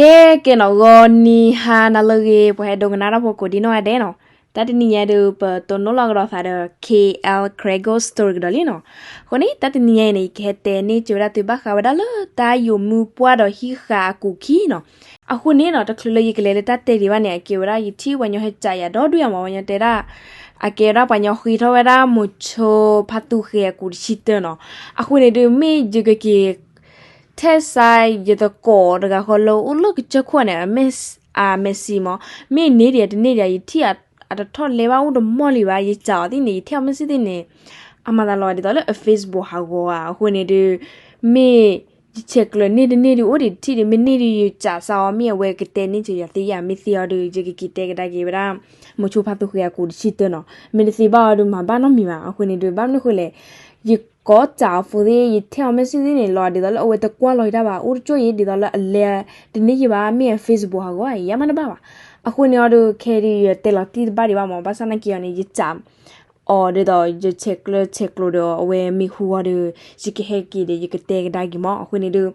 ကဲကဲနီၤ ဂီၤနံၤဟါနၤလၢအဂ့ၤ ပှၤဟဲဒိကနၣ်တၢ်ဖိကိးဒံနီၢ်ဂၤဒဲးနီၤ, တၢ်တနံၤညါဒုး ပတိၢ်နီၣ်လီၤကဒီးသးဒီး K L Kregel Story ကဒီးလံနီၤ. အဃိန့ၣ် တၢ်တနံၤညါအံၤန့ၣ် ယကဟဲတဲန့ၢ်က့ၤဝဲဒၣ်သုဘၣ်ဃးဝဲဒၣ်လၢတၢ်ယိာ်မုၢ်ပှၢ်ဒီးဟံၣ်ဃာ်အကူာ်ခံနီၤ. အဃိန့ၣ်နီၤ တချုးလၢယကလဲၤလၢတၢ်တဲဒံးဘၣ်န့ၣ် အကဲဝဲဒၣ်ယထံၣ်ပှၤညီဟဲကးယၤဒီဒူၣ်ယၤမး ပှၤညီတဲဒၣ် အကဲဝဲဒၣ်ပှၤညီဃ့ထီၣ်ဝဲဒၣ်မိၤဆိဖါသူဃ့အကူာ်တဆံတၢနီၤ. အဃိန့ၣ်ဒုး မ့ၢ်ယကက့ၤ ထဲစါ ယသကိးတဂၤဃီလၢအိၣ်လၢကစၢၢ်ခိၣ်န့ၣ် အမဲာ်စံမး, မ့ၢ်န့ၢ်ဒံးတန့ၢ်ဒံး ယထံၣ်အတထီၣ်လဲဘၣ်အိၣ်တမီၢ်လံဘၣ် ယကးအီၤသ့ၣ်န့ၣ် ယထဲအီၤမဲာ်စံသ့ၣ်န့ၣ် အမၤသးလီၤဒ်သိးလၢအ Facebook ဟးဂီၤဧါ. အဃိန့ၣ်ဒုး မ့ၢ်ယဆဲးကျၢန့ၢ်တန့ၢ်ဒုး အိၣ်ဒံးတထံၣ်ဒုး မ့ၢ်န့ၢ်ဒုး ယကးစါအီၤ မ့ၢ်အဝဲကတဲန့ၢ်က့ၤယၤသ့ဧါ မ့ၢ်သ့အီၤဒုး ယကက့ၤတဲကဒါက့ၤဝဲဒၣ် မိၤဆိဖါသူဃ့အကူာ်တဆံတၢနီၤ. မ့ၢ်တသ့ဘၣ်အီၤဒုး မၤဘၣ်နီတမံၤဘၣ်. အဃိန့ၣ်ဒုး ဘၣ်မနုၤဃိလဲၣ် ယကိးကးအီၤဖိသ့ၣ် ယထဲအီၤမဲာ်စံသ့ၣ်န့ၣ် လီၤဒ်သိးလၢအဝဲတကွၢ်လီၤယတၢ်ဘၣ် အိၣ်တကၠိၢ်အံၤ ဒ်သိးလၢအလဲတန့ၢ်ယဘၣ် မ့ၢ်အ Facebook ဟးဂီၤ ယမၤတဘၣ်ဘၣ်. အဃိန့ၣ်အီၤဒုး ခဲဒုး ယတဲလီၤတံၢ်တဘၣ်ဒံးဘၣ်မး ဘၣ်ဆၣ်နာ်က့ၤအီၤန့ၣ် ယကး အီၤဒ်သိး ယဆဲးကျၢဆဲးကျိးဒီး အဝဲမ့ၢ်ဟူအီၤဒီး ယကဟဲက့ၤဒီး ယကတဲကဒါက့ၤမး. အဃိန့ၣ်ဒုး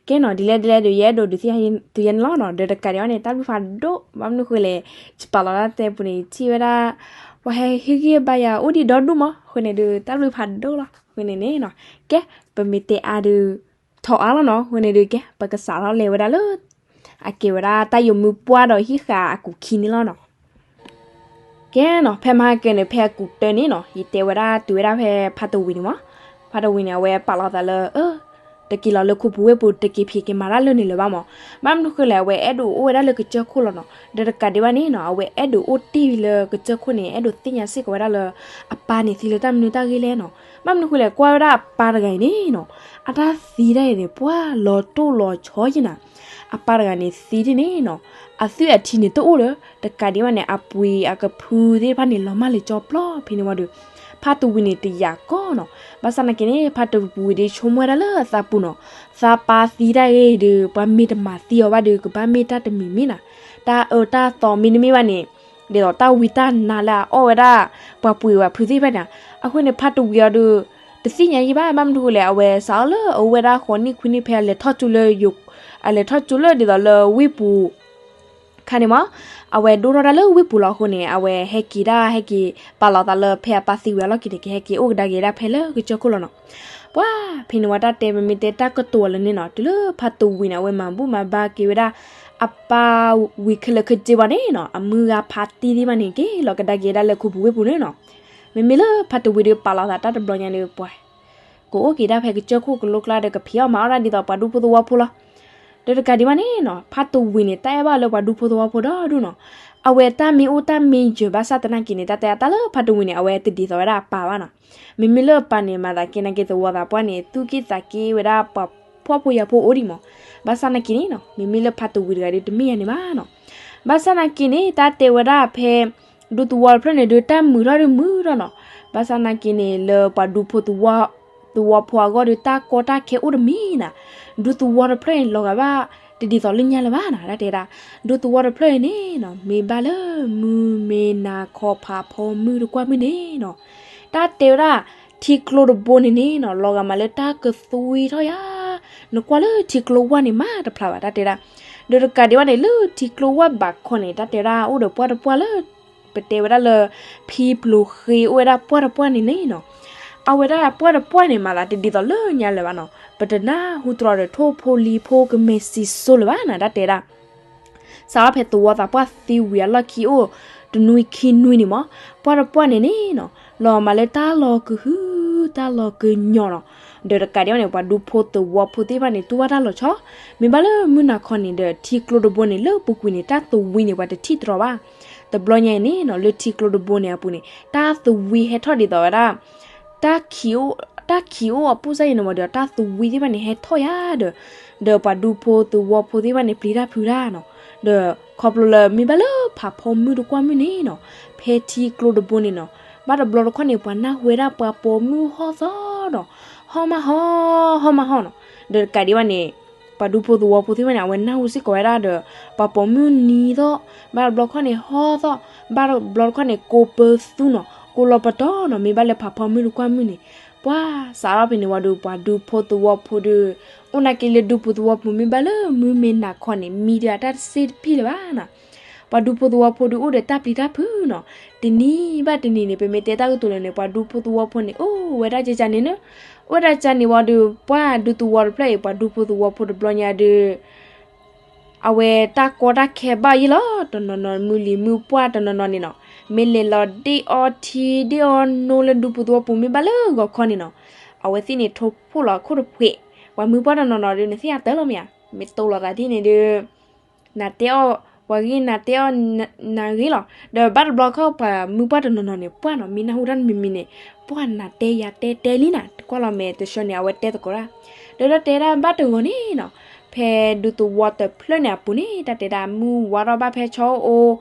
ကဲနီၤ ဒ်လဲၣ်ဒ်လဲၣ်ဒီး ယအဲၣ်ဒိးဒုးသ့ၣ်ညါသုယဲန့ၣ်လီၤနီၤ. ဒီးတကးဒံးဘၣ်န့ၣ် တၢ်ဘျုးဖးဒိၣ် ဘၣ်မနုၤဃိလဲၣ် ယပာ်လီၤတၢ်တဲပူၤန့ၣ် ယထံၣ်ဝဲဒၣ် ပှၤဟဲဟ့ၣ်ဂံၢ်ဘါယၤအိၣ်ဒံးဒီဒူၣ်မး. အဃိန့ၣ်ဒုး တၢ်ဘျုးဖးဒိၣ်လီၤ. အဃိန့ၣ်န့ၣ်နီၤ ကဲ ပမ့ၢ်တဲအါဒုး ထီၣ်အါလီၤနီၤ. အဃိန့ၣ်ဒုး ကဲ ပကစးထီၣ်လဲၤဝဲဒၣ်လၢ အကဲဝဲဒၣ်တၢ်ယိာ်မုၢ်ပှၢ်ဒီးဟံၣ်ဃာ်အကူာ်ခံန့ၣ်လီၤနီၤ. ကဲနီၤ ဖဲမဟါကဲန့ၣ် ဖဲအကူာ်တၢန့ၣ်နီၤ ယတဲဝဲဒၣ်တုၤဝဲဒၣ်ဖဲဖါတဝံၤန့ၣ်မး. ဖါတဝံၤန့ၣ် အဝဲပာ်လီၤသးလၢ အၢ တက့ၤလီၤလၢခိပူၤဝ့ၢ်ပူၤ တက့ၤဖံးက့ၤမၤတၢ်လၢန့ၣ်လၢၤဘၣ်မး. ဘၣ်မနုၤဃိလဲၣ် အဝဲအဲၣ်ဒိးအိၣ်ဝဲဒၣ်လၢကစၢၢ်ခိၣ်လီၤနီၤ. ဒီးတကးဒံးဘၣ်န့ၣ်နီၤ အဝဲအဲၣ်ဒိးအိၣ်တ့ၢ်လၢကစၢၢ်ခိၣ်န့ၣ် အဲၣ်ဒိးသ့ၣ်ညါစ့ၢ်ကီးဝဲဒၣ်လၢ အပၢ်န့ၣ်သံလၢတၢ်မနုၤတၢ်ဂ့ၢ်လဲၣ်နီၤ. ဘၣ်မနုၤဃိလဲၣ် ကွၢ်ဝဲဒၣ်အပၢ်တဂၤအံၤန့ၣ်နီၤ အတၢ်သံတၢ်အံၤန့ၣ် ပှၤလီၤတိၢ်လီၤဆီယဲနၤ အပၢ်တဂၤန့ၣ်သံဒ်န့ၣ်နီၤ အသွံၣ်အထံန့ၣ်တအိၣ်လၢၤ တကးဒံးဘၣ်န့ၣ် အပှ့ၤအကဖုသ့ၣ်တဖၣ်န့ၣ် လီၤမၢ်လၢကၠီပျီဖဲန့ၣ်ဝံၤဒီး ဖါတဝံၤန့ၣ်တယာ်ကီနီၤ. ဘၣ်ဆၣ်နာ်က့န့ၣ် ဖါတဝံၤဒီးဆိကမိၣ်ဝဲဒၣ်လၢအသးပူၤနီၤ သးပၢ်သံတၢ်ဂ့ၢ်ဒီး ပှၤမ့ၢ်တမၤသံအီၤဘၣ်ဒီး ကဘၣ်မ့ၢ်တၢ်တမံၤမ့ၢ်နၤ တၢ်အၢတၢ်သီမ့တမ့ၢ်ဘၣ်န့ၣ် ဒ်သိးတၢ်ဝံတၢ်နါလၢအအီၣ်ဝဲဒၣ် ပှၤပှ့ၤဝဲဖုသ့ၣ်တဖၣ်န့ၣ်. အဃိန့ၣ် ဖါတဝံၤအီၤဒီး တသ့ၣ်ညါယံၢ်ဘၣ် ဘၣ်မနုၤဃိလဲၣ် အဝဲစးထီၣ်လၢအအိၣ်ဝဲဒၣ်ဃိးနံၣ်ခွံနံၣ်ဖဲအလဲၤထီၣ်ကၠိလၢယိၤ အလဲၤထီၣ်ကၠိလၢဒ်သိးလၢဝ့ၢ်ပူၤ ခါန့ၣ်မး အဝဲဒိၣ်ထီၣ်တၢ်လၢဝ့ၢ်ပူၤလီၤ. အဃိန့ၣ် အဝဲဟဲက့ၤဒၣ်ဟဲက့ၤ ပာ်လီၤသးလၢဖဲအပၢ်သံဝံၤအလီၢ်ခံန့ၣ် ကဟဲက့ၤအိၣ်ကဒါက့ၤဒၣ်ဖဲလၢကစၢၢ်ခိၣ်လီၤနီၤ. ပှၤဖဲန့ၣ်ဝံၤတၢ်တဲ ပမ့ၢ်တဲတၢ်ကတိၤလၢန့ၣ်နီၤ တုၤလၢဖါတဝံၤန့ၣ် အဝဲမၤဘူၣ်မၤဘါက့ၤဝဲဒၣ် အပၢ်ဝံၤခဲလၢာ်ခဲဆ့ဘၣ်န့ၣ်နီၤ အမုၢ်ဂၤဖါတံၢ်သ့ၣ်တဖၣ်န့ၣ် က့ၤလီၤကဒါက့ၤဒၣ်လၢခိပူၤဝ့ၢ်ပူၤန့ၣ်နီၤ. မ့မ့ၢ်လၢဖါတဝံၤဒီးပာ်လီၤသးတၢ်တဘျီညါဒီး ပှၤ ကအိၣ်က့ၤဒၣ်ဖဲကစၢၢ်ခိၣ်ကလိကျါဒီး ကဖံးအီၣ်မၤအီၣ်ဒၣ်ဒ်သိးပှၤဒူဖိသဝီဖိလီၤ. ဒီးတကးဒံးဘၣ်န့ၣ်နီၤ ဖါတဝံၤန့ၣ် တၢ်အဲၣ်ဘၣ်လၢပှၤဒူဖိသဝီဖိဒီဒူၣ်နီၤ. အဝဲတၢ်မ့ၢ်အိၣ်တၢ်မ့ၢ်ယၢၤဘၣ်ဆၣ်သနာ်က့န့ၣ် တၢ်တဲအါတၢ်လၢဖါတဝံၤန့ၣ် အဝဲတဒ်သိးဝဲဒၣ်အပၢ်ဘၣ်နီၤ. မ့မ့ၢ်လၢအပၢ်န့ၣ် မၤသးက့နာ်က့သဝီသးပှၢ်န့ၣ် သူၣ်က့ၣ်သးက့ဝဲဒၣ်ပှၤဖှီၣ်ဖိယာ်ဖိအိၣ်ဒံးမး. ဘၣ်ဆၣ်သနာ်က့န့ၣ်နီၤ မ့မ့ၢ်လၢဖါတဝံၤတဂၤဒီးတမ့ၢ်ယၤန့ၣ်ဘၣ်နီၤ. ဘၣ်ဆၣ်သနာ်က့န့ၣ် တၢ်တဲဝဲဒၣ်ဖဲ ဒူသဝီတဖျၢၣ်န့ၣ်ဒီး တၢ်မုာ်ထီၣ်ဒီးမုာ်ထီၣ်နီၤ. ဘၣ်ဆၣ်သနာ်က့န့ၣ် လၢပှၤဒူဖိသဝီ သဝီဖိအဂီၢ်ဒီး တၢ်ကီတၢ်ခဲအိၣ်တမံၤနၤ. ဒူသဝီတဖျၢၣ်န့ၣ် လီၤဂာ်ဘၣ်တဒ်သိးလၢညါလၢၤဘၣ်နၤ တၢ်တဲဒၣ်. ဒူသဝီတဖျၢၣ်အံၤန့ၣ်နီၤ မ့ၢ်ဘၣ်လၢမုၢ်မ့ၢ်နၤခီဖးဖီမုၢ်တကွၢ်မုၢ်န့ၣ်နီၤ တၢ်တဲဝဲဒၣ် ထံကျိတဘိန့ၣ်န့ၣ်နီၤ လီၤဂာ်မးလၢတၢ်ကသွံထီၣ်ယါ နကွၢ်လၢထံကျိဝၢ်န့ၣ်မးတဖျါဘၣ် တၢ်တဲဒၣ်. ဒီးတကးဒံးဘၣ်န့ၣ် လၢထံကျိဝၢ်ဘးခီန့ၣ် တၢ်တဲဝဲဒၣ်အိၣ်ဒီးပှၢ်တပှၢ်လၢ ပတဲဝဲဒၣ်လၢ ဖံပျိၤဃ့အိၣ်ဝဲဒၣ်ပှၢ်တပှၢ်န့ၣ်န့ၣ်နီၤ အဝဲဒၣ်ပှၢ်တပှၢ်န့ၣ် မၤသးတဒ်သိးလၢညါလၢၤဘၣ်နီၤ. ပတနၢ်ဟူတြီဒီးထိၣ်ဖိလံၤဖိကမဲာ်စံၣ်စိလၢၤဘၣ်နၤ တၢ်တဲဒၣ်. စးထီၣ်ဖဲသဝီသးပှၢ်သံဝံၤအလီၢ်ခံအိၣ် တနွံခံနွံန့ၣ်မး ပှၢ်တပှၢ်န့ၣ်န့ၣ်နီၤ လီၤမးလၢတၢ်လီၤကဟု တၢ်လီၤကညီၤနီၤ. ဒီးတကးဒံးဘၣ်န့ၣ် ပှၤဒူဖိသဝီဖိသ့ၣ်တဖၣ်န့ၣ် တူၢ်ဘၣ်တၢ်လီၤဆီ မ့ၢ်ဘၣ်လၢမုၢ်နၤခီန့ၣ်ဒီး ထံကျိတဘိန့ၣ် လၢပူၤကွံာ်န့ၣ် တၢ်သဝံန့ၣ် ပှၤတထံၣ်တြီၤဘၣ်. တဘျီညါအံၤန့ၣ်နီၤ လၢထံကျိတဘိန့ၣ်အပူၤန့ၣ် တၢ်သဝံဟဲထီၣ်ဒ်သိးဝဲဒၣ် တၢ်ခံးအိၣ် တၢ်ခံးအိၣ်အပူၤစ့ၢ်ကီးန့ၣ်မးဒီး တၢ်သဝံသ့ၣ်တဖၣ်န့ၣ် ဟဲထီၣ်ယါဒီး ဒီးပှၤဒူဖိသဝီဖိသ့ၣ်တဖၣ်န့ၣ် ပျံၤတၢ်ဖုးတၢ်နီၤ. ဒီးခီဖျိလၢမ့ၢ်ဘၣ်လၢဖးဖီမုၢ်တကွၢ်မုၢ်န့ၣ်နီၤ ဖဲထံကျိတဘိန့ၣ်နီၤ ဘၣ်တဘျီတခီၣ်န့ၣ် ပှၤနၢ်ဟူဝဲဒၣ်ပှၤပိာ်မုၣ်ဟီၣ်သီနီၤ ဟီၣ်မးဟီၣ် ဟီၣ်မးဟီၣ်နီၤ. ဒီးတကးဒံးဘၣ်န့ၣ် ပှၤဒူဖိသဝီဖိသ့ၣ်တဖၣ်န့ၣ် အဝဲနၢ်ဟူစ့ၢ်ကီးဝဲဒၣ်ဒီး ပှၤပိာ်မုၣ်နံၤသီ ဘၣ်တဘျီတခီၣ်န့ၣ် ဟီၣ်သီ ဘၣ်တဘျီတခီၣ်န့ၣ် ကိးပၢသူနီၤ ကိးလီၤပတီၢ်နီၤ မ့ၢ်ဘၣ်လၢဖးဖီမုၢ်တကွၢ်မုၢ်န့ၣ် ပှၤစးထီၣ်ဖဲန့ၣ်ဝံၤဒီး ပှၤဒူဖိသဝီဖိဒီး အိၣ်နာ်က့လၢဒူပူၤသဝီပူၤ မ့ၢ်ဘၣ်လၢမုၢ်မ့ၢ်နၤခီန့ၣ် မံဒၣ်တၢ်တစ့တပံၢ်လၢၤဘၣ်နီၤ. ပှၤဒူဖိသဝီဖိဒီးအိၣ်ဒီးတၢ်ပျံၤတၢ်ဖုးနီၤ. တနံၤဘၣ်တနံၤန့ၣ် ပမ့ၢ်တဲတၢ်ကတိၤလၢာ်န့ၣ် ပှၤဒူဖိသဝီဖိန့ၣ် အိၣ်ဝဲဒၣ်ကကန့ၣ်နီၤ. အိၣ်ဝဲဒၣ်ကန့ၣ်ဝံၤဒီး ပှၤဒူသဝီတဖျၢၣ်အံၤ ပှၤဒူဖိသဝီဖိတဘျီညါဒီး အဝဲတၢ်ကီတၢ်ခဲဘၣ်ယဲၢ်လီၤ. တနီၤနီၤမုၢ်လံၤမုၢ်ပှၢ်တနီၤနီၤန့ၣ်နီၤ, မ့ၢ်လဲၤလီၤဒ့ၣ်အီထံဒ့ၣ်အီနိလၢဒူပူၤသဝီပူၤ မ့ၢ်ဘၣ်လၢဂီၤခီန့ၣ်နီၤ, အဝဲသ့ၣ်န့ၣ် ထိၣ်ဖှိၣ်လီၤခိၣ်တဖှ့း. ပှၤမုၢ်ပှၢ်တနီၤနီၤဒီး နသ့ၣ်ညါတၢ်လီၤမ့ၢ်ဧါ, မ့ၢ်တိၢ်လီၤသးဒ်န့ၣ်ဒီး နတဲအီၣ်, ပှၤဂ့ၢ်နၤတဲအီၣ် နၤဂ့ၤလီၤ. ဒီးဘၣ်တဘျီခီ ပှၤမုၢ်ပှၢ်တနီၤနီၤန့ၣ် ပှၢ်နီၤ မ့ၢ်နၢ်ဟူတၢ်တမံၤမံၤန့ၣ် ပှၢ်နၤတဲယၤတဲတဲလံနၤ, တကွၢ်လီၤမဲာ်တဆှၢန့ၣ် အဝဲတဲသကိးတၢ်. ဒီးတၢ်တဲဒၣ်ဘၣ်တဂီၤန့ၣ်နီၤ, ဖဲဒူသဝီတဖျၢၣ်န့ၣ်အပူၤန့ၣ် တၢ်တဲဒၣ်မုၢ်ဝါထီၣ်ဘၣ်ဖဲဆီအိၣ်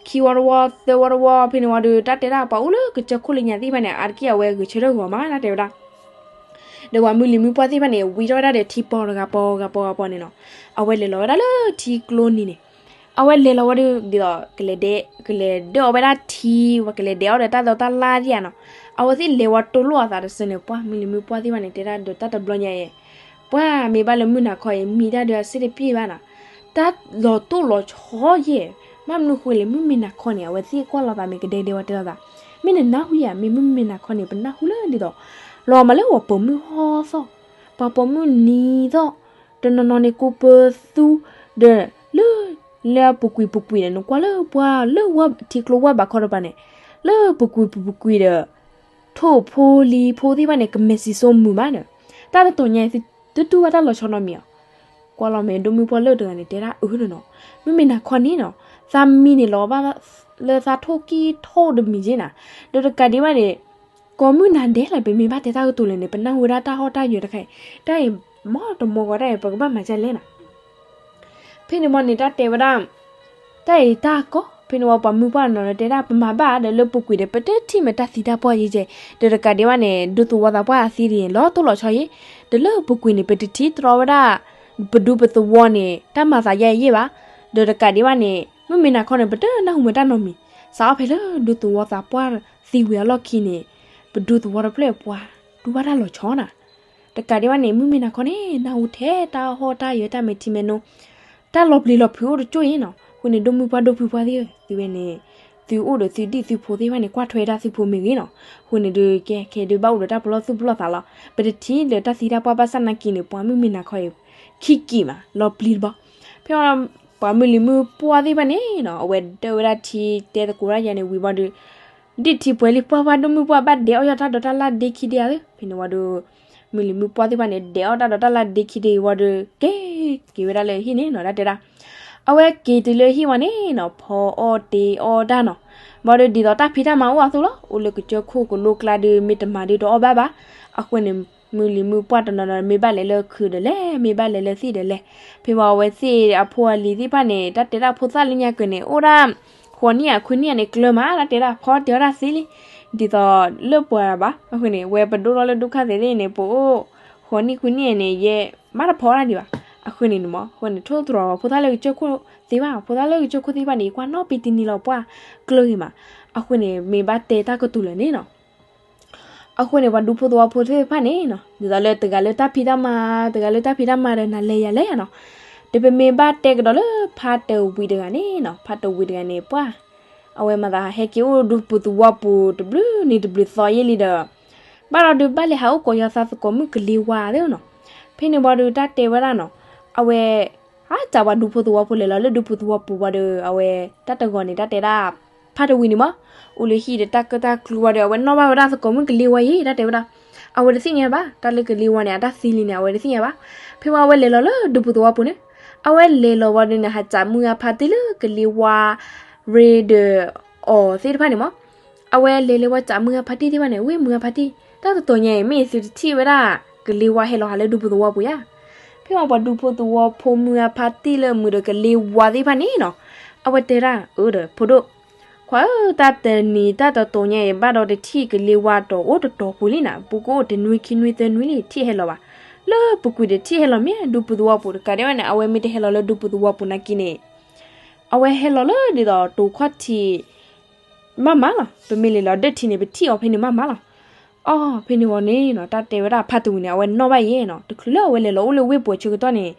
ခံဝီတဝီ သၢဝီတဝီ ဖဲန့ၣ်ဝံၤဒီး တၢ်တဲဒၣ်ပှၤအိၣ်လၢကစၢၢ်ခိၣ်လၢညါသ့ၣ်တဖၣ်န့ၣ် အါတက့ၢ်အဝဲဂဲၤဆၢထၢၣ်ဂီၤမး တၢ်တဲဝဲဒၣ် ဒီးပှၤမုၢ်လံၤမုၢ်ပှၢ်သ့ၣ်တဖၣ်န့ၣ် ဝံထီၣ်ဝဲဒၣ်ဒီးထံပီၤတဂၤပီၤဂၤပီၤဂၤပီၤန့ၣ်နီၤ, အဝဲလဲၤလီၤဝဲဒၣ်လၢထံကျိနံၤန့ၣ်, အဝဲလဲၤလီၤဝံၤဒီး ဒ်သိး ကလဲၤဒဲး ကလဲၤဒၢၣ်အီၣ်ဝဲဒၣ်ထံ, ပှၤကလဲၤဒဲးအီၣ်ဒီးတၢ်ဒိးတၢ်လၣ်သ့ၣ်ဧါနီၤ, အဝဲသ့ၣ်လဲၤဝံၤတိၢ်လိာ်အသးတစၢၤန့ၣ် ပှၤမုၢ်လံၤမုၢ်ပှၢ်သ့ၣ်တဖၣ်န့ၣ် တဲဒၣ်ဒီးတၢ်တဘျီညါအံၤ ပှၤမ့ၢ်ဘၣ်လၢမုၢ်နၤခီအံၤ မံတၢ်ဒီးအစ့တပံၢ်ဘၣ်နီၤ, တၢ်လီၤတိၢ်လီၤဆီယဲၢ်, ဘၣ်မနုၤဃိလဲၣ် မုၢ်မ့ၢ်နၤခီန့ၣ် အဝဲသ့ၣ်ကွၢ်လီၤသးမ့ၢ်ကဒဲကဒဲဝဲတဲလိာ်သး, မ့ၢ်နနၢ်ဟူယၤ မ့ၢ်မုၢ်မ့ၢ်နၤခီန့ၣ် ပနၢ်ဟူလၢဒ်သိး လီၤမးလၢပှၤပိာ်မုၣ်ဟီၣ်သီၣ်, ပှၤပိာ်မုၣ်နံၤသီၣ်, တနီၤနီၤန့ၣ် ကိးပသူ, ဒီးလၢ လၢပူၤကွံာ်ပူၤကွံာ်န့ၣ် နကွၢ်လၢပှၤလၢဝၢ်ထံကျိဝၢ်ဘးခီတပၤန့ၣ်, လၢပူၤကွံာ်ပူၤကွံာ်ဒီး ထိၣ်ဖိလံၤဖိသ့ၣ်တဖၣ်န့ၣ် ကမဲာ်စံၣ်စိမိၤမးဒီး, တၢ်တတီၤညါအံၤ သုတူၢ်ဘၣ်တၢ်လီၤဆီနီတမံၤဧါ, ကွၢ်လီၤမဲာ်ဒိၣ်မုၢ်ပှၢ်လၢတဂၤန့ၣ် တဲဒၣ်အၢန့ၣ်နီၤ, မုၢ်မ့ၢ်နၤခီန့ၣ်နီၤ, သးမံန့ၣ်လီၤဘၣ်လၢသးထိၣ်ကံၢ်ထိၣ်တမံၤက့နီၤ, ဒီးတကးဒံးဘၣ်န့ၣ် ကိးမုၢ်နၤဒဲးလီၤ ပမ့ၢ်ဘၣ်တဲတၢ်ကတိၤလၢာ်န့ၣ် ပနၢ်ဟူဝဲဒၣ်တၢ်ဟီၣ်တၢ်ယၢၤတခါအံၤ, တၢ်အံၤ မ်တမီကီးတၢ်အံၤ ပကဘၣ်မၤဒ်လဲၣ်နီၤ ဖဲန့ၣ်မ့ၢ်န့ၣ် တၢ်တဲဝဲဒၣ်, တၢ်အံၤတၢ်ကီ, ဖဲန့ၣ်ဝံၤပှၤမုၢ်ပှၢ်နီၤဒီးတဲဒၣ် ပမၤဘၣ်ဒီးလၢပူၤကွံာ်ဒီး ပတထံၣ်မ့ၢ်တၢ်သံတၢ်ပှၢ်ယဲၢ်ကဲ, ဒီးတကးဒံးဘၣ်န့ၣ် ဒူသဝီသးပှၢ်အသံတယဲၢ် လီၤတိၢ်လီၤဆီယဲၢ်, ဒီးလၢပူၤကွံာ်န့ၣ် ပတထံၣ်တြီဝဲဒၣ် ပဒူပသဝီန့ၣ် တၢ်မၤသးယဲၢ်ယဲၢ်ဘၣ်, ဒီးတကးဒံးဘၣ်န့ၣ် မုၢ်မ့ၢ်နၤခီန့ၣ် ပတနၢ်ဟူမ့ၢ်တၢ်နီတမံၤ, စးထီၣ်ဖဲလၢဒူသဝီသးပှၢ်သံဝံၤအလီၢ်ခံန့ၣ်, ပဒူသဝီတဖျၢၣ်ပှၤတူၢ်ဘၣ်တၢ်လီၤဆီနီၤ တကးဒံးဘၣ်န့ၣ် မုၢ်မ့ၢ်နၤခီန့ၣ် နၢ်ဟူထဲတၢ်ဟီၣ်တၢ်ယၢၤတၢ်မဲာ်ထံမဲာ်နိ, တၢ်လီၤပျံၤလီၤဖုးအိၣ်တကၠိၢ်အံၤနီၤ, အဃိန့ၣ် ဒိၣ်မုၢ်ပှၢ်ဒိၣ်ဖုပှၢ်သ့ၣ်ဧၢ, သုဝဲန့ၣ်, သုအိၣ်ဒီးသုဒံၣ်သုဖိသ့ၣ်တဖၣ်န့ၣ် ကွၢ်ထွဲဒၣ်သုဖိမ့ၢ်ဂ့ၤနီၤ, အဃိန့ၣ်ဒီးကဲခဲဒုးဘၣ်အိၣ်ဒီးတၢ်ပလီၢ်သူၣ်ပလီၢ်သးလီၤ, ပတထံၣ်လၢတၢ်သံတၢ်ပှၢ်ဘၣ်ဆၣ်နာ်က့န့ၣ် ပှၤမုၢ်မ့ၢ်နၤခီအံၤ, ခံက့ၤမး လီၤပျံၤတဘျီ, ဖဲ ပှၤမုၢ်လံၤမုၢ်ပှၢ်သ့ၣ်တဖၣ်န့ၣ်နီၤ အဝဲဒၢးဝဲဒၣ်ထံတဲသကိးတၢ်ယါန့ၣ်ဝံၤဘၣ်ဒီး ဒ်ထံပှဲၤလံ ပှၢ်ပှၢ်ဒိၣ်မုၢ်ပှၢ်ဘၣ်ဒဲးအီၣ်ယီၣ်တၢ်ဒိးတၢ်လၣ်ဒ့ခံဒ့ဧါ, ဖဲန့ၣ်ဝံၤဒီး မုၢ်လံၤမုၢ်ပှၢ်သ့ၣ်တဖၣ်န့ၣ် ဒဲးအီၣ်တၢ်ဒိးတၢ်လၣ်ဒ့ခံဒ့ဝံၤဒီး က့ၤက့ၤဝဲဒၣ်လၢဟံၣ်န့ၣ်နီၤ တၢ်တဲဒၣ်, အဝဲက့ၤတုၤလၢဟံၣ်ဝံၤန့ၣ်နီၤ ဖီအီၣ်တ့အီၣ်တၢ်နီၤ, ဘၣ်ဒီးဒ်သိးတၢ်ဖံးတၢ်မၤအိၣ်အသိးလီၤ, အိၣ်လၢကစၢၢ်ခိၣ်ကလိကျါဒီး မ့ၢ်တမၤဒီးတအီၣ်ဘၣ်ဘၣ်, အဃိန့ၣ် မုၢ်လံၤမုၢ်ပှၢ်တနီၤနီၤ မ့ၢ်ဘၣ်လဲၤလၢခုးဒီးလဲၤ မ့ၢ်ဘၣ်လဲၤလၢသံၣ်ဒီးလဲၤ, ဖဲဝံၤအဝဲသ့ၣ်အဖိအလံၤသ့ၣ်တဖၣ်န့ၣ် တၢ်တဲဒၣ်ဖိသၣ်လၢညါက့ၤန့ၣ် အိၣ်ဒၣ် ဃိးနံၣ်ဧါခွံနံၣ်ဧါန့ၣ် ကျၢၤမး တၢ်တဲဒၣ်ဖီတ့အီၣ်တၢ်သံလံ, ဒ်သိးလၢပှၤဘၣ်, အဃိန့ၣ် ဝဲပဒိၣ်ထီၣ်လၢဒူၣ်ခါသဲးသ့ၣ်န့ၣ် ပအိၣ် ဃိးနံၣ်ခွံနံၣ်န့ၣ် ယဲမၤတဖီတၢ်ဒံးဘၣ်, အဃိန့ၣ်န့ၣ်မ့ၢ် အဃိန့ၣ် ထိၣ်သတြီၤဖိသၣ်လၢကစၢၢ်ခိၣ်သ့ဘၣ်, ဖိသၣ်လၢကစၢၢ်ခိၣ်သ့ဘၣ်န့ၣ် ယကွၢ်နီၣ်ပံတနံၤလီၤပှၢ်ကျၢၤဂ့ၤမး, အဃိန့ၣ် မ့ၢ်ဘၣ်တဲတၢ်ကတိၤလၢာ်န့ၣ်နီၤ အဃိန့ၣ် ပှၤဒူဖိသဝီဖိသ့ၣ်တဖၣ်န့ၣ်နီၤ ဒ်သိးလၢတဂၤလၢတၢ်ဖံးတၢ်မၤ တဂၤလၢတၢ်ဖံးတၢ်မၤဒီး နၤလဲၤယၤလဲၤယၤနီၤ, ဒီးပမ့ၢ်ဘၣ်တဲကဒီးလၢဖါတဝံၤတဂၤန့ၣ်နီၤ ဖါတဝံၤတဂၤန့ၣ် ပှၤ အဝဲမၤသးဟဲက့ၤအိၣ်ဒူပူၤသဝီပူၤ တဘျုးနံၤတဘျုးသီယဲၢ်လံဒီး ဘၣ်ဒီးဒုးဘၣ်လဲၤဟးအိၣ်ကိးယီၤသးသကိးမုၣ်ကလ့ဝါသ့ၣ်နီၤ, ဖဲန့ၣ်ဝံၤဒီးတၢ်တဲဝဲဒၣ်နီၤ, အဝဲ ဟးစးပှၤဒူဖိသဝီဖိလဲၤလီၤလၢဒူပူၤသဝီပူၤဝံၤဒီး အဝဲ တၢ်တဂီၤန့ၣ် တၢ်တဲဒၣ် ဖါတဝံၤန့ၣ်မး အိၣ်လၢဟံၣ်ဒီးတၢ်ကၢၣ်တၢ်ကျူဝံၤဒီး အဝဲနီၣ်ဘၣ်ဝဲဒၣ်သကိးမုၣ်ကလ့ဝါယဲၢ် တၢ်တဲဝဲဒၣ်, အဝဲတသ့ၣ်ညါဘၣ် တၢ်လၢကလ့ဝါန့ၣ် အတၢ်သံလံန့ၣ် အဝဲတသ့ၣ်ညါဘၣ်, ဖဲဝံၤအဝဲလဲၤလီၤလၢဒူပူၤသဝီပူၤန့ၣ်, အဝဲလဲၤလီၤဝံၤဒီးန့ၣ် ဟးစးမုၢ်အဖါတံၢ်လၢကလ့ဝါ ရ့ဒီး အီၤသ့ၣ်တဖၣ်န့ၣ်မး အဝဲလဲၤလၢဝဲစးမုၢ်အဖါတံၢ်သ့ၣ်တဖၣ်န့ၣ် ဝ့ၢ်မုၢ်အဖါတံၢ် တၢ်တတီၤညါအံၤ မ့ၢ်သုတထံၣ်ဝဲဒၣ် ကလ့ဝါဟဲလီၤဟးလၢဒူပူၤသဝီပူၤဧါ. ဖဲဝံၤပှၤဒူဖိသဝီဖိမုၢ်အဖါတံၢ်လၢမုာ်ဒီးကလ့ဝါသ့ၣ်တဖၣ်န့ၣ်နီၤ, အဝဲတဲဒၣ်အၢဒီးဖိဒိၣ်, ခွါဧၢ တၢ်တနံၤတၢ်တတီၤညါအံၤ ဘၣ်ဒီးတထံၣ်ကလ့ဝါတအိၣ်တတီၤပူၤလံနီၤ, ပူၤကအိၣ်တနွံခံနွံသၢနွံလံ ထံၣ်ဟဲလီၤဘၣ်, လၢပူၤကွံာ်ဒီးထံၣ်ဟဲလီၤမ့ၢ်ဒူပူၤသဝီပူၤ တကးဒံးဘၣ်န့ၣ် အဝဲမ့ၢ်တဟဲလီၤလၢဒူပူၤသဝီပူၤနာ်က့န့ၣ် အဝဲဟဲလီၤလၢဒ်သိးတိၤခီၣ်ထံး မးမးလီၤ. ပမ့ၢ်လဲၤလီၤဒၢၣ်ထံန့ၣ် ပထံၣ်အီၤဖဲန့ၣ်မးမးလီၤ. အီ ဖဲန့ၣ်ဝံၤန့ၣ်နီၤ တၢ်တဲဝဲဒၣ်ဖါတဝံၤန့ၣ် အဝဲနီၣ်ဘၣ်ယဲနီၤ တချုးလၢအဝဲလဲၤလီၤအိၣ်လၢဝ့ၢ်ပူၤဆၢကတီၢ်န့ၣ်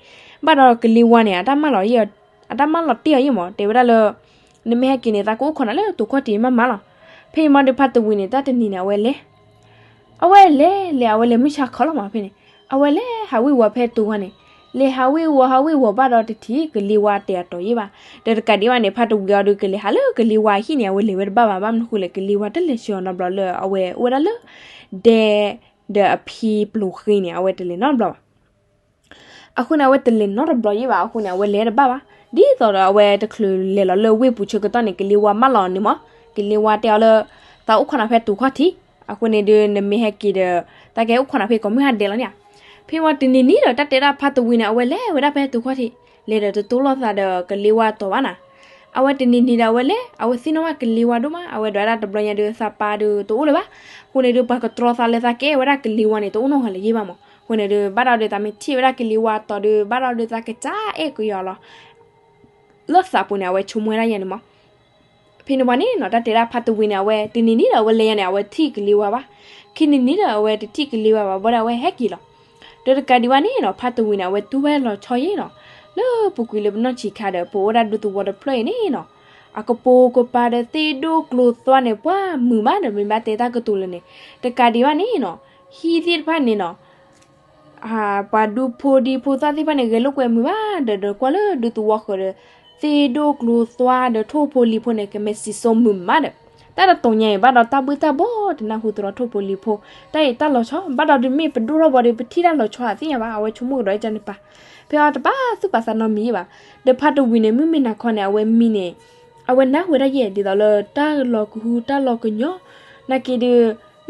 ဘၣ်ဒီးကလ့ဝါန့ၣ် အတၢ်မၢလီၤ အတၢ်မၢလီၤတ့ၢ်အီၤယဲမး တဲဝဲဒၣ်လၢ နမ့ၢ်ဟဲက့ၤန့ၣ် သးကအိၣ်ခိးနၤလၢတိၤခီၣ်ထံးမးမးလီၤ. ဖဲန့ၣ်မးဒီးဖါတဝံၤန့ၣ် တၢ်တနံၤန့ၣ် အဝဲလဲၤ အဝဲလဲၤလဲၤ အဝဲလဲၤမုၢ်ဆါခီလီၤမး ဖဲန့ၣ် အဝဲလဲၤဟးဝ့ၢ်ဝီၤဖဲတိၤဝါန့ၣ် လဲၤဟးဝ့ၢ်ဝီၤ ဟးဝ့ၢ်ဝီၤဘၣ်ဒီးတထံၣ်ကလ့ဝါတဲာ်အတီၤယဲဘၣ်. ဒီးတကးဒံးဘၣ်န့ၣ် ဖါတဝံၤအီၤဒီးကလဲၤဟးလၢကလ့ဝါအဟံၣ်န့ၣ် အဝဲလဲၤဝဲတဘၣ်ဘၣ် ဘၣ်မနုၤဃိလဲၣ် ကလ့ဝါတလဲၤဆှၢအီၤနီတဘျီလၢအဝဲအိၣ်ဝဲဒၣ်လၢ ဒဲ ဒီးအဖံပျိၤဃ့န့ၣ် အဝဲတလဲၤနီတဘျီဘၣ်. အဃိန့ၣ် အဝဲတလဲၤနီတဘျီယဲဘၣ် အဃိန့ၣ် အဝဲလဲၤတဘၣ်ဘၣ်. ဒ်သိးဒီးအဝဲတချုးလဲၤလီၤလၢဝ့ၢ်ပူၤဆၢကတီၢ်န့ၣ် ကလ့ဝါမၢလီၤန့ၣ်မး ကလ့ဝါတဲအီၤလၢ သးအိၣ်ခိးနၤဖဲတိၤခီၣ်ထံး အဃိန့ၣ်ဒီး နမ့ၢ်ဟဲက့ၤဒီး သးကအိၣ်ခိးနၤဖဲကိးမုၢ်ဟါဒဲးလီၤန့ၣ်ဧါ. ဖဲဝံၤတနံၤနံၤဒီး တၢ်တဲဒၣ်ဖါတဝံၤန့ၣ် အဝဲလဲၤဝဲဒၣ်ဖဲတိၤခီၣ်ထံး လဲၤဒီးတတိၢ်လိာ်သးဒီးကလ့ဝါတီၤဘၣ်နၤ. အဝဲတနံၤနံၤဒီးအဝဲလဲၤ အဝဲသ့ၣ်နီၣ်ဝဲကလ့ဝါဒိၣ်မး အဝဲဒိးဝဲဒၣ်တဘျီညါဒီးသးပၢ်ဒီးတအိၣ်လၢၤဘၣ်. အဃိန့ၣ်ဒီးပှၤကတြီသးလၢသးကဲဝဲဒၣ်ကလ့ဝါန့ၣ် တအိၣ်နီတဂၤလၢၤယဲဘၣ်မး. အဃိန့ၣ်ဒီး ဘၣ်ဒီးသးမ့ၢ်ထံၣ်ဝဲဒၣ်ကလ့ဝါတီၤဒီး ဘၣ်ဒီးသးကစၢ်အဲၣ်ကယီၤလီၤ လၢသးပူၤန့ၣ် အဝဲဆိကမိၣ်ဝဲဒၣ်ယဲန့ၣ်မး. ဖဲန့ၣ်ဝံၤန့ၣ်နီၤ တၢ်တဲဒၣ်ဖါတဝံၤန့ၣ် အဝဲတနံၤနံၤဒီးအဝဲလဲၤယါန့ၣ် အဝဲထံၣ်ကလ့ဝါဘၣ်. ခံနံၤနံၤဒီးအဝဲတထံၣ်ကလ့ဝါဘၣ် ဘၣ်ဒီးအဝဲဟဲက့ၤလီၤ. ဒီးတကးဒံးဘၣ်န့ၣ်နီၤ ဖါတဝံၤန့ၣ် အဝဲတူၢ်ဝဲလီၤဆီယဲနီၤ. လၢပူၤကွံာ်လၢပနီၢ်ဆံးခါဒီး ပအိၣ်ဝဲဒၣ်ဒူသဝီတဖျၢၣ်အံၤန့ၣ်နီၤ အကပိာ်ကပၤဒီးသ့ၣ်ဒိၣ်ကျိၤသွါန့ၣ် ပှၤမုာ်မးဒီး မ့ၢ်ဘၣ်တဲတၢ်ကတိၤလၢန့ၣ် တကးဒံးဘၣ်န့ၣ်နီၤ ဟံၣ်သ့ၣ်တဖၣ်န့ၣ်နီၤ ပှၤဒူဖိဒံဖိသၣ်သ့ၣ်တဖၣ်န့ၣ် ဂဲၤလိာ်ကွဲမုာ်မးဒီး ဒီးကွၢ်လၢဒူသဝီဃၢၤဒီး သ့ၣ်ဒိၣ်ကျိၤသွါဒီးထိၣ်ဖိလံၤဖိန့ၣ် ကမဲာ်စံၣ်စိမုာ်မးဒီး တၢ်တတိၤညါအံၤ ဘၣ်ဒီးတၢ်ဘှ့ၣ်တၢ်ဘှီၣ်တနၢ်ဟူသရီထိၣ်ဖိလံၤဖိ တၢ်အံၤတၢ်လီၤဆီ ဘၣ်ဒီးဒုးမ့ၢ်ပဒိၣ်ထီၣ်ဘီဒီး ပထံၣ်တၢ်လီၤဆီအသ့ၣ်ညါဘၣ် အဝဲဆိကမိၣ်ကဒီးကန့ၣ်ပၢ် ဖဲအီၤတဘၣ်သူၣ်ပာ်သးနီတမံၤယဲဘၣ်. ဒီးဖါတဝံၤန့ၣ် မုၢ်မ့ၢ်နၤခီန့ၣ် အဝဲမံန့ၣ် အဝဲနၢ်ဟူဝဲဒၣ်ယဲ ဒ်သိးလၢတၢ်လီၤကဟုတၢ်လီၤကညီ နာ်က့ဒီး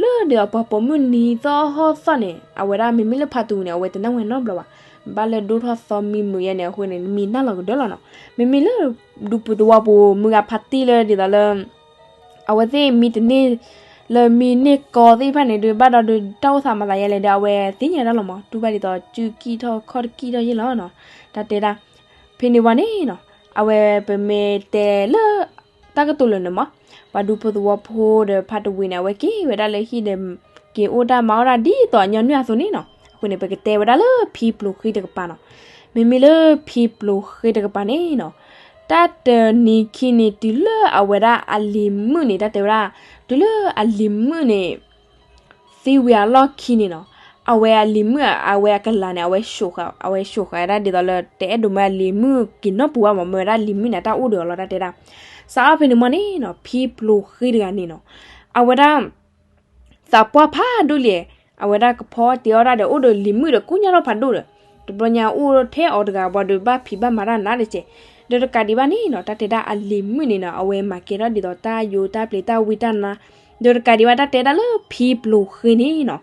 လၢဒ်သိးပှၤပိာ်မုၣ်နံၤသီဟီၣ်သီၣ်န့ၣ် အဝဲဒၣ်မ့မ့ၢ်လၢဖါတဝံၤန့ၣ် အဝဲတနၢ်ဟူနီတဘျီဘၣ်. ဘၣ်လၢဒိၣ်ထီၣ်သီမံမုာ်ယဲန့ၣ် အဃိန့ၣ် နမံနၢ်လီၤကဒၢလီၤနီၤ. မ့မ့ၢ်လၢ ဒူပူၤသဝီပူၤမုၢ်ဂၤဖါတံၢ်လၢဒ်သိးလၢ အဝဲသ့ၣ်မံတန့ၢ် လၢမံန့ၢ်ကီသ့ၣ်တဖၣ်န့ၣ်ဒီး ဘၣ်ဒီးဒုးတၢ်အိၣ်သးမၤသးယဲလဲၣ်ဒီး အဝဲသ့ၣ်ညါတၢ်လီၤမး တူၢ်ဘၣ်ဒ်သိးစုကံၢ်ထီၣ်ခီၣ်တကံၢ်ထီၣ်ယဲလီၤနီၤ. တၢ်တဲဒၣ် ဖဲန့ၣ်ဝံၤန့ၣ်နီၤ အဝဲပမ့ၢ်တဲလၢ တၢ်ကတိၤလၢာ်န့ၣ်မး ပှၤဒူဖိသဝီဖိဒီးဖါတဝံၤန့ၣ် အဝဲက့ၤဝဲဒၣ်လၢဟံၣ်ဒီး က့ၤအိၣ်တၢ်မၤအီၣ်တၢ်ဒ်သိးအညီနုၢ်အသိးန့ၣ်နီၤ. အဃိန့ၣ် ပကတဲဝဲဒၣ်လၢဖံပျိၤဃ့တကပၤနီၤ. မ့မ့ၢ်လၢဖံပျိၤဃ့တကပၤန့ၣ်နီၤ တၢ်တနံၤခံနံၤတုၤလၢအဝဲဒၣ်အလံၤမုၣ်န့ၣ် တၢ်တဲဝဲဒၣ် တုၤလၢအလံၤမုၣ်န့ၣ် သံဝံၤအလီၢ်ခံန့ၣ်နီၤ အဝဲအလံၤမုၣ် အဝဲအကလၤန့ၣ် အဝဲ အဝဲၡိးဃာ်ဝဲဒၣ်ဒ်သိးလၢ တအဲၣ်ဒိးမၢအလံၤမုၣ်က့ၤနီၢ်ပူၤဘၣ်မး မၢဝဲဒၣ်လံၤမုၣ်န့ၣ် တၢ်အိၣ်ဒီးအီၤလီၤ တၢ်တဲဒၣ်. စးထီၣ်ဖဲန့ၣ်မးန့ၣ်နီၤ ဖံပျိၤဃ့တဂၤန့ၣ်နီၤ အဝဲဒၣ် သးပှၢ်ဖးဒိၣ်လဲၣ် အဝဲဒၣ်ကဖီတ့အီၣ်ဒၣ်ဒီး အိၣ်ဒီးလံၤမုၣ်ဒီး ကိညၢ်ထီၣ်ဖးဒိၣ်ဒီး တဘျီညါအိၣ်ထဲအီၤတဂၤဘၣ်ဒီး ဘၣ်ဖံးဘၣ်မၤတၢ်နးတက့ၢ်. ဒီးတကးဒံးဘၣ်န့ၣ်နီၤ တၢ်တဲဒၣ်အလံၤမုၣ်န့ၣ်နီၤ အဝဲမၤကဲထီၣ်ဒ်သိးတၢ်ယိးတၢ်ပျဲၤတၢ်ဝံတၢ်နါ ဒီးတကးဒံးဘၣ် တၢ်တဲဒၣ်လၢဖံပျိၤဃ့န့ၣ်နီၤ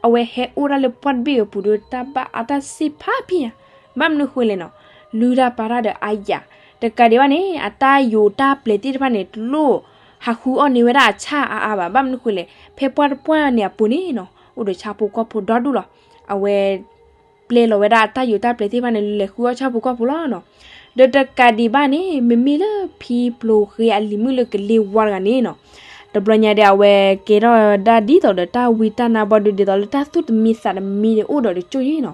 အဝဲဟဲအိၣ်ဒၣ်လၢပှၢ်တဘ့ၣ်အပူၤဒီး တၢ်ဘၣ်အတၢ်စံးဖးဖံးညါ ဘၣ်မနုၤဃိလဲၣ်နီၤ လုၢ်တၢ်ပာ်တၢ်ဒီးအါယၤ တကးဒံးဘၣ်န့ၣ် အတၢ်ယိးတၢ်ပျဲၤသ့ၣ်တဖၣ်န့ၣ် တလိၣ်ဟးဃုအီၣ်န့ၢ်ဝဲဒၣ်အဆၣ်အါအါဘၣ် ဘၣ်မနုၤဃိလဲၣ် ဖဲပှၢ်တပှၢ်န့ၣ်အပူၤန့ၣ်နီၤ အိၣ်ဒီးဆၣ်ဖိကီၢ်ဖိဒီဒူၣ်လီၤ. အဝဲ ပျဲလီၤဝဲဒၣ်အတၢ်ယိးတၢ်ပျဲၤသ့ၣ်တဖၣ်န့ၣ် လဲၤဃုအီၣ်ဆၣ်ဖိကီၢ်ဖိလီၤနီၤ. ဒီးတကးဒံးဘၣ်န့ၣ် မ့မ့ၢ်လၢဖံပျိၤဃ့အလံၤမုၣ်လၢကလ့ဝါတဂၤန့ၣ်နီၤ တဘျီညါဒီး အဝဲကဲထီၣ်ဒၣ်ဒ်သိးဒီးတၢ်ဝံတၢ်နါဘၣ်ဒီး ဒ်သိးလၢတၢ်သူၣ်တမံသးတမံဒီးအိၣ်ဒီးတကၠိၢ်ယဲနီၤ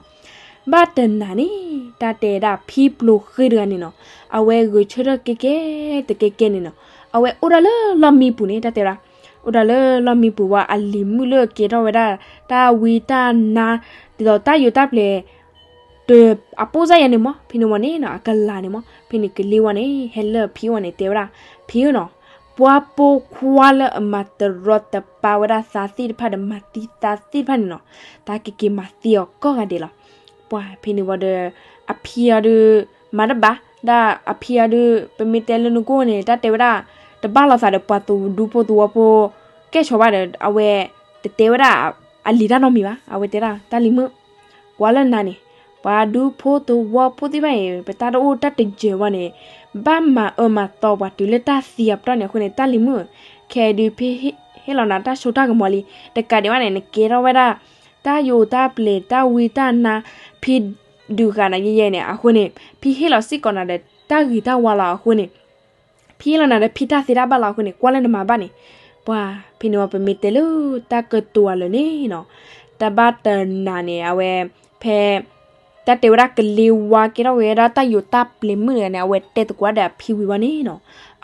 ဘၣ်တနၤန့ၣ် တၢ်တဲဒၣ်ဖံပျိၤဃ့တဂၤန့ၣ်နီၤ အဝဲဂဲၤဆၢထၢၣ်ကဲကဲတကဲကဲန့ၣ်နီၤ အဝဲအိၣ်ဒၣ်လၢလီၢ်မံပူၤန့ၣ် တၢ်တဲဒၣ် အိၣ်ဒၣ်လၢလီၢ်မံပူၤဝံၤ အလံၤမုၣ်လၢကဲထီၣ်ဝဲဒၣ် တၢ်ဝံတၢ်နါ ဒ်သိးတၢ်ယိးတၢ်ပျဲၤ တ အပိၢ်စၢ်ယဲန့ၣ်မး ဖဲန့ၣ်ဝံၤန့ၣ်နီၤ အကလၤန့ၣ်မး ဖဲန့ၣ်ကလ့ဝါန့ၣ် ဟဲလၢဖံဝံၤန့ၣ် တဲဝဲဒၣ် ဖံဧၢနီၤ ပှၤပိာ်ခွါလၢအမၤတရီတပါဝဲဒၣ်သးသ့ၣ်တဖၣ်ဒီး မၤသံသးသ့ၣ်တဖၣ်န့ၣ်နီၤ သးကက့ၤမၤသံအီၤကိးဂၤဒဲးလီၤ. ပှၤဖဲန့ၣ်ဝံၤဒီး အဖံအီၤဒီး မၤတဘၣ် ဒၣ်အဖံအီၤဒီး ပမ့ၢ်တဲလၢနကိၢ်န့ၣ် တၢ်တဲဝဲဒၣ် တဘၣ်လိာ်သးဒီးပှၤဒူဖိသဝီဖိ ကဲၣ်ဆိးဘၣ်ဒီး အဝဲ တတဲဝဲဒၣ် အလံၤတၢ်နီတမံၤဘၣ် အဝဲတဲဒၣ် တၢ်လံၤမုၣ် ကွၢ်လၢနၤန့ၣ် ပှၤဒူဖိသဝီဖိသ့ၣ်တဖၣ်အံၤ ပတၢ်တအိၣ်တၢ်တယၢၤဘၣ်န့ၣ် ဘၣ်မၤအၢမၤသီပှၤတုၤလၢတၢ်သံအပတီၢ်န့ၣ် အဃိန့ၣ် တၢ်လံၤမုၣ် ခဲအံၤဒုး ဖံဟ့ၣ်လီၤနၤတၢ်စိတၢ်ကမီၤလံ တကးဒံးဘၣ်န့ၣ် နကဲထီၣ်ဝဲဒၣ် တၢ်ယိးတၢ်ပျဲၤတၢ်ဝံတၢ်နါ ဖံဒုးဃာ်နၤယဲယဲန့ၣ် အဃိန့ၣ် ဖံဟ့ၣ်လီၤစ့ၢ်ကီးနၤဒီးတၢ်ဂ့ၤတၢ်ဝါလီၤအဃိန့ၣ် ဖံဟ့ၣ်လီၤနၤဒီးဖံတၢ်သ့တၢ်ဘၣ်လီၤအဃိန့ၣ် ကွၢ်လၢနမၤဘၣ်န့ၣ် ပှၤဖဲန့ၣ်ဝံၤ ပမ့ၢ်တဲလၢတၢ်ကတိၤအလၢာ်န့ၣ်နီၤ, တၢ်ဘၣ်တနၤန့ၣ် အဝဲ ဖဲ တၢ်တဲဝဲဒၣ်ကလ့ဝါကဲထီၣ်က့ၤဝဲဒၣ်တၢ်ယိာ်တၢ်ပျဲၤမုၣ်တဂၤန့ၣ် အဝဲတဲသကိးဒီးအဖံဝံၤဘၣ်န့ၣ်နီၤ,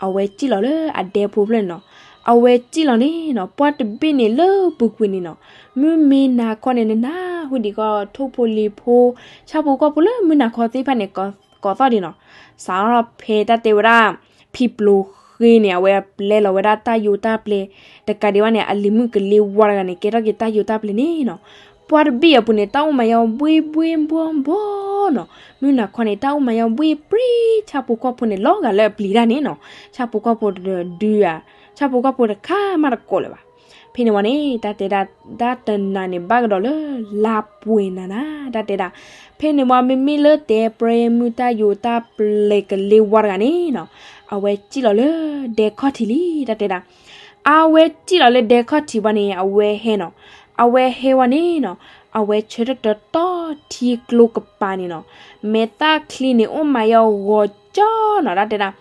အဝဲစံၣ်လီၤလၢအဒဲဖိဖျၢၣ်န့ၣ်နီၤ, အဝဲစံၣ်လီၤန့ၣ်နီၤ, ပှၢ်တဘ့ၣ်န့ၣ်လၢပူၤကွံာ်န့ၣ်နီၤ, မုၢ်မ့ၢ်နၤခီန့ၣ် နနၢ်ဟူဒံးကီး ထိၣ်ဖိလံၤဖိ ဆၣ်ဖိကီၢ်ဖိလၢမုၢ်နၤခီသ့ၣ်တဖၣ်န့ၣ် ကိးသီၣ်ဒံးနီၤ, စးထီၣ်ဖဲတၢ်တဲဝဲဒၣ် ဖံပျိၤဃ့န့ၣ် အဝဲပျဲလီၤဝဲဒၣ်တၢ်ယိာ်တၢ်ပျဲၤ, တကးဒံးဘၣ်န့ၣ် အလံၤမုၣ်ကလ့ဝါတဂၤန့ၣ် ကဲထီၣ်က့ၤတၢ်ယိာ်တၢ်ပျဲၤန့ၣ်နီၤ, ပှၢ်တဘ့ၣ်အပူၤန့ၣ် တၢ်အိၣ်မၤယီၤဘှ့ဘှ့ဘှီဘှီနီၤ, မုၢ်နၤခီန့ၣ် တၢ်အိၣ်မၤယီၤဘှ့ပြံ, ဆၣ်ဖိကီၢ်ဖိန့ၣ် လီၤဂာ်လၢအပျံၤတၢ်န့ၣ်နီၤ, ဆၣ်ဖိကီၢ်ဖိတဒုဧါ, ဆၣ်ဖိကီၢ်ဖိတခါမးတကိးလၢၤဘၣ်. ဖဲန့ၣ်ဝံၤန့ၣ် တၢ်တဲဒၣ် တၢ်တနၤန့ၣ် ဘၣ်ကဒီးလၢလါပှဲၤနၤနၤ တၢ်တဲဒၣ်, ဖဲန့ၣ်ဝံၤ မ့မ့ၢ်လၢတဲပြဲမုၢ်တၢ်ယိာ်တၢ်ပျဲၤကလ့ဝါတဂၤန့ၣ်နီၤ, အဝဲစံၣ်လီၤလၢဒဲခီၣ်ထံးလံ တၢ်တဲဒၣ်, အဝဲစံၣ်လီၤလၢဒဲခီၣ်ထံးဝံၤန့ၣ် အဝဲဟဲနီၤ, အဝဲဟဲဝံၤန့ၣ်နီၤ, အဝဲဆၢထၢၣ်တတီထံကျိကပၤန့ၣ်နီၤ, မဲာ်သၣ်ချံန့ၣ်အိၣ်မၤယီၤဂီၤကၠီနီၤ တၢ်တဲဒၣ်,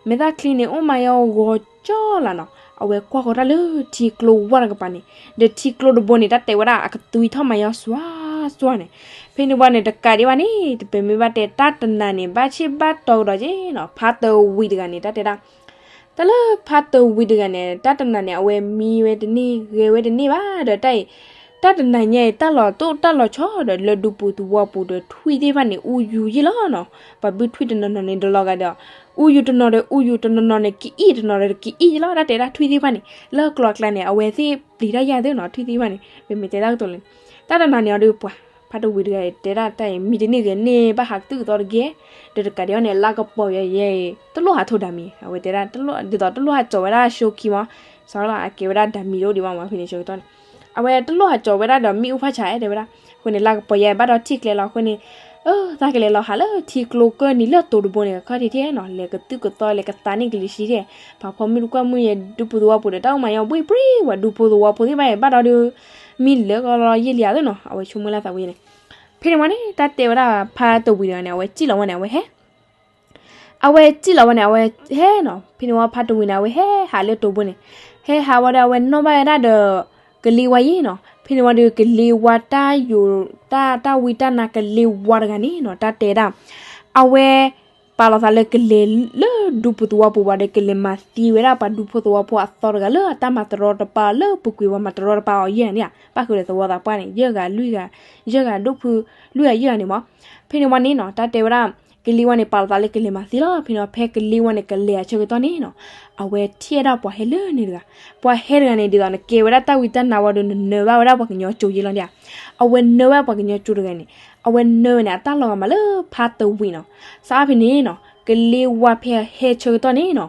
မဲာ်သၣ်ချံန့ၣ်အိၣ်မၤယီၤဂီၤကၠီလီၤနီၤ, အဝဲကွၢ်ဃီၤတၢ်လၢထံကျိဝါတကပၤန့ၣ်, ဒီးထံကျိတဘိန့ၣ် တၢ်တဲဝဲဒၣ်အကသွံထီၣ်မၤယီၤစွါစွါန့ၣ်, ဖဲန့ၣ်ဝံၤန့ၣ် တကးဒံးဘၣ်န့ၣ် တပမ့ၢ်ဘၣ်တဲတၢ်တနၤန့ၣ် ဘၣ်ဆ့ၣ်ဘၣ်တီကဒီးက့နီၤ, ဖါတဝံၤတဂၤန့ၣ် တၢ်တဲဒၣ် တၢ်လၢဖါတဝံၤတဂၤန့ၣ် တၢ်တနၤန့ၣ် အဝဲမံဝဲတန့ၢ်ဂဲၤဝဲတန့ၢ်ဘၣ်ဒီးတၢ်အံၤ, တၢ်တနၤညါအံၤ တၢ်လီၤတိၢ်တၢ်လီၤဆီဒီးလၢဒူပူၤသဝီပူၤဒီးထွံၣ်သ့ၣ်တဖၣ်န့ၣ် အူယူၤယ့ၢ်လီၤနီၤ, ပှၤဘုထွံၣ်တနီၤနီၤန့ၣ် ဒီးလီၤဂာ်ဒီး အူယူၤတနီၤဒီးအူယူၤ တနီၤနီၤန့ၣ် ကအံၣ်တနီၤဒီးကကအံၣ်ယ့ၢ်လီၤ တၢ်တဲဒၣ်ထွံၣ်သ့ၣ်တဖၣ်န့ၣ် လၢကျိၤအကျါန့ၣ် အဝဲသ့ၣ်ပျံၤတၢ်ယၢ်သ့နီၤ ထွံၣ်သ့ၣ်တဖၣ်န့ၣ် ပမ့ၢ်တဲတၢ်ကတိၤလၢ တၢ်တနၤန့ၣ်အီၤဒီးပှၤ ဖါတဝံၤတဂၤအံၤ တဲဒၣ်တၢ်အံၤ မံတန့ၢ်ဂဲၤန့ၢ်ဘၣ်ဟးကသုၣ်ကသီတဂ့ၤ, ဒီးတကးဒံးဘၣ်န့ၣ် လါကပီၤယဲအံၤ တလိၣ်ဟးထိးဒၣ်မံၤ အဝဲတဲဒၣ် ဒ်သိးတလိၣ်ဟးကၠီၤဝဲဒၣ် show ခံမး, စးလီၤအကဲဝဲဒၣ်ဒၣ်မံၤတအိၣ်ဒံးဘၣ်မး ဖဲန့ၣ် ဆၢကတီၢ်န့ၣ် အဝဲတလိၣ်ဟးကၠီၤဝဲဒၣ်ဒီးမ့ၣ်အူဖးဆး တဲဝဲဒၣ်, အဃိန့ၣ် လါကပီၤယဲအံၤဘၣ်ဒီးထံၣ်ကျဲလီၤ အဃိန့ၣ် အၢ သးကလဲၤလီၤဟးလၢထံကျိကၢၢ်နံၤလၢတိၤတဘိန့ၣ် ခီၣ်ထံးထံးနီၤ လဲၤကသုၣ်ကသီလဲၤကသးန့ၢ်ကလံၤဆှံထဲ, ပှၤဖီမုၢ်တကွၢ်မုၢ်ယဲ ဒူပူၤသဝီပူၤဒီး တၢ်အိၣ်မၤယီၤဘှ့ပြံ ပှၤဒူဖိသဝီဖိသ့ၣ်တဖၣ်အံၤ ဘၣ်ဒီးဒုး မံလၢကလီယ့ၢ်လံဧါသ့နီၤ အဝဲဆိကမိၣ်လၢသးဝံၤန့ၣ်, ဖဲန့ၣ်ဝံၤန့ၣ် တၢ်တဲဝဲဒၣ်ဖါတဝံၤတဂၤန့ၣ် အဝဲစံၣ်လီၤဝဲန့ၣ် အဝဲဟဲ အဝဲစံၣ်လီၤဝဲန့ၣ် အဝဲဟဲနီၤ ဖဲန့ၣ်ဝံၤဖါတဝံၤန့ၣ် အဝဲဟဲဟးလၢတိၤဘိန့ၣ်, ဟဲဟးဝံၤဒီးအဝဲနီၣ်ဘၣ်ဝဲဒၣ်ဒီး ကလ့ဝါယ့ၢ်နီၤ ဖဲန့ၣ်ဝံၤဒီး ကလ့ဝါတၢ်ယိာ် တၢ် တၢ်ဝံတၢ်နါကလ့ဝါတဂၤန့ၣ်နီၤ တၢ်တဲဒၣ် အဝဲ ပာ်လီၤသးလၢကလဲၤလၢဒူဖိသဝီပူၤဘၣ်ဒီး ကလဲၤမၤသံဝဲဒၣ်ပှၤဒူဖိသဝီဖိအသီတဂၤလၢအတၢ်မၤတရီတပါလၢပူၤကွံာ်ဝဲမၤတရီတပါအီၤယဲၢ်ဂၤန့ၣ်ဧါ ဘၣ်ဃုာ်ဒီးသဝီသးပှၢ်န့ၣ် ယဲၢ်ဂၤလွံၢ်ဂၤ ယဲၢ်ဂၤဒိၣ်ဖု လွံၢ်ဂၤယဲၢ်ဂၤန့ၣ်မး, ဖဲန့ၣ်ဝံၤန့ၣ်နီၤ တၢ်တဲဝဲဒၣ် ကလ့ဝါန့ၣ် ပာ်လီၤသးလၢကလဲၤမၤသံလီၤ ဖဲန့ၣ်ဝံၤဖဲကလ့ဝါန့ၣ် ကလဲၤအဆၢကတီၢ်န့ၣ်နီၤ အဝဲထံၣ်ဝဲဒၣ်ပှၤဟဲလၢန့ၣ်တဂၤ, ပှၤဟဲတဂၤန့ၣ် ဒ်သိးနကဲဝဲဒၣ်တၢ်ဝံတၢ်နါဝံၤဒီး နနၢဘၣ်ဝဲဒၣ်ပှၤကညီကၠိယ့ၢ်လီၤဒၣ်, အဝဲနၢဘၣ်ပှၤကညီကၠိတဂၤန့ၣ်, အဝဲနၢဝဲန့ၣ် အတၢ်လီၤဂာ်မးလၢဖါတဝံၤနီၤ, စးဖဲန့ၣ်နီၤ ကလ့ဝါဖဲဟဲဆၢကတီၢ်န့ၣ်နီၤ,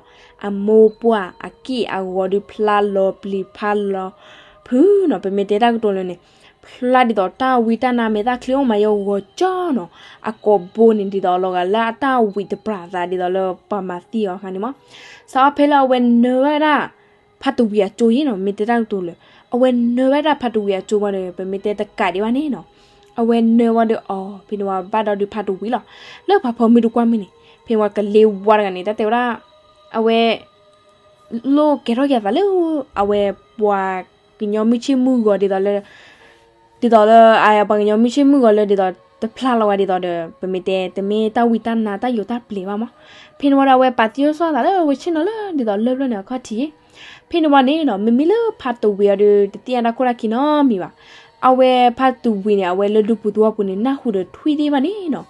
အမိၢ်ပှၢ်အက့ၢ်အဂီၤဒုးဖျါလီၤပျံၤဖျါလီၤဖုးနီၤ ပမ့ၢ်တဲတၢ်ကတိၤလၢန့ၣ်, ဖျါဒ်သိးတၢ်ဝံတၢ်နါမဲာ်သၣ်ချံအိၣ်မၤယီၤဂီၤကၠီနီၤ, အကိာ်ဘိန့ၣ်ဒ်သိးလီၤဂာ်လၢအတၢ်ဝံတပျၢ်အသးဒ်သိးလၢပှၤမၤသံအီၤအခါန့ၣ်မး, စးဖဲလၢအဝဲနၢဝဲဒၣ် ဖါတဝံၤအကၠိယ့ၢ်နီၤ မ့ၢ်တဲတၢ်ကတိၤလၢ, အဝဲနၢဝဲဒၣ်ဖါတဝံၤအကၠိဝံၤဒီး ပမ့ၢ်တဲတကးဒံးဘၣ်န့ၣ်နီၤ, အဝဲနၢဝံၤဒီးအီၤ ဖဲန့ၣ်ဝံၤဘၣ်ဒီးဒုးဖါတဝံၤလီၤ, လၢပှၤဖီမုၢ်တကွၢ်မုၢ်န့ၣ် ဖဲန့ၣ်ဝံၤကလ့ဝါတဂၤန့ၣ် တၢ်တဲဝဲဒၣ်, အဝဲ လိၣ်ကဲထီၣ်က့ၤအသးလၢ အဝဲပှၤကညီမုၢ်ဆ့ၣ်မုၢ်ဂီၤဒ်သိးလၢ ဒ်သိးလၢ ပှၤကညီမုၢ်ဆ့ၣ်မုၢ်ဂီၤလၢဒ်သိး တဖျါလီၤဝဲဒ်သိးဒီး ပမ့ၢ်တဲ တမ့ၢ်တၢ်ဝံတၢ်နါတၢ်ယိာ်တၢ်ပျဲၤဘၣ်မး, ဖဲန့ၣ်ဝံၤဒီးအဝဲပာ်သံအီၤစီအသးလၢအဝဲဆ့ၣ်နီၤလၢဒ်သိးလၢပျၢၤန့ၣ်အခီၣ်ထံး, ဖဲန့ၣ်ဝံၤန့ၣ်နီၤ မ့မ့ၢ်လၢဖါတဝံၤအီၤဒီး တသ့ၣ်ညါတၢ်ခိၣ်တၢ်ခံနီတမံၤဘၣ်, အဝဲဖါတဝံၤန့ၣ် အဝဲလၢဒူပူၤသဝီပူၤန့ၣ် နၢ်ဟူဒီးထွံၣ်သ့ၣ်တဖၣ်န့ၣ်နီၤ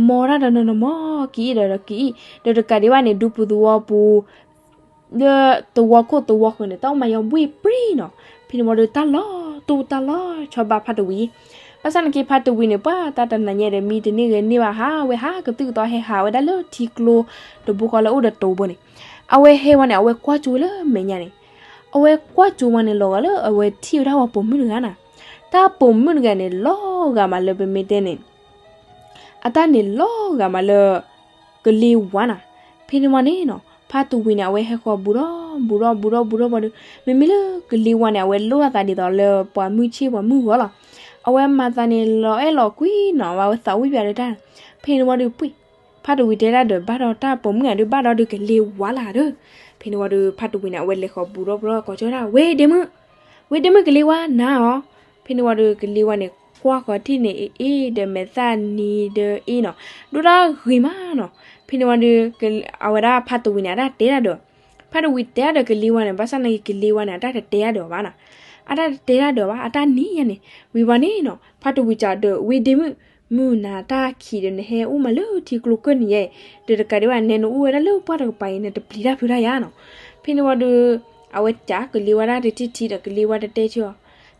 မ်တၢ်ဒီးနီၤနီၤ မ်က့ၤအ့ၣ်ဒီးဒီးက့ၤအ့ၣ် ဒီးတကးဒံးဘၣ်န့ၣ် ဒူပူၤသဝီပူၤ လၢသဝီခိၣ်သဝီဃၢၤန့ၣ် တၢ်အိၣ်မၤယီၤဘှ့ၣ်ပြံနီၤ, ဖဲန့ၣ်ဝံၤဒီးတၢ်လီၤတိၢ်တၢ်လီၤဆီဘၣ်ဖါတဝံၤ, ဘၣ်ဆၣ်နာ်က့ဖါတဝံၤန့ၣ် ပှၤတၢ်တနၤညါဒီး မံတန့ၢ်ဂဲၤန့ၢ်ဘၣ်ဟးဝဲဟးကသုၣ်ကသီဟဲဟးဝဲဒၣ်လၢထံကျိတဘိဃီလၢအိၣ်ဒီးတိၤဘိန့ၣ်, အဝဲဟဲဝံၤန့ၣ် အဝဲကွၢ်ကၠိဝဲလၢမဲာ်ညါန့ၣ်, အဝဲကွၢ်ကၠိဝံၤန့ၣ် လီၤဂာ်လၢအဝဲထံၣ်ဝဲဒၣ်ပှၤပိာ်မုၣ်တဂၤနီၤ, တၢ်ပိာ်မုၣ်တဂၤန့ၣ် လီၤဂာ်မးလၢပမ့ၢ်တဲန့ၣ် အတၢ်န့ၣ်လီၤဂာ်မးလၢ ကလ့ဝါနီၤ, ဖဲန့ၣ်ဝံၤန့ၣ်နီၤ ဖါတဝံၤန့ၣ် အဝဲဟဲဃီၤဘူးထီၣ်ဘူးထီၣ်ဘူးထီၣ်ဘူးထီၣ်ဘူးဒီး မ့မ့ၢ်လၢကလ့ဝါန့ၣ် အဝဲလိၣ်အသးဒ်သိးလၢပှၤမုၢ်ဆ့ၣ်ပှၤမုၢ်ဂီၤလီၤ, အဝဲမၤသးန့ၣ်လီၤအဲၣ်လီၤကွံနီၤ အဝဲသးဝံၣ်ပၠးဒီးတၢ်, ဖဲန့ၣ်ဝံၤဒီးပှ့ၢ် ဖါတဝံၤတဲဒၣ်ဒီး ဘၣ်ဒီးတၢ်ပိာ်မုၣ်ဧါဒီး ဘၣ်ဒီးဒုးကလ့ဝါလၢ်ဒီး, ဖဲန့ၣ်ဝံၤဒီး ဖါတဝံၤန့ၣ် အဝဲလဲၤဃီၤဘူးထီၣ်ဘူးထီၣ် ကိးကၠီဒၣ် ဝ့ဒ့မုၣ်, ဝ့ဒ့မုၣ် ကလ့ဝါနၤအီၤ, ဖဲန့ၣ်ဝံၤဒီး ကလ့ဝါန့ၣ် ကွၢ်ဃီၤထံၣ်န့ၣ် အ့ၣ်ဒီးမဲာ်သၣ်နံၤဒီးအ့ၣ်နီၤ, ဒိၣ်တၢ်ဂ့ၤမးနီၤ, ဖဲန့ၣ်ဝံၤဒီး အဝဲဒၣ်ဖါတဝံၤန့ၣ် အတၢ်တဲဒၣ်ဒီး ဖါတဝံၤတဲဒၣ်ဒီးကလ့ဝါန့ၣ် ဘၣ်ဆၣ်နာ်က့ ကလ့ဝါန့ၣ် အတၢ်တတဲဒၣ်ဒီးဘၣ်နီၤ, အတၢ်တတဲဒၣ်ဒီးဘၣ် အတၢ်နံၤယါန့ၣ်, ဝံၤဘၣ်န့ၣ်နီၤ ဖါတဝံၤစံးဒီး ဝ့ဒ့မုၣ်, မုၢ်နၤတၢ်ခံးဒီး နဟဲအိၣ်မးလၢထံကျိကၢၢ်နံၤယါအံၤ, ဒီးတကးဒံးဘၣ် နဲနအိၣ်ဝဲဒၣ်လၢပှၢ်တကပၤအံၤ နတပျံၤတၢ်ဖုးတၢ်ယါနီၤ, ဖဲန့ၣ်ဝံၤဒီး အဝဲစံးကလ့ဝါဒၣ်တထံၣ်ထံၣ်ဒီး ကလ့ဝါတတဲဆၢအီၤ,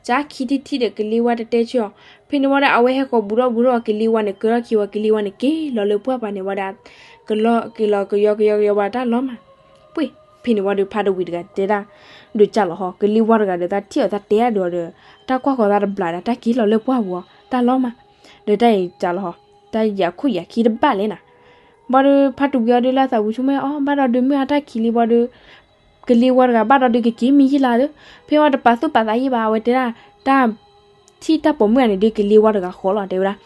စံးခံထံၣ်ထံၣ်ဒီး ကလ့ဝါတတဲဆၢအီၤ, ဖဲန့ၣ်ဝံၤဒီး အဝဲဟဲဃီၤဘူးထီၣ်ဘူးထီၣ် ကလ့ဝါန့ၣ် ကၢထီၣ်ခံဝံၤ ကလ့ဝါန့ၣ် က့ၤလီၤလၢပှၢ်ပၤန့ၣ်ဝံၤဒီး ကလီၤ က့ၤလီၤကယီကယီကယီဝံၤ တၢ်လီၤမး, ပှ့ၤ, ဖဲန့ၣ်ဝံၤဒီး ဖါတဝံၤတဂၤတဲဒၣ် ဒုးစံးလီၤဟီ ကလ့ဝါတဂၤဒီး တၢ်ထံၣ်အီၤတၢ်တဲဒၣ်ဒီး တၢ်ကွၢ်ဃီၤသးတဘျီဒီး တၢ်က့ၤလီၤလၢပှၢ်ပူၤအီၤ တၢ်လီၤမး, ဒီးတၢ်အံၤစံးလီၤဟီ တၢ်ယံၤအခိၣ်ယံၤခံတဘၣ်လဲၣ်နၤ, ဘၣ်ဒီး ဖါတဝံၤအီၤဒုးလၢအသးဝံၤဆိကမိၣ်အီၤ ဘၣ်ဒီးဒုးမုၢ်အတၢ်ခံးလံဝံၤဒီး ကလ့ဝါတဂၤဘၣ်ဒီးဒုးကက့ၤမံယံာ်လၢ်ဒီး ဖဲဝံၤတပာ်သူၣ်ပာ်သးယံာ်ဘၣ် အဝဲတဲဒၣ် တၢ် ထံၣ်တၢ်ပိာ်မုၣ်ဂၤန့ၣ်ဒီး ကလ့ဝါတဂၤဃီလီၤ တဲဝဲဒၣ်,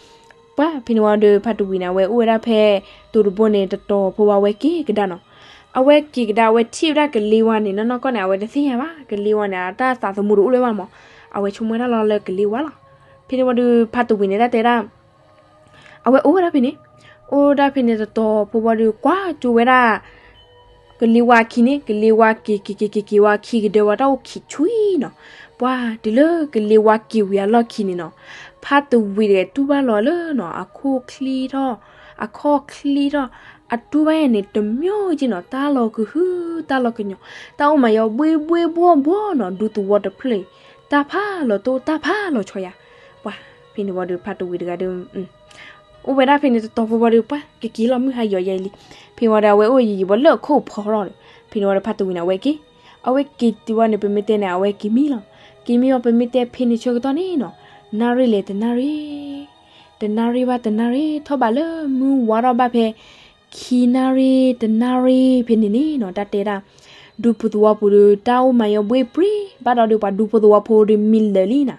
ပှၤ ဖဲန့ၣ်ဝံၤဒီး ဖါတဝံၤန့ၣ် အဝဲအိၣ်ဝဲဒၣ်ဖဲ တိၤတဘိန့ၣ် တတီၤဖိဝံၤ အဝဲက့ၤကဒါနီၤ, အဝဲက့ၤကဒါ အဝဲထံၣ်ဝဲဒၣ်ကလ့ဝါန့ၣ် နီၢ်နီၢ်ကီၢ်န့ၣ် အဝဲတသ့ၣ်ညါဘၣ် ကလ့ဝါန့ၣ် အတၢ်သးသမူတအိၣ်လၢၤဘၣ်မး, အဝဲဆိကမိၣ်ဝဲဒၣ်လီၤလၢကလ့ဝါလီၤ, ဖဲန့ၣ်ဝံၤဒီး ဖါတဝံၤန့ၣ် တၢ်တဲဒၣ် အဝဲအိၣ်ဝဲဒၣ်ဖဲန့ၣ်, အိၣ်ဒၣ်ဖဲန့ၣ်တတီၤဖိဝံၤဒီး ကွၢ်ကၠိဝဲဒၣ် ကလ့ဝါအခံန့ၣ် ကလ့ဝါက့ၤက့ၤက့ၤက့ၤက့ၤဝံၤ အခံကဒၢဝံၤ တၢ်အိၣ်ခံးဆူၣ်နီၤ, ပှၤ တုၤလၢကလ့ဝါက့ၤဝံၤအလီၢ်ခံန့ၣ်နီၤ, ဖါတဝံၤတဂၤတူၢ်ဘၣ်လီၤလၢနီၤ အခိၣ်ချံထီၣ်, အခီၣ်ချံထီၣ်, အတူၢ်ဘၣ်ယဲန့ၣ် တမံၤက့နီၤ တၢ်လီၤကဟုၣ် တၢ်လီၤကညီၤ, တၢ်အိၣ်မးယီၤဘှ့ဘှ့ဘှီဘှီနီၤ ဒူသဝီတဖျၢၣ်အံၤ, တၢ်ဖးလီၤတိၢ် တၢ်ဖးလီၤဆီယၤ, ပှၤ ဖဲန့ၣ်ဝံၤဒီး ဖါတဝံၤတဂၤဒီး အိၣ်ဝဲဒၣ်ဖဲန့ၣ်တတီၤဖိဝံၤဒီး ပှၤ ကက့ၤလီၤမုၢ်ဟါယီၤယဲအံၤလံ, ဖဲဝံၤဒီး အဝဲအိၣ်ယံာ်ယံာ်ဝံၤလၢအခိၣ်ဖီထီၣ်ဒီး ဖဲန့ၣ်ဝံၤဒီး ဖါတဝံၤန့ၣ် အဝဲက့ၤ, အဝဲက့ၤတုၤဝံၤန့ၣ် ပမ့ၢ်တဲန့ၣ် အဝဲက့ၤမံလီၤ, က့ၤမံဝံၤ ပမ့ၢ်တဲဖဲန့ၣ်ဆၢကတီၢ်န့ၣ်နီၤ, နၣ်ရံၣ်လဲၤတနၣ်ရံၣ် တနၣ်ရံၣ်ဘၣ်တနၣ်ရံၣ် ထီၣ်ဘးလၢမုၢ်ဝါထီၣ်ဘၣ်ဖဲ ခံနၣ်ရံၣ်တနၣ်ရံၣ်ဖဲန့ၣ်န့ၣ်နီၤ တၢ်တဲဒၣ် ဒူဖိသဝီဖိဒီး တၢ်အိၣ်မးယီၤဘှ့ပြံ ဘၣ်ဒီးဒီး ပှၤဒူဖိသဝီဖိဒီး မံလၢာ်လံနၤ,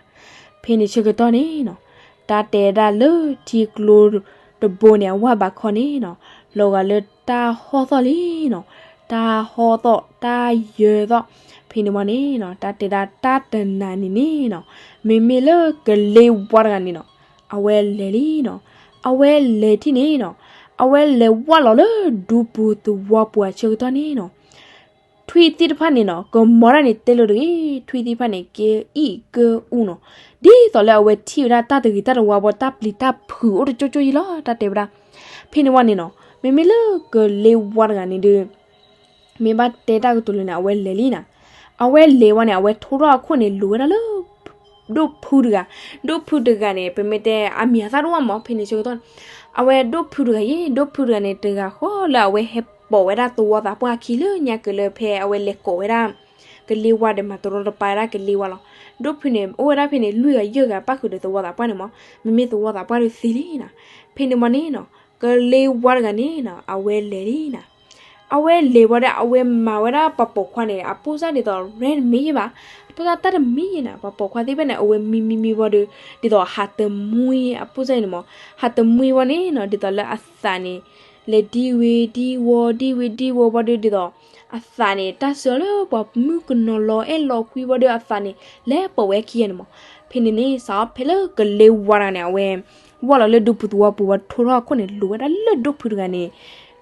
ဖဲန့ၣ်ဆၢကတီၢ်န့ၣ်နီၤ, တၢ်တဲဒၣ်လၢထံကျိတဘိန့ၣ် အဝၢ်ဘးခီန့ၣ်နီၤ, လီၤဂာ်လၢတၢ်ဟီၣ်သီၣ်လံနီၤ, တၢ်ဟီၣ်သီၣ် တၢ်ယၢၤသီၣ်, ဖဲန့ၣ်ဝံၤန့ၣ်နီၤ တၢ်တဲဒၣ်တၢ်တနၤန့ၣ်န့ၣ်နီၤ, မ့မ့ၢ်လၢကလ့ဝါတဂၤန့ၣ်နီၤ, အဝဲလဲၤလံနီၤ, အဝဲလဲၤထံၣ်န့ၣ်နီၤ, အဝဲလဲၤဝၢ်လီၤလၢဒူပူၤသဝီပူၤအဆၢကတီၢ်န့ၣ်နီၤ ထွံၣ်သ့ၣ်တဖၣ်န့ၣ်နီၤ ကမီၤဒၣ်န့ၣ်တဲလိၤတဂ့ၤ, ထွံၣ်သ့ၣ်တဖၣ်န့ၣ် ကအံၣ်ကအူနီၤ, ဒ်သိးလၢအဝဲထံၣ်ဝဲဒၣ်တၢ်တဂ့ၤတၢ်တဝါဘီ တၢ်ပျံၤတၢ်ဖုးအိၣ်တကၠိကၠိအံၤလီၤ တၢ်တဲဝဲဒၣ်, ဖဲန့ၣ်ဝံၤန့ၣ်နီၤ မ့မ့ၢ်လၢကလ့ဝါတဂၤန့ၣ်ဒီး မ့ၢ်ဘၣ်တဲတၢ်ကတိၤလၢန့ၣ် အဝဲလဲၤလံနၤ, အဝဲလဲၤဝံၤန့ၣ် အဝဲထိထီၣ်အခိၣ်န့ၣ် လိၤဝဲဒၣ်လၢ ဒိၣ်ဖုတဂၤ, ဒိၣ်ဖုတဂၤန့ၣ် ပမ့ၢ်တဲအမံၤအသၣ်တအိၣ်မး ဖဲန့ၣ်ဆၢကတီၢ်န့ၣ်, အဝဲဒိၣ်ဖုတဂၤယ့ၣ် ဒိၣ်ဖုတဂၤန့ၣ် တဂၤဃီလၢအဝဲဟဲပိာ်ဝဲဒၣ်သဝီသးပှၢ်အခံလၢညါက့ၤလၢ ဖဲအဝဲလဲၤကိးဝဲဒၣ် ကလ့ဝါဒီး မၤတရီတပါဝဲဒၣ်ကလ့ဝါလီၤ. ဒိၣ်ဖုန့ၣ် အိၣ်ဝဲဒၣ်ဖဲန့ၣ် လွံၢ်ဂၤယဲၢ်ဂၤ ပၣ်ဃုာ်ဒီးသဝီသးပှၢ်န့ၣ်မး, မ့မ့ၢ်သဝီသးပှၢ်ဒီးသံလံနၤ, ဖဲန့ၣ်ဝံၤန့ၣ်နီၤ ကလ့ဝါတဂၤန့ၣ်နီၤ အဝဲလဲၤလံနၤ အဝဲလဲၤဝံၤဒီး အဝဲမၤဝဲဒၣ်ပှၤပိာ်ခွါန့ၣ် အပိၢ်စၢ်ဒ်သိး ရဲၣ်တမံၤယ့ၣ်ဘၣ်, အပိၢ်စၢ်တၢ်တမံၤယ့ၣ်နၤ, ပှၤပိာ်ခွါသ့ၣ်တဖၣ်န့ၣ် အဝဲမံမံမံဝံၤဒီး ဒ်သိးဟးတမှံအပိၢ်စၢ်န့ၣ်မး, ဟးတမှံဝံၤန့ၣ်နီၤ ဒ်သိးလၢအသးန့ၣ် လဲၤဒံဝ့ၤဒံဝီၤ ဒံဝ့ၤဒံဝီၤဝံၤဒီး ဒ်သိး အသးန့ၣ်တၢ်စၢၤလၢပှၤမုၣ်ကနီၤလီၤအဲၣ်လီၤကွံဝံၤဒီး အသးန့ၣ် လဲၤပိာ်ဝဲခံဂၤန့ၣ်မး, ဖဲန့ၣ်န့ၣ် စးထီၣ်ဖဲလၢကလ့ဝါတဂၤန့ၣ် အဝဲ ဝၢ်လီၤလၢဒူပူၤသဝီပူၤဝံၤ ထိထီၣ်အခိၣ်န့ၣ် လိၤဝဲဒၣ်လၢဒိၣ်ဖုတဂၤန့ၣ်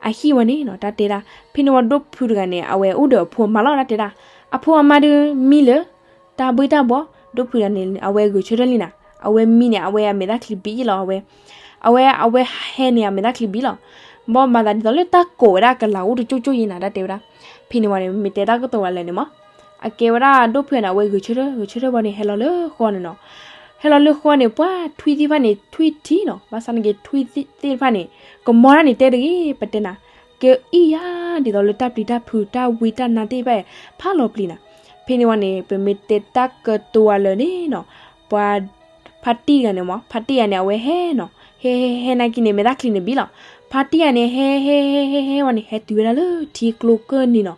အဟံၣ်ဝဲန့ၣ်နီၤ တၢ်တဲဒၣ်, ဖဲန့ၣ်ဝံၤဒိၣ်ဖုတဂၤန့ၣ် အဝဲအိၣ်ဒီးအဖိအမါလီၤ တၢ်တဲဒၣ်, အဖိအမါဒီးမံလၢ တၢ်ဘှ့ၣ်တၢ်ဘှီၣ်, ဒိၣ်ဖုတဂၤန့ၣ် အဝဲဂဲၤဆၢထၢၣ်လံနၤ, အဝဲမံန့ၣ် အဝဲအမဲာ်သၣ်ချံဘံၣ်လီၤ အဝဲ, အဝဲ အဝဲဟဲန့ၣ် အမဲာ်သၣ်ချံဘံၣ်လီၤ, ဘၣ်မၤသးဒ်သိးလၢတၢ်ကိးဝဲဒၣ်ကလၤအိၣ်တကၠိကၠိယ့ၣ်နၤ တၢ်တဲဝဲဒၣ်, ဖဲန့ၣ်ဝံၤန့ၣ် မ့ၢ်တဲတၢ်ကတိၤဝဲလၢာ်န့ၣ်မး, အကဲဝဲဒၣ်ဒိၣ်ဖုန့ၣ် အဝဲဂဲၤဆၢထၢၣ် ဂဲၤဆၢထၢၣ်ဝံၤန့ၣ် ဟဲလီၤလၢဃီန့ၣ်နီၤ, ဟဲလီၤလၢဃီန့ၣ် ပှၤထွံၣ်သ့ၣ်တဖၣ်န့ၣ် ထွံၣ်ထံနီၤ, ဘၣ်ဆၣ်န့ၣ်က့ ထွံၣ်သ့ၣ်တဖၣ်န့ၣ် ကမီၤဒၣ်န့ၣ်တဲတဂ့ၤ ပတဲနၤ, ကအံၣ်ယၤ ဒ်သိးလၢတၢ်ပျံၤတၢ်ဖုး တၢ်ဝံတၢ်နါသ့ၣ်တဖၣ် ဖးလီၤပျံၤနၤ, ဖဲန့ၣ်ဝံၤန့ၣ် ပမ့ၢ်တဲတၢ်ကတိၤဝဲလၢာ်န့ၣ်နီၤ, ပှၤ ဖါတံၢ်တဂၤန့ၣ်မး ဖါတံၢ်တဂၤန့ၣ် အဝဲဟဲနီၤ, ဟဲဟဲဟဲနာ်က့န့ၣ် မဲာ်သၣ်ချံန့ၣ်ဘံၣ်လီၤ, ဖါတံၢ်တဂၤန့ၣ် ဟဲဟဲဟဲဟဲဟဲဝံၤန့ၣ် ဟဲတုၤဝဲဒၣ်လၢထံကျိကၢၢ်နံၤနီၤ,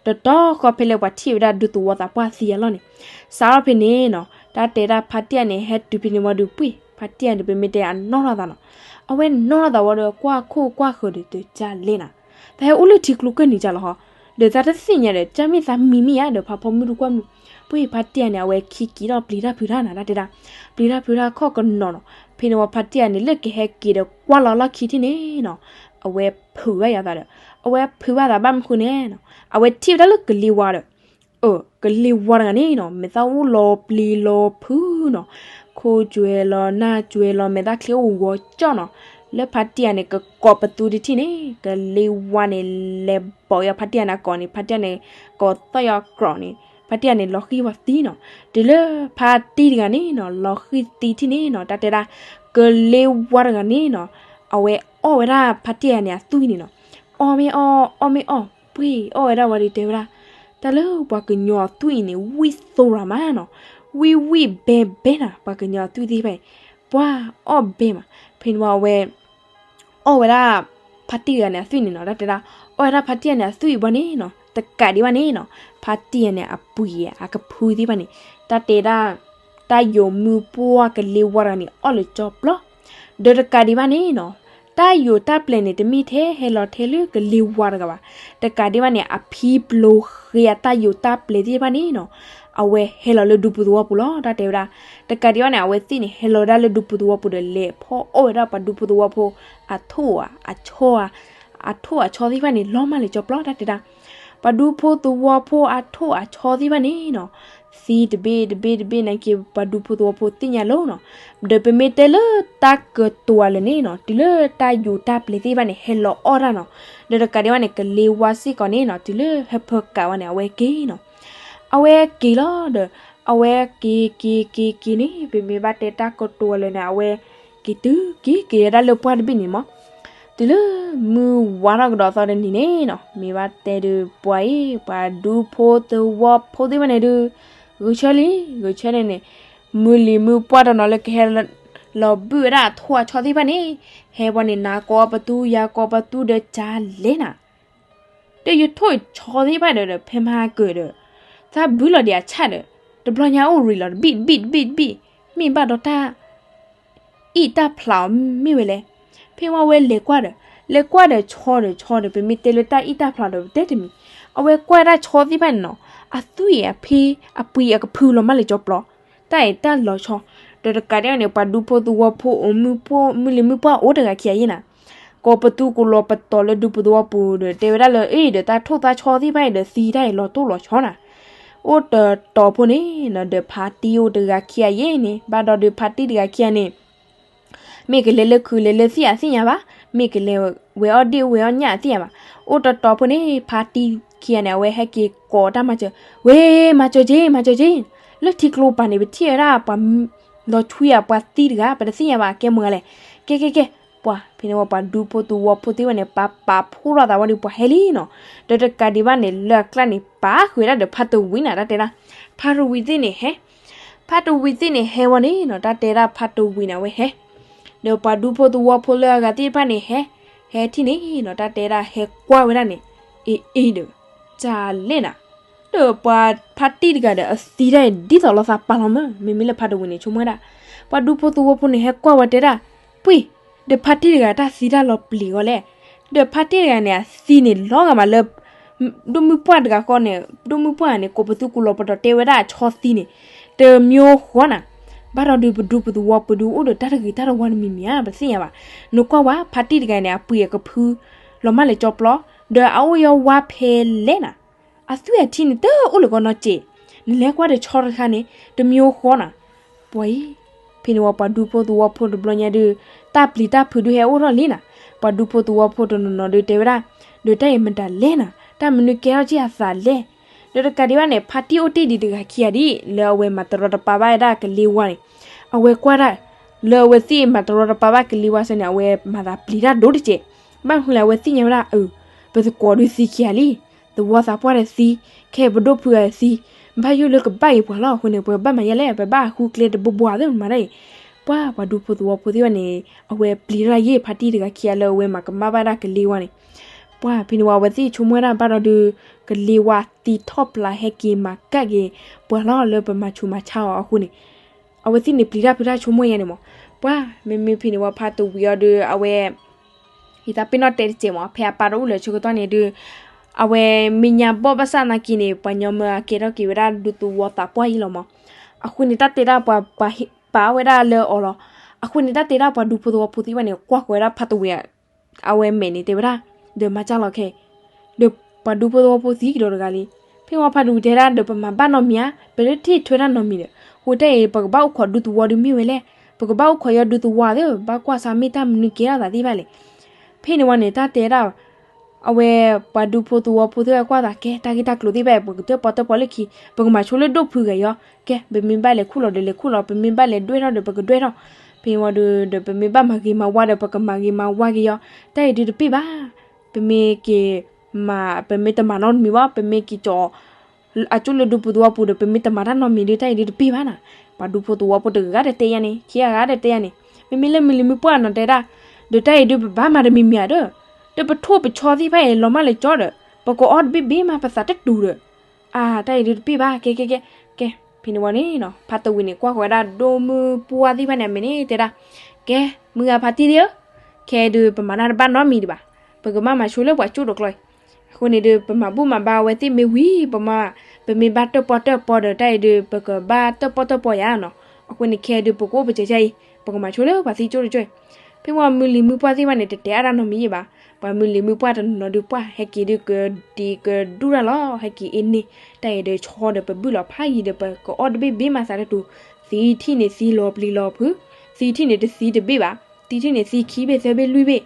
တတီၤဃီဖဲလၢပှၤထံၣ်ဝဲဒၣ်ဒူသဝီသးပှၢ်သံအလီၢ်န့ၣ်, စးထီၣ်ဖဲန့ၣ်နီၤ တၢ်တဲဒၣ်ဖါတံၢ်တဂၤန့ၣ် ဟဲတုၤဖဲန့ၣ်ဝံၤဒီးပှ့ၤ ဖါတံၢ်ဂၤန့ၣ် ပမ့ၢ်တဲအနီၣ်ထီၣ်သးနီၤ, အဝဲနီၣ်ထီၣ်သးဝံၤဒီး ကွၢ်ခိၣ်ကွၢ်ဃၢၤဒီး တကၢ်လဲၣ်နၤ, သးဟဲအိၣ်လၢထံကျိကၢၢ်နံၤကၢ်လီၤဟီ, ဒီးသးတသ့ၣ်ညါဒီး ကၢ်မ့ၢ်သးမံမံယါဒီး ဖးဖီမုၢ်တကွၢ်မုၢ်, ပှ့ၤဖါတံၢ်ဂၤန့ၣ် အဝဲခံက့ၤထီၣ်ပျံၤတၢ်ဖုးတၢ်နၤ တၢ်တဲဒၣ်, ပျံၤတၢ်ဖုးတၢ်ခီၣ်ကနီၤနီၤ, ဖဲန့ၣ်ဝံၤဖါတံၢ်ဂၤန့ၣ် လၢကဟဲက့ၤဒီးကွၢ်လီၤလီၢ်ခံထံၣ်န့ၣ်နီၤ, အဝဲဖုးဘၣ်ယၤသးဒီး, အဝဲဖုးဘၣ်သးဘၣ်မနုၤဃိန့ၣ်နီၤ, အဝဲထံၣ်ဝဲဒၣ်လၢကလ့ဝါဒီး အၢ ကလ့ဝါတဂၤန့ၣ်နီၤ မ့ၢ်သးအိၣ်လီၤပျံၤလီၤဖုးနီၤ, ခိၣ်ကွဲၤလီၤနၢ်ကွဲၤလီၤ မ့ၢ်သးချံအိၣ်ဂီၤကၠီၣ်နီၤ, လၢဖါတံၢ်ဂၤန့ၣ် ကကိးပသူတထံၣ်န့ၣ် ကလ့ဝါန့ၣ် လဲၤဘီးအီၤဖါတံၢ်ဂၤန့ၣ်အကိာ်န့ၣ် ဖါတံၢ်ဂၤန့ၣ် ကိးသီၣ်ယီၤကြီာ်န့ၣ် ဖါတံၢ်ဂၤန့ၣ် လီၤဃံၢ်ဝဲသံနီၤ, တုၤလၢဖါတံၢ်တဂၤန့ၣ်နီၤ လီၤဃံၢ်သံထံၣ်န့ၣ်နီၤ တၢ်တဲဒၣ်, ကလ့ဝါတဂၤန့ၣ်နီၤ, အဝဲအီၣ်ဝဲဒၣ်ဖါတံၢ်ဂၤန့ၣ်အသွံၣ်န့ၣ်နီၤ, အီၣ်မ့ၢ်အီၣ် အီၣ်မ့ၢ်အီၣ် ပှ့ၤအီၣ်ဝဲဒၣ်ဝံၤဒီးတဲဝဲဒၣ်, တၢ်လၢပှၤကညီအသွံၣ်အံၤန့ၣ် ဝံၣ်သိရၤမးနီၤ, ဝံၣ်ဝံၣ်ဘဲဘဲနၤ ပှၤကညီအသွံၣ်သ့ၣ်တဖၣ်အံၤ, ပှၤအီၣ်ဘဲမး, ဖဲန့ၣ်ဝံၤအဝဲ အီၣ်ဝဲဒၣ် ဖါတံၢ်တဂၤန့ၣ်အသွံၣ်န့ၣ်နီၤ တၢ်တဲဒၣ်, အီၣ်ဝဲဒၣ်ဖါတံၢ်ဂၤန့ၣ်အသွံၣ်ဘၣ်န့ၣ်နီၤ တကးဒံးဘၣ်န့ၣ်နီၤ, ဖါတံၢ်ဂၤန့ၣ်အပှံၤအကဖုသ့ၣ်တဖၣ်န့ၣ်, တၢ်တဲဒၣ်, တၢ်ယိာ်မုၢ်ပှၢ်ကလ့ဝါတဂၤန့ၣ် အီၣ်လၢကၠီပျီ, ဒီးတကးဒံးဘၣ်န့ၣ်နီၤ, တၢ်ယိာ်တၢ်ပျဲၤန့ၣ် တမ့ၢ်ထဲဟဲလီၤထဲလၢကလ့ဝါတဂၤဘၣ်, တကးဒံးဘၣ်န့ၣ် အဖံပျိဃ့အတၢ်ယိာ်တၢ်ပျဲၤသ့ၣ်တဖၣ်န့ၣ်နီၤ, အဝဲဟဲလီၤလၢဒူပူၤသဝီပူၤလီၤ တၢ်တဲဝဲဒၣ်, တကးဒံးဘၣ်န့ၣ် အဝဲသ့ၣ်န့ၣ် ဟဲလီၤဝဲဒၣ်လၢဒူပူၤသဝီပူၤဒီး လဲၤဖီအီၣ်ဝဲဒၣ်ပှၤဒူဖိသဝီဖိ အထိၣ်အဆီ အထိၣ်အဆီသ့ၣ်တဖၣ်န့ၣ် လီၤမၢ်လၢကၠီပျီ တၢ်တဲဒၣ်, ပှၤဒူဖိသဝီဖိအထိၣ်အဆီသ့ၣ်တဖၣ်န့ၣ်နီၤ, သံတဘ့ၣ်တဘ့ၣ်တဘ့ၣ်နာ်က့ ပှၤဒူဖိသဝီဖိသ့ၣ်ညါလီၤနီၤ, ဒီးပမ့ၢ်တဲလၢတၢ်ကတိၤအလၢာ်န့ၣ်နီၤ တုၤလၢတၢ်ယိာ်တၢ်ပျဲၤသ့ၣ်တဖၣ်န့ၣ် ဟဲလီၤအီၣ်တၢ်နီၤ, ဒီးတကးဒံးဘၣ်န့ၣ် ကလ့ဝါစ့ၢ်ကီးန့ၣ်နီၤ တုၤလၢဟၢဖၢကးဝဲန့ၣ် အဝဲက့ၤနီၤ အဝဲက့ၤလီၤဒီး အဝဲက့ၤက့ၤက့ၤက့ၤန့ၣ် ပမ့ၢ်ဘၣ်တဲတၢ်ကတိၤအလၢာ်န့ၣ် အဝဲက့ၤတုၤက့ၤက့ၤဝဲဒၣ်လၢပှၢ်တဘ့ၣ်န့ၣ်မး, တုၤလၢမုၢ်ဝါထီၣ်ကဒီးသီတနံၤန့ၣ်နီၤ မ့ၢ်ဘၣ်တဲဒုးပှၤအံၤ ပှၤဒူဖိသဝီဖိသ့ၣ်တဖၣ်န့ၣ်ဒုး ဂဲၤဆၢလံ ဂဲၤဆၢန့ၣ်န့ၣ်, မုၢ်လံၤမုၢ်ပှၢ်တနီၤလၢကဟဲ လီၤဘုၣ်ဝဲဒၣ်အထိၣ်အဆီသ့ၣ်တဖၣ်န့ၣ်, ဟဲပှၤန့ၣ် နၤကိးပသူယၤကိးပသူဒီးကလဲၣ်နၤ ဒီးယထိၣ်ဆီသ့ၣ်တဖၣ်ဒီး ဖဲမဟါကၢၤဒီး သးဘုလီၤဒံးအဆၣ်ဒီး တဘျီညါအိၣ်ရံၤလီၤ တဘံၣ်တဘံၣ်တဘံၣ်တဘံၣ်, မ့ၢ်ဘၣ်ဒီးတၢ် အံၣ်တၢ်ဖျးအီၤမ့ၢ်ဝဲလဲၣ်. ဖဲဝံၤဝဲလဲၤကွၢ်ဒီး လဲၤကွၢ်ဒီးဆီဒီးဆီဒီး ပမ့ၢ်တဲလၢတၢ်အံၣ်တၢ်ဖျးဒီးပတဲတမံၤ, အဝဲကွၢ်ဒၣ်ဆီသ့ၣ်တဖၣ်န့ၣ်နီၤ, အသွံၣ်အဖံအပှံၤအကဖုလီၤမၢ်လၢကၠီပျီ, တၢ်အံၤတၢ်လီၤဆီ, ဒီးတကးဒံးန့ၣ် ပှၤဒူဖိသဝီဖိအိၣ်မုၢ်ပှၢ် မုၢ်လံၤမုၢ်ပှၢ်အိၣ်တဂၤခံဂၤယဲၢ်နၤ ကိးပသူကိးလီၤပတီၤလၢဒူဖိသဝီပူၤဒီး တဲဝဲဒၣ်လၢအ့ၣ်ဒီးတၢ်ထိၣ်တၢ်ဆီသ့ၣ်တဖၣ်အံၤဒီးသံတၢ်အံၤလီၤတိၢ်လီၤဆီနၤ, အိၣ်တတီၤဖိန့ၣ်နီၤ ဒီးဖါတံၢ်အိၣ်တဂၤခံဂၤယဲၢ်န့ၣ် ဘၣ်ဒီးဒုးဖါတံၢ်တဂၤခံဂၤန့ၣ် မ့ၢ်ကလဲၤလၢခုးလဲၤလၢသ့ၣ်အသ့ၣ်ညါဘၣ်, မ့ၢ်ကလဲၤဝဲအီၣ်ဒ့ၣ်ဝဲအီၣ်ညၣ်အသ့ၣ်ညါဘၣ်, အိၣ်တတီၤဖိန့ၣ် ဖါတံၢ်ခံဂၤန့ၣ် အဝဲဟဲက့ၤကိးတၢ်မၤစၢၤ, ဝ့ မၤစၢၤက့ မၤစၢၤက့, လၢထံကျိပၤန့ၣ် ပထံၣ်ဝဲဒၣ်ပှၤ လီၤဆွံအပှၤသံတဂၤ ပတသ့ၣ်ညါဘၣ် ကဲမုာ်ဂၤလဲၣ်, ကဲကဲကဲ, ပှၤ ဖဲန့ၣ်ဝံၤပှၤဒူဖိသဝီဖိသ့ၣ်ဝဲန့ၣ် ပာ်ပာ်ဖှိၣ်ထီၣ်သးဝံၤဒီးပှၤဟဲလံနီၤ, ဒီးတကးဒံးဘၣ်န့ၣ် လၢအကျါန့ၣ် ပာ်ဃုာ်ဝဲဒၣ်ဒီးဖါတဝံၤနၤ တၢ်တဲဒၣ်, ဖါတဝံၤသ့ၣ်န့ၣ်ဟဲ ဖါတဝံၤသ့ၣ်န့ၣ်ဟဲဝံၤန့ၣ်နီၤ တၢ်တဲဒၣ်ဖါတဝံၤန့ၣ် အဝဲဟဲ ဒီးပှၤဒူဖိသဝီဖိလၢအဂၤသ့ၣ်တဖၣ်န့ၣ်ဟဲ, ဟဲထံၣ်န့ၣ်နီၤ တၢ်တဲဒၣ်ဟဲကွၢ်ဝဲဒၣ်န့ၣ်, အ့အ့ဒီး, ကလဲၣ်နၤ, ဒီးပှၤဖါတံၢ်တဂၤဒီးအသံတၢ်အံၤဒ်သိးလီၤသးပာ်လီၤမၢ်, မ့မ့ၢ်လၢဖါတဝံၤန့ၣ် ဆိကမိၣ်ဝဲဒၣ်, ပှၤဒူဖိသဝီဖိန့ၣ်ဟဲကွၢ်ဝဲတဲဒၣ်, ပှ့ၤ, ဒီးဖါတံၢ်တဂၤတၢ်သံတၢ်လီၤပျံၤဂီၢ်လဲၣ်, ဒီးဖါတံၢ်တဂၤန့ၣ် အသံန့ၣ်လီၤဂာ်မးလၢ ဒိၣ်မုၢ်ပှၢ်တဂၤဃီန့ၣ် ဒိၣ်မုၢ်ပှၢ်န့ၣ် ကိးပသူကိးလီၤပတီၤတဲဝဲဒၣ်အဆီသံန့ၣ်, တမံၤဃီနၤ, ဘၣ်ဒီးဒုးပဒူဖိသဝီဖိဒုးအိၣ်ဒီးတၢ်တဂ့ၤတၢ်တဝါတမံၤမံၤဧါ ပသ့ၣ်ညါဘၣ်, နကွၢ်ဝဲ ဖါတံၢ်တဂၤန့ၣ် အပှံၤအကဖု လီၤမၢ်လၢကၠီပျီ, ဒီးအအိၣ်ယီၤဝါဖဲလဲၣ်နၤ, အသွံၣ်အထံန့ၣ် တအိၣ်လၢၤကီနီတစဲး, နလဲၤကွၢ်ဒီးဆီတခါန့ၣ် တမံၤဃီနၤ, ပှၤအံၤ, ဖဲန့ၣ်ဝံၤပှၤဒူဖိသဝီဖိတဘျီညါဒုး, တၢ်ပျံၤတၢ်ဖုးဒုးဟဲအိၣ်ထီၣ်လံနၤ, ပှၤဒူဖိသဝီဖိတနီၤနီၤဒုးတဲဝဲဒၣ်, ဒီးတၢ်အံၤမတၤလဲၣ်နၤ, တၢ်မနုၤကဲထီၣ်က့ၤအသးလဲၣ်, ဒီးတကးဒံးဘၣ်န့ၣ် ဖါတံၢ်အိၣ်တ့ၢ်ဒံးတဂၤခံဂၤဒ် လၢအဝဲမၤတရီတပါဘၣ်ဝဲဒၣ်ကလ့ဝါန့ၣ်, အဝဲကွၢ်ဒၣ်, လၢအဝဲသ့ၣ်မၤတရီတပါဘၣ်ကလ့ဝါစ့ၢ်န့ၣ် အဝဲမၤသးပျံၤတၢ်ဒိၣ်တစဲး, ဘၣ်မနုၤလဲၣ် အဝဲသ့ၣ်ညါဝဲဒၣ်အၢ ပသကိးဒုးသံခံဂၤလံ, သဝီသးပှၢ်ဒီးသံ, ခဲအံၤပဒိၣ်ဖုဂၤသံ, ဘၣ်ယိၣ်လၢကဘၣ်က့ၤပှၤလီၤအဃိန့ၣ် ပဘၣ်မၤယဲလဲၣ် ပဘၣ်ဟးဃုကျဲတဘိဘှီသ့ၣ်မနၤဒၣ်အံၤ, ပှၤပှၤဒူဖိသဝီဖိသ့ၣ်ဝဲန့ၣ် အဝဲပျံၤတၢ်ယဲၢ်ဖါတံၢ်တဂၤခံဂၤလၢအဝဲမၤကမၣ်ဘၣ်ဒၣ်ကလ့ဝါန့ၣ်, ပှၤဖဲန့ၣ်ဝံၤအဝဲသ့ၣ်ဆိကမိၣ်ဝဲဒၣ်ဘၣ်ဒီးဒုး ကလ့ဝါသံထီၣ်ပျၢ်ဟဲက့ၤမၤကၣ်က့ၤ ပှၤလီၤလၢပမၤဆူးမၤဆါအီၤအဃိန့ၣ် အဝဲသ့ၣ်န့ၣ်ပျံၤတၢ်ဖုးတၢ်ဆိကမိၣ်ယဲန့ၣ်မး, ပ ပှၤမ့မ့ၢ်ဖဲန့ၣ်ဝံၤဖါတဝံၤအီၤဒီး အဝဲ ယသးပ့ၤနီၣ်တဲတစဲးမး ဖဲအပၢ်တအိၣ်လၢဆၢကတီၢ်န့ၣ်ဒီး အဝဲမ့ၢ်ညါဘီၣ်ဘၣ်ဆၣ်သနာ်က့န့ၣ် ပှၤညီမၢအကဲထီၣ်က့ၤဝဲဒၣ်ဒူသဝီသးပှၢ်ယံလီၤမး. အဃိန့ၣ်တၢ်တဲဒၣ်ပှၤ ပာ်ဝဲဒၣ်လၢအီၤလီၤ. အဃိန့ၣ်တၢ်တဲဒၣ်ပှၤဒူဖိသဝီဖိသ့ၣ်တဖၣ်န့ၣ် ကွၢ်ဃီၤဝဲဒၣ်ဖါတဝံၤ အဝဲမဲာ်န့ၣ်တဲဝဲဒၣ် ဒီးမၤစၢ်လီၤခဲအံၤ ဒီးပှၤဒူဖိသဝီဖိသံကဒီးတဂၤလံ. ဖဲဝံၤဖါတဝံၤတဲဒၣ်ဒီးပမၤဘၣ်နီတမံၤဧါ, ပတထံၣ်ထွဲတၢ်နီတမံၤဒီး အဃိတၢ်အံၤ ပကဘၣ်အိၣ်ခိးဒူသဝီဒုးမ့ၢ်ဝဲလဲၣ်, ပကဘၣ်အိၣ်ခိးယီၤဒူသဝီသ့ၣ် ဘၣ်ကွၢ်ဆၣ်မ့ၢ်တၢ်မနုၤကဲထီၣ်သးသ့ၣ်တဖၣ်လဲၣ်. ဖဲန့ၣ်ဝံၤန့ၣ် တၢ်တဲဒၣ် အဝဲပှၤဒူဖိသဝီဖိသ့ၣ်တဖၣ်ကွၢ်သးကဲ တၢ်ဂ့ၢ်တၢ်ကျိၤသ့ၣ်တဖၣ် ပကတၢၣ်ပီၣ်တၢၣ်ပီၣ်လၢခံ ပကမၤဆိလၢဒိၣ်ဖုဂၤယီၤ, ကဲ ပမ့ၢ်ဘၣ်လဲၤခူၣ်လီၤဒီးလဲၤခူၣ်လီၤ, ပမ့ၢ်ဘၣ်လဲၤဒွဲၣ်ထီၣ်ဒီးပကဒွဲၣ်ထီၣ်, ဖဲဝံၤဒီး ဒီးပမ့ၢ်ဘၣ်မၤဂ့ၤမၤဝါဒီး ပကမၤဂ့ၤမၤဝါက့ၤယီၤ, တၢ်အံၤဒုးတပ့ၢ်ဘၣ်. ပမ့ၢ်က့ၤမၤ ပမ့ၢ်တမၤနီတမံၤဘၣ်, ပမ့ၢ်က့ၤကၠီ အကၠိလၢဒူဖိသဝီဖိဒီး ပမ့ၢ်တမၤတၢ်နီတမံၤဒီး တၢ်အံၤဒုးတပ့ၢ်ဘၣ်နီၤ. ပှၤဒူဖိသဝီဖိတဂၤတတဲယၤန့ၣ်, ခံဂၤတတဲယၤန့ၣ်, မ့မ့ၢ်လၢမုၢ်လံၤမုၢ်ပှၢ်နီၤတဲဒၣ်, ဒီးတၢ်အံၤဒုးပဘၣ်မၤတမံၤမံၤဧါဒီး, ဒီးပထိၣ်ပဆီသ့ၣ်တဖၣ်အံၤ လီၤမၢ်လၢကၠီဒီး, ပကအီၣ်တဘ့ၣ်ဘ့ၣ်မး ပသးတတူာ်ဒီး, အါ တၢ်အံၤဒုးတပ့ၢ်ဘၣ်, ကဲကဲကဲ, ဖဲန့ၣ်ဝံၤန့ၣ်နီၤ ဖါတဝံၤန့ၣ် ကွၢ်ဃီၤဝဲဒၣ်ဒိၣ်မုၢ်ပှၢ်သ့ၣ်တဖၣ်န့ၣ် အမဲာ်န့ၣ်တဲဒၣ်, ကဲ မုၢ်ဂၤဖါတံၢ်ဧၢ, ခဲအံၤဒုးပမၤတၢ်တဘၣ်နီတမံၤဒံးဘၣ်, ပကဘၣ်မၤဆိလၢပှၤကၠိတကျီအံၤ, အဃိန့ၣ်ဒီး ပမၤဘူၣ်မၤဘါအဝဲသ့ၣ်မ့ၢ်ဝံၤ ပမ့ၢ်ဘၣ်တၢၣ်ပီၣ်တၢၣ်ပီဒီး တၢ်အံၤဒုး ပကဘၣ်တၢၣ်ပီၣ်တၢၣ်ပီယၤနီၤ. အဃိန့ၣ်ခဲအံၤဒုး ပကအိၣ်ပစဲးဆါအံၤ ပကမၤဆိလၢပှၤသံကၠိတကၠိအံၤ, ဖဲဝံၤမုၢ်လံၤမုၢ်ပှၢ်သ့ၣ်တဖၣ်န့ၣ် တတဲအါတၢ်နီတမံၤယံၣ်ဘၣ်, ပှၤမုၢ်လံၤမုၢ်ပှၢ်တနီၤနီၤဒုးပှၢ် ဟဲက့ၤဒုးကဒံကဒူၣ်တၢ်လီၤ, ဟဲက့ၤအ့န့ၢ်, တၢ်အံၤဒီးဆီဒီးပဘုၣ်လီၤဖးယံၤဒီး ပကအီၣ်တဘ့ၣ်ဘ့ၣ်မးသးတတူာ်, သံထံၣ်န့ၣ်သံလီၤပျံၤလီၤဖုး, သံထံၣ်န့ၣ်တသံတဘ့ၣ်ဘၣ်, သံထံၣ်န့ၣ်သံခံဘ့ၣ်သၢဘ့ၣ်လွံၢ်ဘ့ၣ်,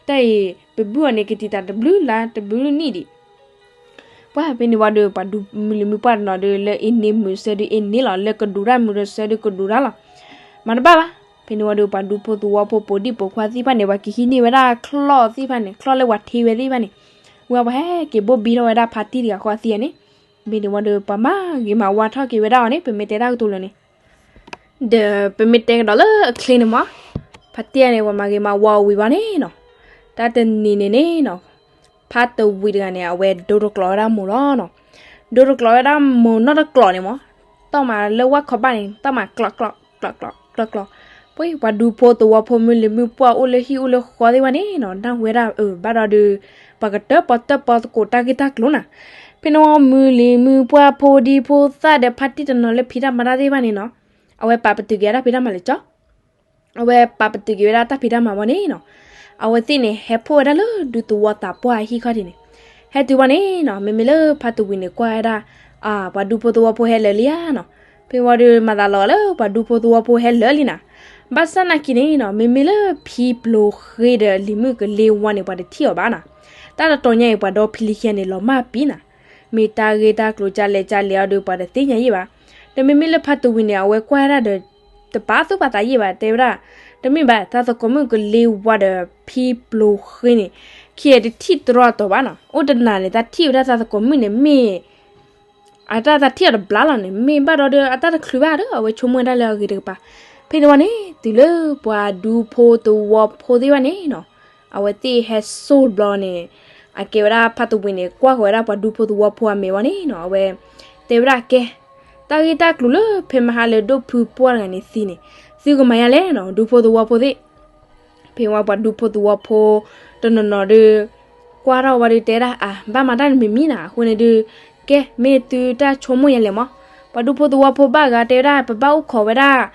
တၢ်အံၤ ပဘုၣ်အီၤန့ၣ် ကတံာ်တာ်တဘျုးလါတဘျုးနံၣ်ဒံး ပှၤဖဲန့ၣ်ဝံၤဒီး ပှၤဒူမုၢ်လံၤမုၢ်ပှၢ်တနီၤဒီး လၢအ့န့ၢ်မုာ်ဆၢဒုးအ့န့ၢ်လီၤ, လၢကဒိးတၢ်မုာ်ဒီးဆၢဒုးကဒိးတၢ်လီၤ. မၤတဘၣ်ဘၣ်. ဖဲန့ၣ်ဝံၤဒီး ပှၤဒူဖိသဝီဖိပိာ်ဒံၣ်ပိာ်ခွါသ့ၣ်တဖၣ်န့ၣ် ပှၤကဟံးန့ၢ်ဝဲဒၣ်ချီၣ်သ့ၣ်တဖၣ်န့ၣ် ချီၣ်လၢပှၤထံဝဲသ့ၣ်တဖၣ်န့ၣ်, ဝံၤပှၤဟဲက့ၤဘိၣ်ဘံထီၣ်ဝဲဒၣ်ဖါတံၢ်တဂၤဃီအသံန့ၣ်, ဖဲန့ၣ်ဝံၤဒီး ပှၤမၤဂ့ၤမၤဝါထီၣ်က့ၤဝဲဒၣ်အီၤန့ၣ် ပမ့ၢ်တဲတၢ်ကတိၤလၢာ်န့ၣ် ဒီးပမ့ၢ်တဲကဒီးလၢအချ့န့ၣ်မး, ဖါတံၢ်န့ၣ် ပှၤမၤဂ့ၤမၤဝါအီၤဝံၤဘၣ်န့ၣ်နီၤ, တၢ်တနံၤန့ၣ်န့ၣ်နီၤ, ဖါတဝံၤတဂၤန့ၣ် အဝဲဒိတကျိးဝဲဒၣ်မိၢ်လီၤနီၤ, ဒိတကျိးဝဲဒၣ်မိၢ်နီတကျိးန့ၣ်မး, တီၢ်မးလၢဝၣ်ခီဘၣ်န့ၣ် တီၢ်မးကျိးကျိးကျိးကျိးကျိးကျိး, ပှၤဒူဖိသဝီဖိမုၢ်လံၤမုၢ်ပှၢ်အိၣ်လၢဟံၣ်အိၣ်လၢဃီသ့ၣ်တဖၣ်န့ၣ်နီၤ နၢ်ဟူဝဲဒၣ်အၢၣ်ဘၣ်ဒီး ပှၤကတၢၣ်ပီၣ်တၢၣ်ပီၣ်သကိးတၢ်ဂ့ၢ်တၢ်ကျိၤနၤ, ဖဲန့ၣ်ဝံၤမုၢ်လံၤမုၢ်ပှၢ်ဖိဒံဖိသၣ်ဒီးဖါတံၢ်တနီၤလၢဖံးတၢ်မၤတၢ်သ့ၣ်တဖၣ်န့ၣ်နီၤ, အဝဲပာ်ပတုာ်က့ၤဝဲဒၣ်ဖံးတၢ်မၤလၢာ်ကၠီ, အဝဲပာ်ပတုာ်က့ၤဝဲဒၣ်တၢ်ဖံးတၢ်မၤဝံၤန့ၣ်နီၤ, အဝဲသ့ၣ်န့ၣ် ဟဲဖှိၣ်ဝဲဒၣ်လၢဒူသဝီသးပှၢ်အဟံၣ်ခီၣ်ထံးန့ၣ်, ဟဲတုၤဝံၤန့ၣ်နီၤ မ့မ့ၢ်လၢဖါတဝံၤန့ၣ် ကွၢ်ဝဲဒၣ် ပှၤဒူဖိသဝီဖိဟဲလၢာ်လံဧါနီၤ, ဖဲဝံၤဒီးမၤသးလီၤလၢပှၤဒူဖိသဝီဖိဟဲလၢာ်လံနၤ, ဘၣ်ဆၣ်နာ်က့န့ၣ်နီၤ မ့မ့ၢ်လၢဖံပျိၤဃ့ဒီးလံၤမုၣ်ကလ့ဝါန့ၣ် ပှၤတထံၣ်အီၤဘၣ်နၤ, တၢ်တတီၤညါအံၤ ပှၤဒီဖံလံၤခံဂၤန့ၣ် လီၤမၢ်ပံနၤ, မ့ၢ်တၢ်ဂ့ၢ်တၢ်ကျိၤကလဲၣ်ကလဲၣ်အီၤဒီး ပှၤတသ့ၣ်ညါယံၣ်ဘၣ်, ဒီးမ့မ့ၢ်လၢဖါတဝံၤန့ၣ် အဝဲကွၢ်ဝဲဒၣ်ဒီး တပာ်သူၣ်ပာ်သးယံၣ်ဘၣ် တဲဝဲဒၣ်, တမ့ၢ်ဘၣ် သးသကိးမုၣ်ကလ့ဝါဒီးဖံပျိၤဃ့န့ၣ် ခံဂၤတထံၣ်တရီအတီၤဘၣ်နီၤ, အိၣ်တနၤန့ၣ် သးထံၣ်ဝဲဒၣ်သးသကိးမုၣ်န့ၣ် မ့ၢ် အတၢ်သးထံၣ်အီၤတဘျီလီၤန့ၣ် မ့ၢ်ဘၣ်ဒီးဒီး အတၢ်တချုးဘၣ်ဒီး အဝဲဆိကမိၣ်ဝဲဒၣ်လၢအဂ့ၤတကပၤ, ဖဲန့ၣ်ဝံၤန့ၣ် တုၤလၢပှၤဒူဖိသဝီဖိသ့ၣ်တဖၣ်န့ၣ်နီၤ, အဝဲသ့ၣ်ဟဲစိာ်တဘျီန့ၣ်, အကဲဝဲဒၣ်ဖါတဝံၤန့ၣ် ကွၢ်ဃီၤဝဲဒၣ်ပှၤဒူဖိသဝီဖိအမဲာ်ဝံၤန့ၣ်နီၤ အဝဲ တဲဝဲဒၣ်ကဲ, တၢ်ဂ့ၢ်တၢ်ကျိၤလၢဖဲမဟါလၢဒိၣ်ဖုပှၢ်တဂၤန့ၣ်သံန့ၣ်, သုကမၤယါလဲၣ်နီၤ ဒူဖိသဝီဖိသ့ၣ် ဖဲဝံၤပှၤဒူဖိသဝီဖိတနီၤနီၤဒီး ကွၢ်ထီၣ်ဝံၤဒီးတဲဒၣ် အါ ဘၣ်မၤတၢ်တမံၤမံၤနၤ အဃိန့ၣ်ဒီး ကဲ မ့ၢ်သုတၢ်ဆိကမိၣ်ယါလဲၣ်မး, ပှၤဒူဖိသဝီဖိဘၣ်ဂၤတဲဝဲဒၣ် ပဘၣ်အိၣ်ခိးဝဲဒၣ်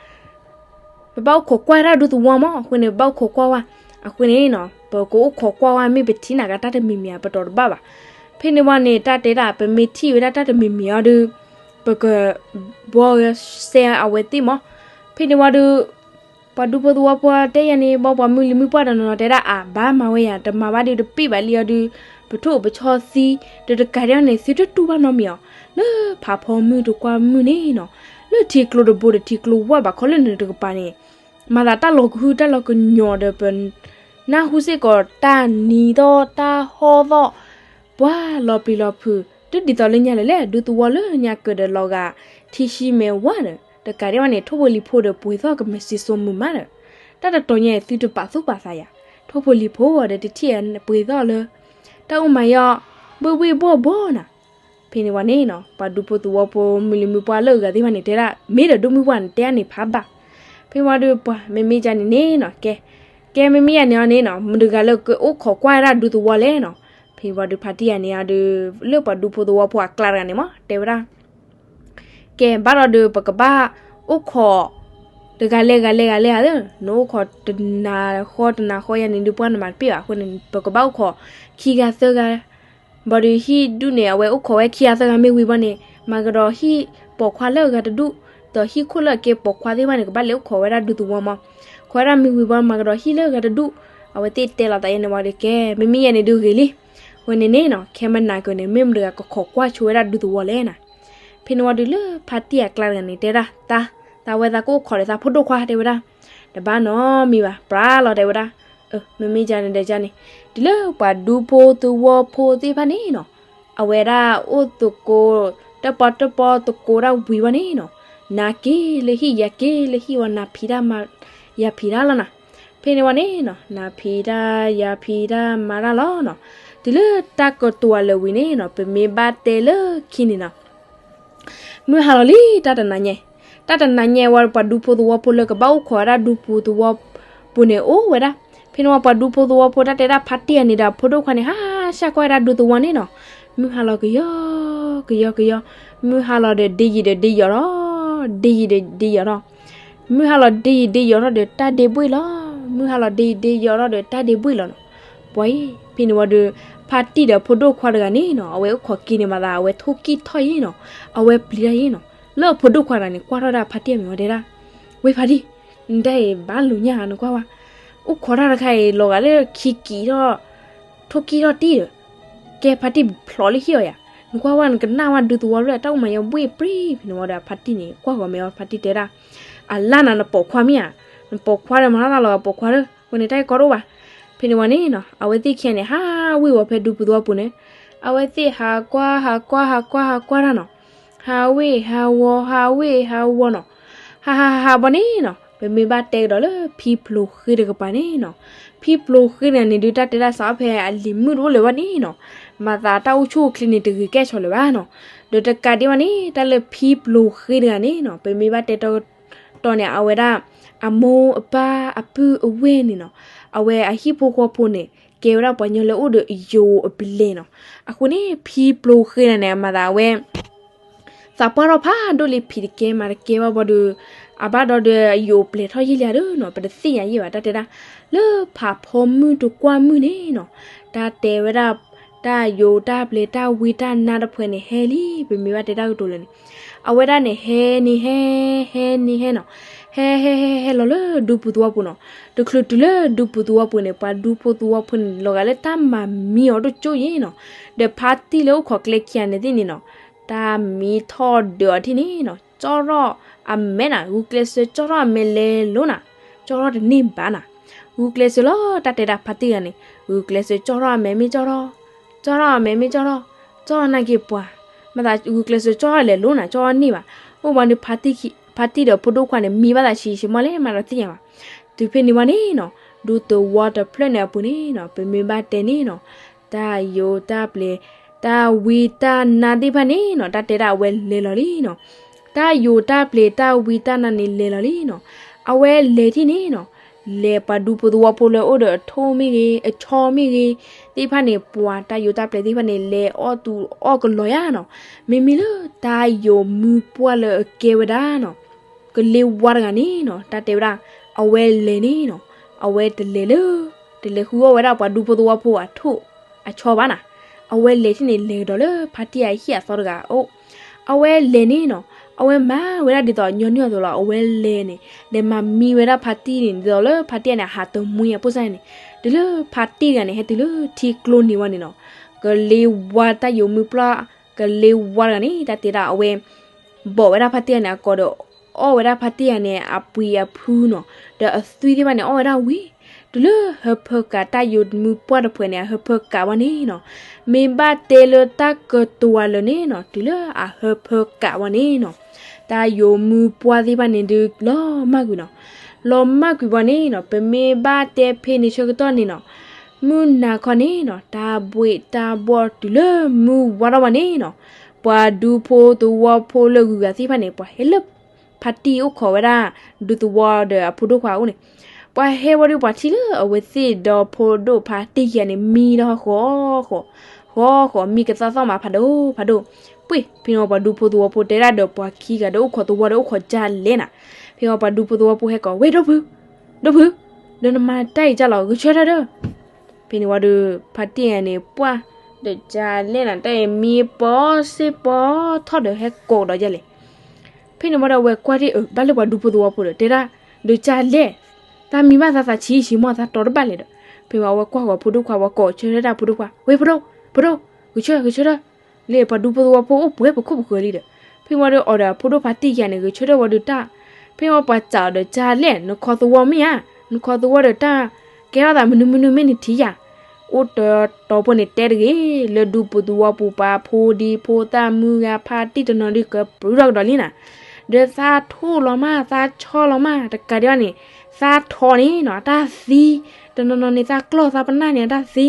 ပဘၣ်အိၣ်ခိးကွၢ်ဝဲဒၣ်ဒူသဝီမး အဃိန့ၣ် ပဘၣ်အိၣ်ခိးကွၢ်ဝဲ, အဃိန့ၣ်နီၤ ပကအိၣ်ခိးကွၢ်ဝဲ မ့ၢ်ပထံၣ်နၤကတၢ်တမံၤမံၤဧါ ပတီၢ်တဘၣ်ဘၣ်, ဖဲန့ၣ်ဝံၤန့ၣ် တၢ်တဲဒၣ် ပမ့ၢ်ထံၣ်ဝဲဒၣ်တၢ်တမံၤမံၤအီၤဒီး ပကဘှီဂဲၤစဲအဝဲသ့ၣ်မး, ဖဲန့ၣ်ဝံၤဒီး ပှၤဒူဖိသဝီဖိတဲယါန့ၣ် ဘၣ်ပှၤမုၢ်လံၤမုၢ်ပှၢ်တနီၤနီၤတဲဒၣ် အါ ဘၣ်မၤဝဲယါ တမၤဘၣ်ဒီးတပ့ၢ်ဘၣ်လံအီၤဒီး ပထိၣ်ပဆီသံ ဒီးတကးဒံးန့ၣ် သုတတူၢ်ဘၣ်နီတမံၤအီၤ, လၢဖးဖီမုၢ်တကွၢ်မုၢ်န့ၣ်နီၤ, လၢထံကျိတဘိဒီးထံကျိဝၢ်ဘၣ်ခီလၢနတကပၤန့ၣ် မၤသးတၢ်လီၤကဟုၣ်တၢ်လီၤကညီၤဒီး ပနၢ်ဟူစ့ၢ်ကီးတၢ်နံၤသီၣ်တၢ်ဟီၣ်သီၣ် ပှၤလီၤပျံၤလီၤဖုး တုၤဒ်သိးလၢညါလၢလဲၣ် ဒူသဝီလၢညါကၢၤဒီးလီၤဂာ် ထံဆှံမဲာ်ဝါဒီး တကးဒံးဘၣ်န့ၣ် ထိၣ်ဖိလံၤဖိဒီးပှ့ၤသီၣ်ကမဲာ်စံၣ်စိမုာ်မးဒီး တၢ်တတီၤညါအံၤ သုတပာ်သူၣ်ပာ်သးယၤ, ထိၣ်ဖိလံၤဖိဒီးတထံၣ်ပှ့ၤသီၣ်လၢ တၢ်အိၣ်မၤယီၢ် ဘှ့ၣ်ဘှ့ၣ်ဘှီၣ်ဘှီၣ်နၤ, ဖဲန့ၣ်ဝံၤန့ၣ်နီၤ ပှၤဒူဖိသဝီဖိမုၢ်လံၤမုၢ်ပှၢ်လၢအဂၤသ့ၣ်တဖၣ်န့ၣ် တဲဒၣ် မ့ၢ်ဒီးဒိၣ်မုၢ်ပှၢ်န့ၣ် တဲဒၣ်န့ၣ်ဖးဘၣ်, ဖဲဝံၤဒီးပှၤမ့မ့ၢ်ယၤန့ၣ်န့ၣ်နီၤ ကဲ, ကဲမ့မ့ၢ်ယၤန့ၣ်အီၤန့ၣ်နီၤ မတဂၤလၢကအိၣ်ခိးကွၢ်ဝဲဒၣ်ဒူသဝီလဲၣ်နီၤ. ဖဲဝံၤဒီးဖါတံၢ်ယၤန့ၣ်အီၤဒီး လၢပှၤဒူဖိသဝီဖိအကျါတဂၤန့ၣ်မး တဲဝဲဒၣ် ကဲ ဘၣ်ဒီးဒီးပကဘၣ်အိၣ်ခိး တဂၤလဲၣ်ဂၤလဲၣ်ဂၤလဲၣ်ဧါ, နအိၣ်ခိးတနၤဃီတနၤဃီယၤန့ၣ်ဒုးပှၢ်နမၤတပ့ၢ်ဘၣ်. အဃိန့ၣ် ပကဘၣ်အိၣ်ခိးခံဂၤသၢဂၤ ဘၣ်ဒီးဟံၣ်ဒူၣ်န့ၣ် အဝဲအိၣ်ခိးဝဲခံဂၤသၢဂၤမ့ၢ်ဝံၤဘၣ်န့ၣ် မၤကဒီးဟံၣ်ပိာ်ခွါလၢအဂၤတဒူၣ်, ဒီးဟံၣ်ခိၣ်လၢအကဲပိာ်ခွါသ့ၣ်တဖၣ်န့ၣ် ကဘၣ်လဲၤအိၣ်ခိးဝဲဒၣ်ဒူသဝီမး. ခိးဝဲဒၣ်မ့ၢ်ဝံၤဘၣ် မၤကဒီးဟံၣ်လၢအဂၤတဒူၣ်, အဝဲသ့ၣ်တဲလီၤသးယဲန့ၣ်ဝံၤဒီး ကဲ မ့မ့ၢ်ယဲန့ၣ်ဒုးဂ့ၤလံ. အဃိန့ၣ်န့ၣ်နီၤ ခဲမုၢ်နၤကၢၤန့ၣ် မ့ၢ်မတဂၤကခိးကွၢ်ဆိဝဲဒၣ်ဒူသဝီလဲၣ်နီၤ. ဖဲန့ၣ်ဝံၤဒီးလၢဖါတံၢ်အကျါတဂၤန့ၣ် တဲဒၣ် တၢ်, တၢ်ဝဲသးကအိၣ်ခိးဒီးသးဖိဒိၣ်ခွါတဲဝဲဒၣ်, တဘၣ်နီတမံၤဘၣ် ပြးလီၤတဲဝဲဒၣ်. မ့မ့ၢ်ယၤန့ၣ်ဒီးယၤန့ၣ် တုၤလၢပှၤဒူဖိသဝီဖိသ့ၣ်တဖၣ်န့ၣ်နီၤ အဝဲဒၣ်အိၣ်သကိး တပီတပီသကိးဒၣ်ဝံၤဘၣ်န့ၣ်နီၤ နၤက့ၤလၢဟံၣ် ယၤက့ၤလၢဟံၣ်ဝံၤ နၤဖံးတၢ်မၤ, ယၤဖံးတၢ်လီၤနီၤ. ဖဲန့ၣ်ဝံၤန့ၣ်နီၤ နၤဖံးတၢ် ယၤဖံးတၢ်မၤတၢ်လီၤနီၤ. တုၤလၢတၢ်ကတိၤလၢာ်ဝံၤန့ၣ်နီၤ ပမ့ၢ်ဘၣ်တဲလၢခံန့ၣ်နီၤ မုၢ်ဟါလီၤလံ တၢ်တနၤညါ, တၢ်တနၤညါဝံၤ ပှၤဒူဖိသဝီဖိလၢကဘၣ်အိၣ်ခိးဝဲဒၣ်ဒူပူၤသဝီပူၤန့ၣ်အိၣ်ဝဲဒၣ်. ဖဲန့ၣ်ဝံၤ ပှၤဒူဖိသဝီဖိတၢ်တဲဒၣ်ဖါတံၢ်အန့ၣ်ဒီးဖိဒိၣ်ခွါန့ၣ် ဟးဆှၢကွၢ်ဝဲဒၣ်ဒူသဝီန့ၣ်နီၤ. မုၢ်ဟါလီၤကယီကယီကယီ, မုၢ်ဟါလီၤဒီးဒ့ယံာ်ဒီးဒ့ယီၤထီၣ်, ဒ့ယံာ်ဒီးဒ့ယီၤထီၣ်, မုၢ်ဟါလီၤဒ့ယံာ်ဒ့ယီၤထီၣ်ဒီးတၢ်ဒ့ဘှ့ၣ်လီၤ, မုၢ်ဟါလီၤဒ့ယံာ်ဒ့ယီၤထီၣ်ဒီးတၢ်ဒ့ဘှ့ၣ်လီၤနီၤ. ပှၤအံၤ ဖဲန့ၣ်ဝံၤဒီး ဖါတံၢ်ဒီးဖိဒိၣ်ခွါတဂၤန့ၣ်နီၤ အဝဲအိၣ်ခိးက့ၤန့ၣ်မၤသး အဝဲထိၣ်ကံၣ်ထီၣ်ယံၤနီၤ, အဝဲပျံၤတၢ်ယံၤနီၤ. လၢဖိဒိၣ်ခွါတဂၤန့ၣ် ကွၢ်ထီၣ်ဒၣ်ဖါတံၢ်အမဲာ်ဝဲတဲဒၣ်, ဝဲဖါတံၢ်, နတၢ်အံၤဘၣ်လိာ်ညါဧါ နကွၢ်ဝဲ, အိၣ်ခိးတၢ်တခါအံၤ လီၤဂာ်လၢခံကံၣ်ထီၣ် ထိၣ်ကံၣ်ထီၣ်တံၢ်ဒီး, ကဲဖါတံၢ်ဖျိးလၢဟံၣ်အီၤယၤ, နကွၢ်ဝဲ နကနၣ်ဝဲဒူသဝီဖျၢၣ် တၢ်အိၣ်မးယဘှ့ၣ်ပြံ ဖဲန့ၣ်ဝံၤဒီးဖါတံၢ်န့ၣ် ကွၢ်ဂီၤမဲာ်ဝဲဖါတံၢ်တဲဒၣ်, အလါနၤ နပိာ်ခွါမ့ၢ်ဧါ, နပိာ်ခွါဒီးမၤထီၣ်သးလီၤပိာ်ခွါဒီး အဃိန့ၣ် တၢ်အံၤကီတအိၣ်ဘၣ်. ဖဲန့ၣ်ဝံၤန့ၣ်နီၤ အဝဲသ့ၣ်ခံဂၤန့ၣ် ဟးဝ့ၢ်ဝီၤဖဲဒူပူၤသဝီပူၤန့ၣ်, အဝဲသ့ၣ်ဟးကွၢ် ဟးကွၢ် ဟးကွၢ် ဟးကွၢ်တၢ်နီၤ, ဟးဝ့ၢ်ဟးဝီၤ ဟးဝ့ၢ်ဟးဝီၤနီၤ, ဟးဟးဟးဟးဘၣ်န့ၣ်နီၤ ပမ့ၢ်ဘၣ်တဲကဒီးလၢဖံဖျိးဃ့တကပၤန့ၣ်နီၤ, ဖံဖျိးဃ့တဂၤန့ၣ်ဒုး တၢ်တဲဒၣ်စးထီၣ်ဖဲအလံၤမုၣ်တအိၣ်လၢၤဘၣ်န့ၣ်နီၤ, မၤသးတၢ်အိၣ်ဆူၣ်အိၣ်ချ့န့ၣ် တဂ့ၤကဲဆီၣ်လၢၤဘၣ်နီၤ. ဒီးတကးဒံးဘၣ်န့ၣ် တၢ်လၢဖံဖျိးဃ့တဂၤန့ၣ်နီၤ ပမ့ၢ်ဘၣ်တဲတီတီန့ၣ် အဝဲဒၣ် အမိၢ်အပၢ်အပုၢ်အဝဲၢ်န့ၣ်နီၤ, အဝဲအဟံၣ်ဖိဃီဖိန့ၣ် ကဲဝဲဒၣ်ပှၤကညီလၢအိၣ်ဒီးယိၤအပလဲၤနီၤ. အဃိန့ၣ် ဖံဖျိးဃ့တဂၤန့ၣ် အမၤသးဝဲ သးပှၢ်ထီၣ်ဖးဒိၣ်လံ ဖံးတကဲမၤတကဲဘၣ်ဘၣ်ဒီး အဘၣ်ဒီးဒီးယိၤပျဲၤထီၣ်ယံာ်လံဧါဒီးနီၤ ပတသ့ၣ်ညါယံာ်ဘၣ် တၢ်တဲဒၣ်, လၢဖးဖီမုၢ်တကွၢ်မုၢ်န့ၣ်နီၤ, တၢ်တဲဝဲဒၣ် တၢ်ယိၤတၢ်ပျဲၤတၢ်ဝံတၢ်နါတဖုန့ၣ် ဟဲလံ ပမ့ၢ်ဘၣ်တဲတၢ်ကတိၤလၢာ်န့ၣ်, အဝဲဒၣ်န့ၣ် ဟဲန့ၣ်ဟဲ ဟဲန့ၣ်ဟဲနီၤ, ဟဲဟဲဟဲဟဲလီၤလၢဒူပူၤသဝီပူၤနီၤ, တချုးတုၤလၢဒူပူၤသဝီပူၤန့ၣ် ပှၤဒူဖိသဝီဖိန့ၣ် လီၤဂာ်လၢတၢ်မၤမံအီၤဒိၣ်ကၠိယံၤနီၤ, ဒီးဖါတံၢ်လၢအိၣ်ခိးကျဲခံဂၤန့ၣ်သ့ၣ်န့ၣ်နီၤ တၢ်မံထီၣ်ဒုးအီၤထံၣ်န့ၣ်နီၤ ကၠီထီၣ်အမဲာ်နၤ ဂုာ်ကျဲးစၢးကၠီထီၣ်အမဲာ်လဲၤလိၤနၤ, ကၠီထီၣ်တန့ၢ်ဘၣ်နၤ, ဂုာ်ကျဲးစၢးလီၤ တၢ်တဲဒၣ်ဖါတံၢ်ဂၤန့ၣ် ဂုာ်ကျဲးစၢးကၠီထီၣ်အမဲာ်မ့ၢ်ကၠီထီၣ်, ကၠီထီၣ်အမဲာ်မ့ၢ်ကၠီထီၣ်, ကၠီထီၣ်နာ်က့ၤပှၤ, မၤသးဂုာ်ကျဲးစၢးကၠီထီၣ်လဲၤလိၤနၤ ကၠီထီၣ်န့ၢ်ဘၣ်, အိၣ်ဘၣ်ဒီး ဖါတံၢ်ဒီးဖိဒိၣ်ခွါန့ၣ် မံဘၣ်သးဆံးဆံးမီၢ်လဲၣ် မၤဒီးသ့ၣ်ညါဘၣ်, တုၤဖဲန့ၣ်ဝံၤန့ၣ်နီၤ ဒူသဝီတဖျၢၣ်န့ၣ်အပူၤန့ၣ်နီၤ ပမ့ၢ်ဘၣ်တဲန့ၣ်နီၤ တၢ်ယိၤတၢ်ပျဲၤ တၢ်ဝံတၢ်နါသ့ၣ်တဖၣ်န့ၣ်နီၤ တၢ်တဲဒၣ်အဝဲလဲၤလီၤလံနီၤ, တၢ်ယိၤတၢ်ပျဲၤတၢ်ဝံတၢ်နါန့ၣ်လဲၤလီၤလံနီၤ, အဝဲလဲၤထံၣ်န့ၣ်နီၤ လဲၤပှၤဒူဖိသဝီဖိလၢအိၣ်ဒီးအထိၣ်မ့ၢ်ဂ့ၤ အဆီမ့ၢ်ဂ့ၤ သ့ၣ်တဖၣ်န့ၣ် ပှၤတၢ်ယိၤတၢ်ပျဲၤသ့ၣ်တဖၣ်န့ၣ် လဲၤအီၣ်သူအီၣ်ကလီၤယါနီၤ, မ့မ့ၢ်လၢတၢ်ယိၤမုၢ်ပှၢ်လၢအကဲဝဲဒၣ်နီၤ ကလ့ဝါတဂၤန့ၣ်နီၤ တၢ်တဲဝဲဒၣ် အဝဲလဲၤန့ၣ်နီၤ အဝဲတလဲၤလၢ တလဲၤဃုအီၣ်ဝဲဒၣ်ပှၤဒူဖိသဝီဖိအထိၣ်အဆီဘၣ်နၤ, အဝဲလဲၤထံၣ်န့ၣ်လဲၤကဒီးလၢဖါတံၢ်အဟံၣ်အသီတဂၤအအိၣ်, အဝဲလဲၤန့ၣ်နီၤ အဝဲမၤဝဲဒၣ်ဒ်သိးညီနုၢ်အသိးလီၤ အဝဲလဲၤန့ၣ် လဲၤမၤမံဝဲဒၣ်ဖါတံၢ်န့ၣ် ဒ်သိးလၢဖါတံၢ်န့ၣ် အဟးတမှံအပိၢ်စၢ်န့ၣ်, တုၤလၢဖါတံၢ်တဂၤန့ၣ် ဟဲတုၤလၢထံကျိန့ၣ်ဝံၤန့ၣ်နီၤ ကလ့ဝါတၢ်ယိၤမုၢ်ပှၢ် ကလ့ဝါတဂၤန့ၣ် တၢ်တဲဒၣ်အဝဲ ဘိးဝဲဒၣ်ဖါတံၢ်ဂၤန့ၣ် အကိာ်ဒီး အီၣ်ဝဲဒၣ်ဖါတံၢ်ဂၤန့ၣ် အပှ့ၤအဖုနီၤ, ဒီးအသွံၣ်သ့ၣ်တဖၣ်န့ၣ် အီၣ်ဝဲဒၣ်ဝံၤ, တုၤလၢဟၢဖၢကးတၢ်ယိၤမုၢ်ပှၢ်တဖုန့ၣ် အဟၢဖၢကးဝဲန့ၣ်နီၤ, မ့ၢ်ဘၣ်တဲလၢတၢ်ကတိၤဝဲလၢာ်န့ၣ်နီၤ တုၤလၢအဟၢဖၢကးဝဲန့ၣ်နီၤ, တၢ်ယိၤမုၢ်ပှၢ်သ့ၣ်တဖၣ်န့ၣ်ဒုး လီၤမၢ်ကွံာ်နီၤ, လီၤမၢ်ကွံာ်ဝဲန့ၣ်နီၤ ပမ့ၢ်ဘၣ်တဲဖဲန့ၣ်ဆၢကတီၢ်န့ၣ်နီၤ, မုၢ်နၤခီန့ၣ်နီၤ တၢ်ဘှ့ၣ်တၢ်ဘှီၣ်တုၤလၢမုၢ်ဝါထီၣ်ဝဲန့ၣ်နီၤ, ပှၤဒူဖိသဝီဖိလၢဂုၤဂၤသ့ၣ်တဖၣ်န့ၣ် ပှၤဟဲလၢ ဖါတံၢ်အိၣ်ခိးဝဲဒၣ် ဒူသဝီဒီးအဖိဒိၣ်ခွါအိၣ်န့ၣ်, ပှၤဟဲဝံၤဒီး ပှၤထံၣ်လၢအဝဲသ့ၣ်ဒီဖိဒိၣ်ဖါတံၢ်ခံဂၤန့ၣ် မံဒီးဃီဃီ, ဃီဃီမံကသီၣ်သီၣ်မး ဖးဒိၣ်ဖးဒိၣ်. ပှ့ၤ ဖဲန့ၣ်ဝံၤပှၤဒူဖိသဝီဖိတဲဒၣ်ဒီးပှၤခံဂၤဒီးအိၣ်ခိးသဝီဒီးအိၣ်ခိးဒ်လဲၣ်နၤ. ဖဲန့ၣ်ဝံၤပှၤဒူဖိသဝီဖိဟဲကိးဝဲ ဒိၣ်ဖု, ဒိၣ်ဖု, ဒီးနမၤတၢ်အံၤဒ်လဲၣ် ဂဲၤဆၢထၢၣ်ဒီး ဖဲန့ၣ်ဝံၤဒီး ဖါတံၢ်ဂၤန့ၣ် ပှၢ် ဒီးဒ်လဲၣ်နၤ တၢ်အံၤမံပီစ့ပီထီၣ်ဒီးဟဲကိးကဒီးဒ်လဲၣ်. ဖဲန့ၣ်ဝံၤဒီးအဝဲကွၢ်ထံၣ်အဘၣ်လၢပှၤဒူဖိသဝီဖိဒီး တဲဒၣ် ဒီးဒ်လဲၣ်, တၢ်မံဘၣ်သးသးဆံးဆံးမီၢ်သးတီတဘၣ်လဲၣ်ဒီး, ဖဲန့ၣ်ဝံၤအဝဲကွၢ်ဃီၤဖိဒိၣ်ခွါ ဝဲကိးဆၢထၢၣ်တၢ်ဖိဒိၣ်ခွါ ဝဲ ဖိဒိၣ်, ဖိဒိၣ်, ဂဲၤဆၢထၢၣ် ဂဲၤဆၢထၢၣ်, လၢပှၤဒူဖိသဝီဖိအိၣ်ပှဲၤပခိၣ်ပဃၢၤလံဒီး, ဖဲန့ၣ်ဝံၤဒီးအီၤဒီးအဖိဒိၣ်ဖါတံၢ်ခံဂၤန့ၣ် ဂဲၤဆၢထၢၣ်ဝံၤဒီးတၢ်, ဖဲန့ၣ်ဝံၤပှၤစံးအီၤဒီး ဒ်လဲၣ် နခိးသဝီမ့ၢ်ဧါ, နခိးသဝီဒီးတၢ် ကဲထီၣ်သးမနုၤမနုၤမ့ၢ်နထံၣ်ယၤ, အိၣ်တတီၤဖိန့ၣ်တဲတဂ့ၤ, လၢဒူဖိသဝီပူၤပှၤဖိဒံဖိသၣ်မုၢ်ဂၤဖါတံၢ်တနီၤဒုးကပြုၢ်ထီၣ်ကဒီးလံနၤ, ဒီးသးထိၣ်လီၤမၢ် သးဆီလီၤမၢ် တကးဒံးဘၣ်န့ၣ်, သးထီၣ်န့ၣ်နီၤ အတၢ်သံ, တနီၤနီၤန့ၣ် သးကျီၢ်သးပနၢ်န့ၣ် အတၢ်သံ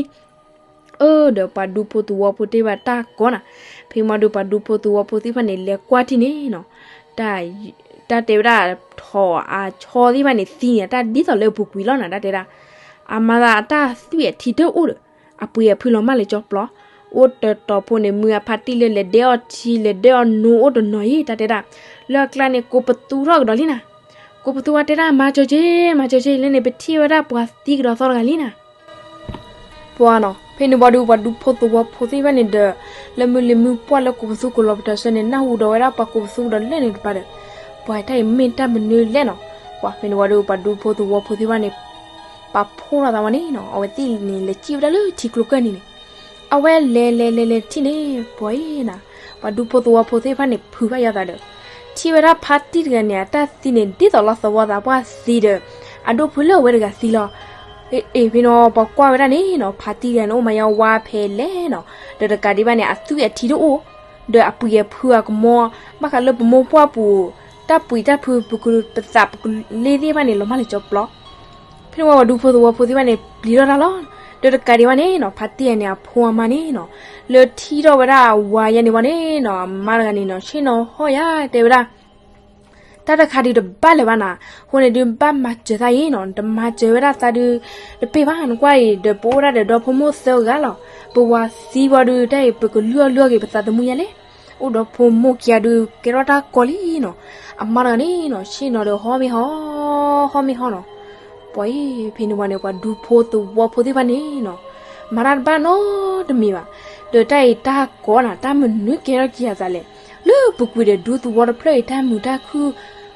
အၢဒီးပှၤဒူဖိသဝီဖိတဲဘၣ်တၢ်ကီနၤ, ဖဲမ့ၢ်ဒုးပှၤဒူဖိသဝီဖိသ့ၣ်တဖၣ်န့ၣ် လဲၤကွၢ်ထံၣ်န့ၣ်နီၤ, တၢ်တဲဝဲဒၣ် ထီၣ်အဆီသ့ၣ်တဖၣ်န့ၣ် သံန့ၣ် တၢ်ဒ်သိးလၢအပူၤကွံာ်လီၤနၤ တၢ်တဲဒၣ်, အမၤသးအတၢ်သွံၣ်အထံတအိၣ်ဒီး, အပှ့ၤအဖုလီၤမၢ်လၢကၠီပျီ, အိၣ်တတီၤဖိန့ၣ် မုၢ်အဖါတံၢ်လၢလဲၤဒဲးအီၣ်ထံ လဲၤဒဲးအီၣ်နိအိၣ်တနီၤအံၤ တၢ်တဲဒၣ်, လၢအကျါန့ၣ် ကိးပသူထီၣ်ကဒီးလံနၤ, ကိးပသူဝဲတဲဒၣ် မၤစၢၤက့ၤ မၤစၢၤက့ၤ လၢန့ၣ် ပထံၣ်ဝဲဒၣ်ပှၤသံကဒီးသီတဂၤလံနၤ ပှၤနီၤ, ဖဲန့ၣ်ဝံၤဒီး ပှၤဒူဖိသဝီဖိသ့ၣ်တဖၣ်န့ၣ်ဒီး, လၢမုၢ်လံၤမုၢ်ပှၢ်လၢကိးပသူကိးလီၤပတၢၢ်ဆၢန့ၣ် နၢ်ဟူဒီးဝဲဒၣ်ပှၤကိးပသူကဒီးလၢန့ၣ်တပၤဒီး, ပှၤတၢ်အံၤမ့ၢ်တၢ်မနုၤလဲၣ်နီၤ, ပှၤဖဲန့ၣ်ဝံၤဒီး ပှၤဒူဖိသဝီဖိသ့ၣ်တဖၣ်န့ၣ်, ပာ်ဖှိၣ်ထီၣ်သးဝဲန့ၣ်နီၤ, အဝဲသ့ၣ်န့ၣ် လဲၤစံၣ်ဝဲဒၣ်လၢထံကျိကၢၢ်န့ၣ်န့ၣ် အဝဲလဲၤလဲၤလဲၤလဲၤထံၣ်န့ၣ် ပှၤအံၤနၤ, ပှၤဒူဖိသဝီဖိသ့ၣ်တဖၣ်န့ၣ် ဖုးဘၣ်ယၤသးဒီး, ထံၣ်ဝဲဒၣ်ဖါတံၢ်တဂၤန့ၣ် အတၢ်သံန့ၣ် ဒ်သိးလီၤသဝီသးပှၢ်သံဒီး, အဒိၣ်ဖုလၢအဝဲတဂၤသံလီၤ. အ့ ဖဲန့ၣ် ပှၤကွၢ်ဝဲဒၣ်န့ၣ်နီၤ, ဖါတံၢ်တဂၤန့ၣ် အိၣ်မၤယါဝါဖဲလဲၣ်နီၤ, ဒီးတကးဒံးဘၣ်န့ၣ် အသွံၣ်အထံတအိၣ်, ဒီးအပှ့ၤအဖုအကမီၤ, ဘၣ်ဃးလၢပမိၢ်ပှၢ်ပူၤ, တၢ်ပှ့ၤတၢ်ဖု ပကပသးပကလ့သ့ၣ်တဖၣ်န့ၣ် လီၤမၢ်လၢကၠီပျီ ဖဲန့ၣ်ဝံၤပှၤဒူဖိသဝီဖိသ့ၣ်တဖၣ်န့ၣ် ပျံၤထီၣ်တၢ်လီၤ. ဒီးတကးဒံးဘၣ်န့ၣ်နီၤ, ဖါတံၢ်တဂၤန့ၣ် အဖိအမါန့ၣ်နီၤ, လၢထံၣ်ထီၣ်ဝဲဒၣ်အဝၤယါန့ၣ်ဝံၤန့ၣ်နီၤ, အမါတဂၤန့ၣ်နီၤ ဆ့ၣ်နီၤဟီၣ်ယါတဲဝဲဒၣ်, တၢ်တခါဒုးတဘၣ်လၢၤဘၣ်နၤ, အဃိန့ၣ်ဒုး ဘၣ်မၤစၢၤသးအံၤနီၤ, တမၤစၢၤဝဲဒၣ်သးဒုး တပ့ၢ်ဘၣ်, နကွၢ်အံၤဒီး ပအိၣ်ဝဲဒၣ်ဒီးဒီဖိမိၢ်သၢဂၤလီၤ. ပဝၤသံဝံၤဒုး တၢ်အံၤ ပကလုၢ်အီၣ်လုၢ်အီၣ်က့ၤပသးသမူယါလဲၣ်. အိၣ်ဒီးဖိမိၢ်ခံဂၤဒုး ကဲထီၣ်တၢ်ကီလံနီၤ. အမါတဂၤန့ၣ်နီၤ ဆ့ၣ်နီၤဒီးဟီၣ်မ့ၢ်ဟီၣ်, ဟီၣ်မ့ၢ်ဟီၣ်နီၤ. ပှၤအံၤ ဖဲန့ၣ်ဝံၤန့ၣ် ပှၤဒူဖိသဝီဖိသ့ၣ်တဖၣ်န့ၣ်နီၤ, မၤတၢ်တဘၣ်နီတမံၤဘၣ်. ဒီးတၢ်အံၤတၢ်ကီနၤ တၢ်မနုၤကဲထီၣ်က့ၤအသးလဲၣ်. လၢပူၤကွံာ်ဒီးဒူသဝီတဖျၢၣ်အံၤ တၢ်မုာ်တၢ်ခုၣ်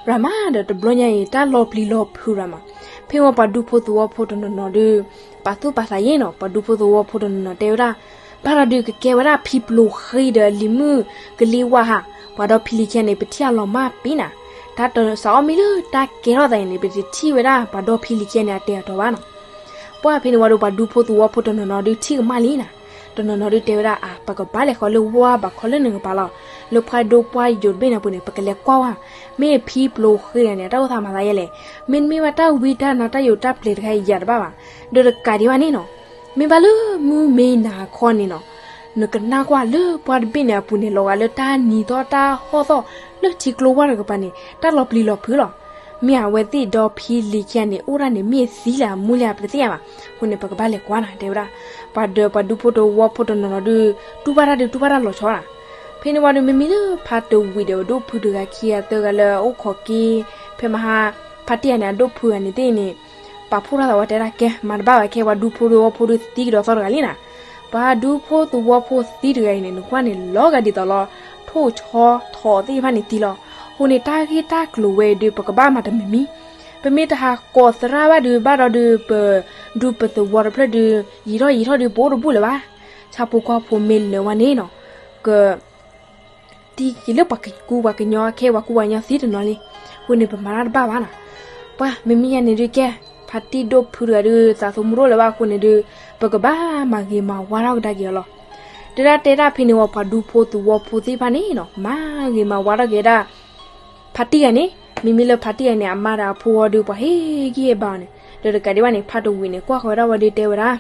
ရၤမးဒီး တဘျီညါအံၤ တၢ်လီၤပျံၤလီၤဖုးရၤမး. ဖဲဝံၤပှၤဒူဖိသဝီဖိတနီၤနီၤဒုး ပာ်သူၣ်ပာ်သးယဲနီၤ, ပှၤဒူဖိသဝီဖိတနီၤနီၤတဲဝဲဒၣ်, ဘၣ်ဒီးဒုးကကဲဝဲဒၣ်ဖံပျိၤဃ့ဒီးလံၤမုၣ်ကလံၤဝါဟး, ပှၤဒီဖံလံၤခံဂၤန့ၣ် ပထံၣ်အလီၤမၢ်ပ့ၤနၤ. တၢ်တစးအီၣ်မ့ၢ်လၢတၢ်ကဲထီၣ်သးအံၤန့ၣ် ပတထံၣ်ဝဲဒၣ်ပှၤဒီဖံလံၤခံဂၤန့ၣ် အတဲအတီၤဘၣ်နီၤ. ပှၢ်ဖဲန့ၣ်ဝံၤဒီး ပှၤဒူဖိသဝီဖိတနီၤနီၤဒုးထံၣ်ကမၣ်လံနၤ. တနီၤနီၤဒုးတဲဝဲဒၣ် အါ ပကဘၣ်လဲၤဃီၤလၢဝါဘးခီလၢနကပၤလီၤ. လၢဖးဒိၣ်ပှၢ်ယိာ်တဘ့ၣ်န့ၣ်အပူၤန့ၣ် ပကလဲၤကွၢ်ဝဲ, မ့ၢ်ဖံပျိၤဃ့တဂၤန့ၣ် အတၢ်အိၣ်သးမၤသးယဲလဲၣ်. မ့တမ့ၢ်ဘၣ်တၢ်ဝံတၢ်နါတၢ်ယိာ်တၢ်ပျဲၤတခါအံၤယၤတဘၣ်ဘၣ်. ဒီးတကးဒံးဘၣ်န့ၣ်နီၤ, မ့ၢ်ဘၣ်လၢမုၢ်မ့ၢ်နၤအခီန့ၣ်နီၤ, နကနၣ်ကွၢ်လၢပှၢ်တဘ့ၣ်န့ၣ်အပူၤန့ၣ် လီၤဂာ်လၢတၢ်နံၤထီၣ်တၢ်ဟီၣ်သီၣ်လၢထံကျိဝါတကပၤန့ၣ် တၢ်လီၤပျံၤလီၤဖုးလီၤ. မ့ၢ်အဝဲသ့ၣ်ဒီဖံလံၤခံဂၤန့ၣ် အိၣ်ဒၣ်န့ၣ် မ့ၢ်သံလၢအမူလၢအပတသ့ၣ်ညါဘၣ်. အဃိန့ၣ် ပကဘၣ်လဲၤကွၢ်နၤ တဲဝဲဒၣ်. ပှၤဒီးပှၤဒူဖိသဝီဖိတနီၤနီၤဒုး တူၢ်ဘၣ်တၢ်ဒုးတူၢ်ဘၣ်တၢ်လီၤဆီနၤ. ဖဲန့ၣ်ဝံၤဒီး မ့မ့ၢ်လၢဖါတဝံၤဒီး အဒိၣ်ဖုတဂၤခံဂၤသၢဂၤလၢအအိၣ်ခိးက့ၤ ဖဲမဟါ ဖါတံၢ်ဂၤန့ၣ် အဒိၣ်ဖုဂၤန့ၣ်သ့ၣ်န့ၣ် ပာ်ဖှိၣ်ထီၣ်သးဝဲတဲဒၣ် ကဲ မၤတဘၣ်ဘၣ် ခဲပှၤဒူဖိသဝီဖိဒုးသံကဒီးသီတဂၤလံနၤ. ပှၤဒူဖိသဝီဖိသံတဂၤအံၤန့ၣ် နကွၢ်န့ၣ် လီၤဂာ်ဒ်သိးလီၤ ထိၣ်ဆီထီၣ်သ့ၣ်တဖၣ်န့ၣ်သံလီၤ. အဃိန့ၣ် တၢ်ဂ့ၢ်တၢ်ကျိၤဝဲအံၤဒုး ပကဘၣ်မၤတမံၤမံၤ. ပမ့ၢ်တဟးကိးသရၣ်ဘၣ်ဒုး ဘၣ်ဒီးဒုး ပဒူပသဝီတဖျၢၣ်ဒုး ယံာ်ထီၣ်ယံာ်ထီၣ်ဒုး ပအိၣ်တဘူၣ်လၢၤဘၣ်. ဆၣ်ဖိကီၢ်ဖိမ့ၢ်လၢာ်ဝဲန့ၣ်နီၤ က သံက့ၤလၢပှၤကူပှၤကညီ ခဲပှၤကူပှၤကညီသံတနီၤလံ. အဃိန့ၣ် ပမၤတၢ်တဘၣ်ဘၣ်နီၤ. ပှၤမ့မ့ၢ်ယါန့ၣ်ဒုးကဲ ဖါတံၢ်ဒိၣ်ဖုတဂၤဒုး သးသမူတအိၣ်လၢၤဘၣ်အဃိန့ၣ်ဒုး ပကဘၣ်မၤဂ့ၤမၤဝါထီၣ်ကဒါက့ၤအီၤလီၤ. တဲဒၣ်တဲဒၣ်ဖဲန့ၣ်ဝံၤ ပှၤဒူဖိသဝီဖိသ့ၣ်တဖၣ်န့ၣ်နီၤ မၤဂ့ၤမၤဝါထီၣ်က့ၤဒၣ် ဖါတံၢ်ဂၤန့ၣ် မ့မ့ၢ်လၢဖါတံၢ်ဂၤန့ၣ် အမါဒီးအဖိအီၤဒုး ပှၤဟ့ၣ်ဂံၢ်ဟ့ၣ်ဘါအီၤန့ၣ် ဒီးတကးဒံးဘၣ်န့ၣ် ဖါတဝံၤန့ၣ် ကွၢ်ဃီၤဝဲဒၣ်ဝဲဒုးတဲဝဲဒၣ်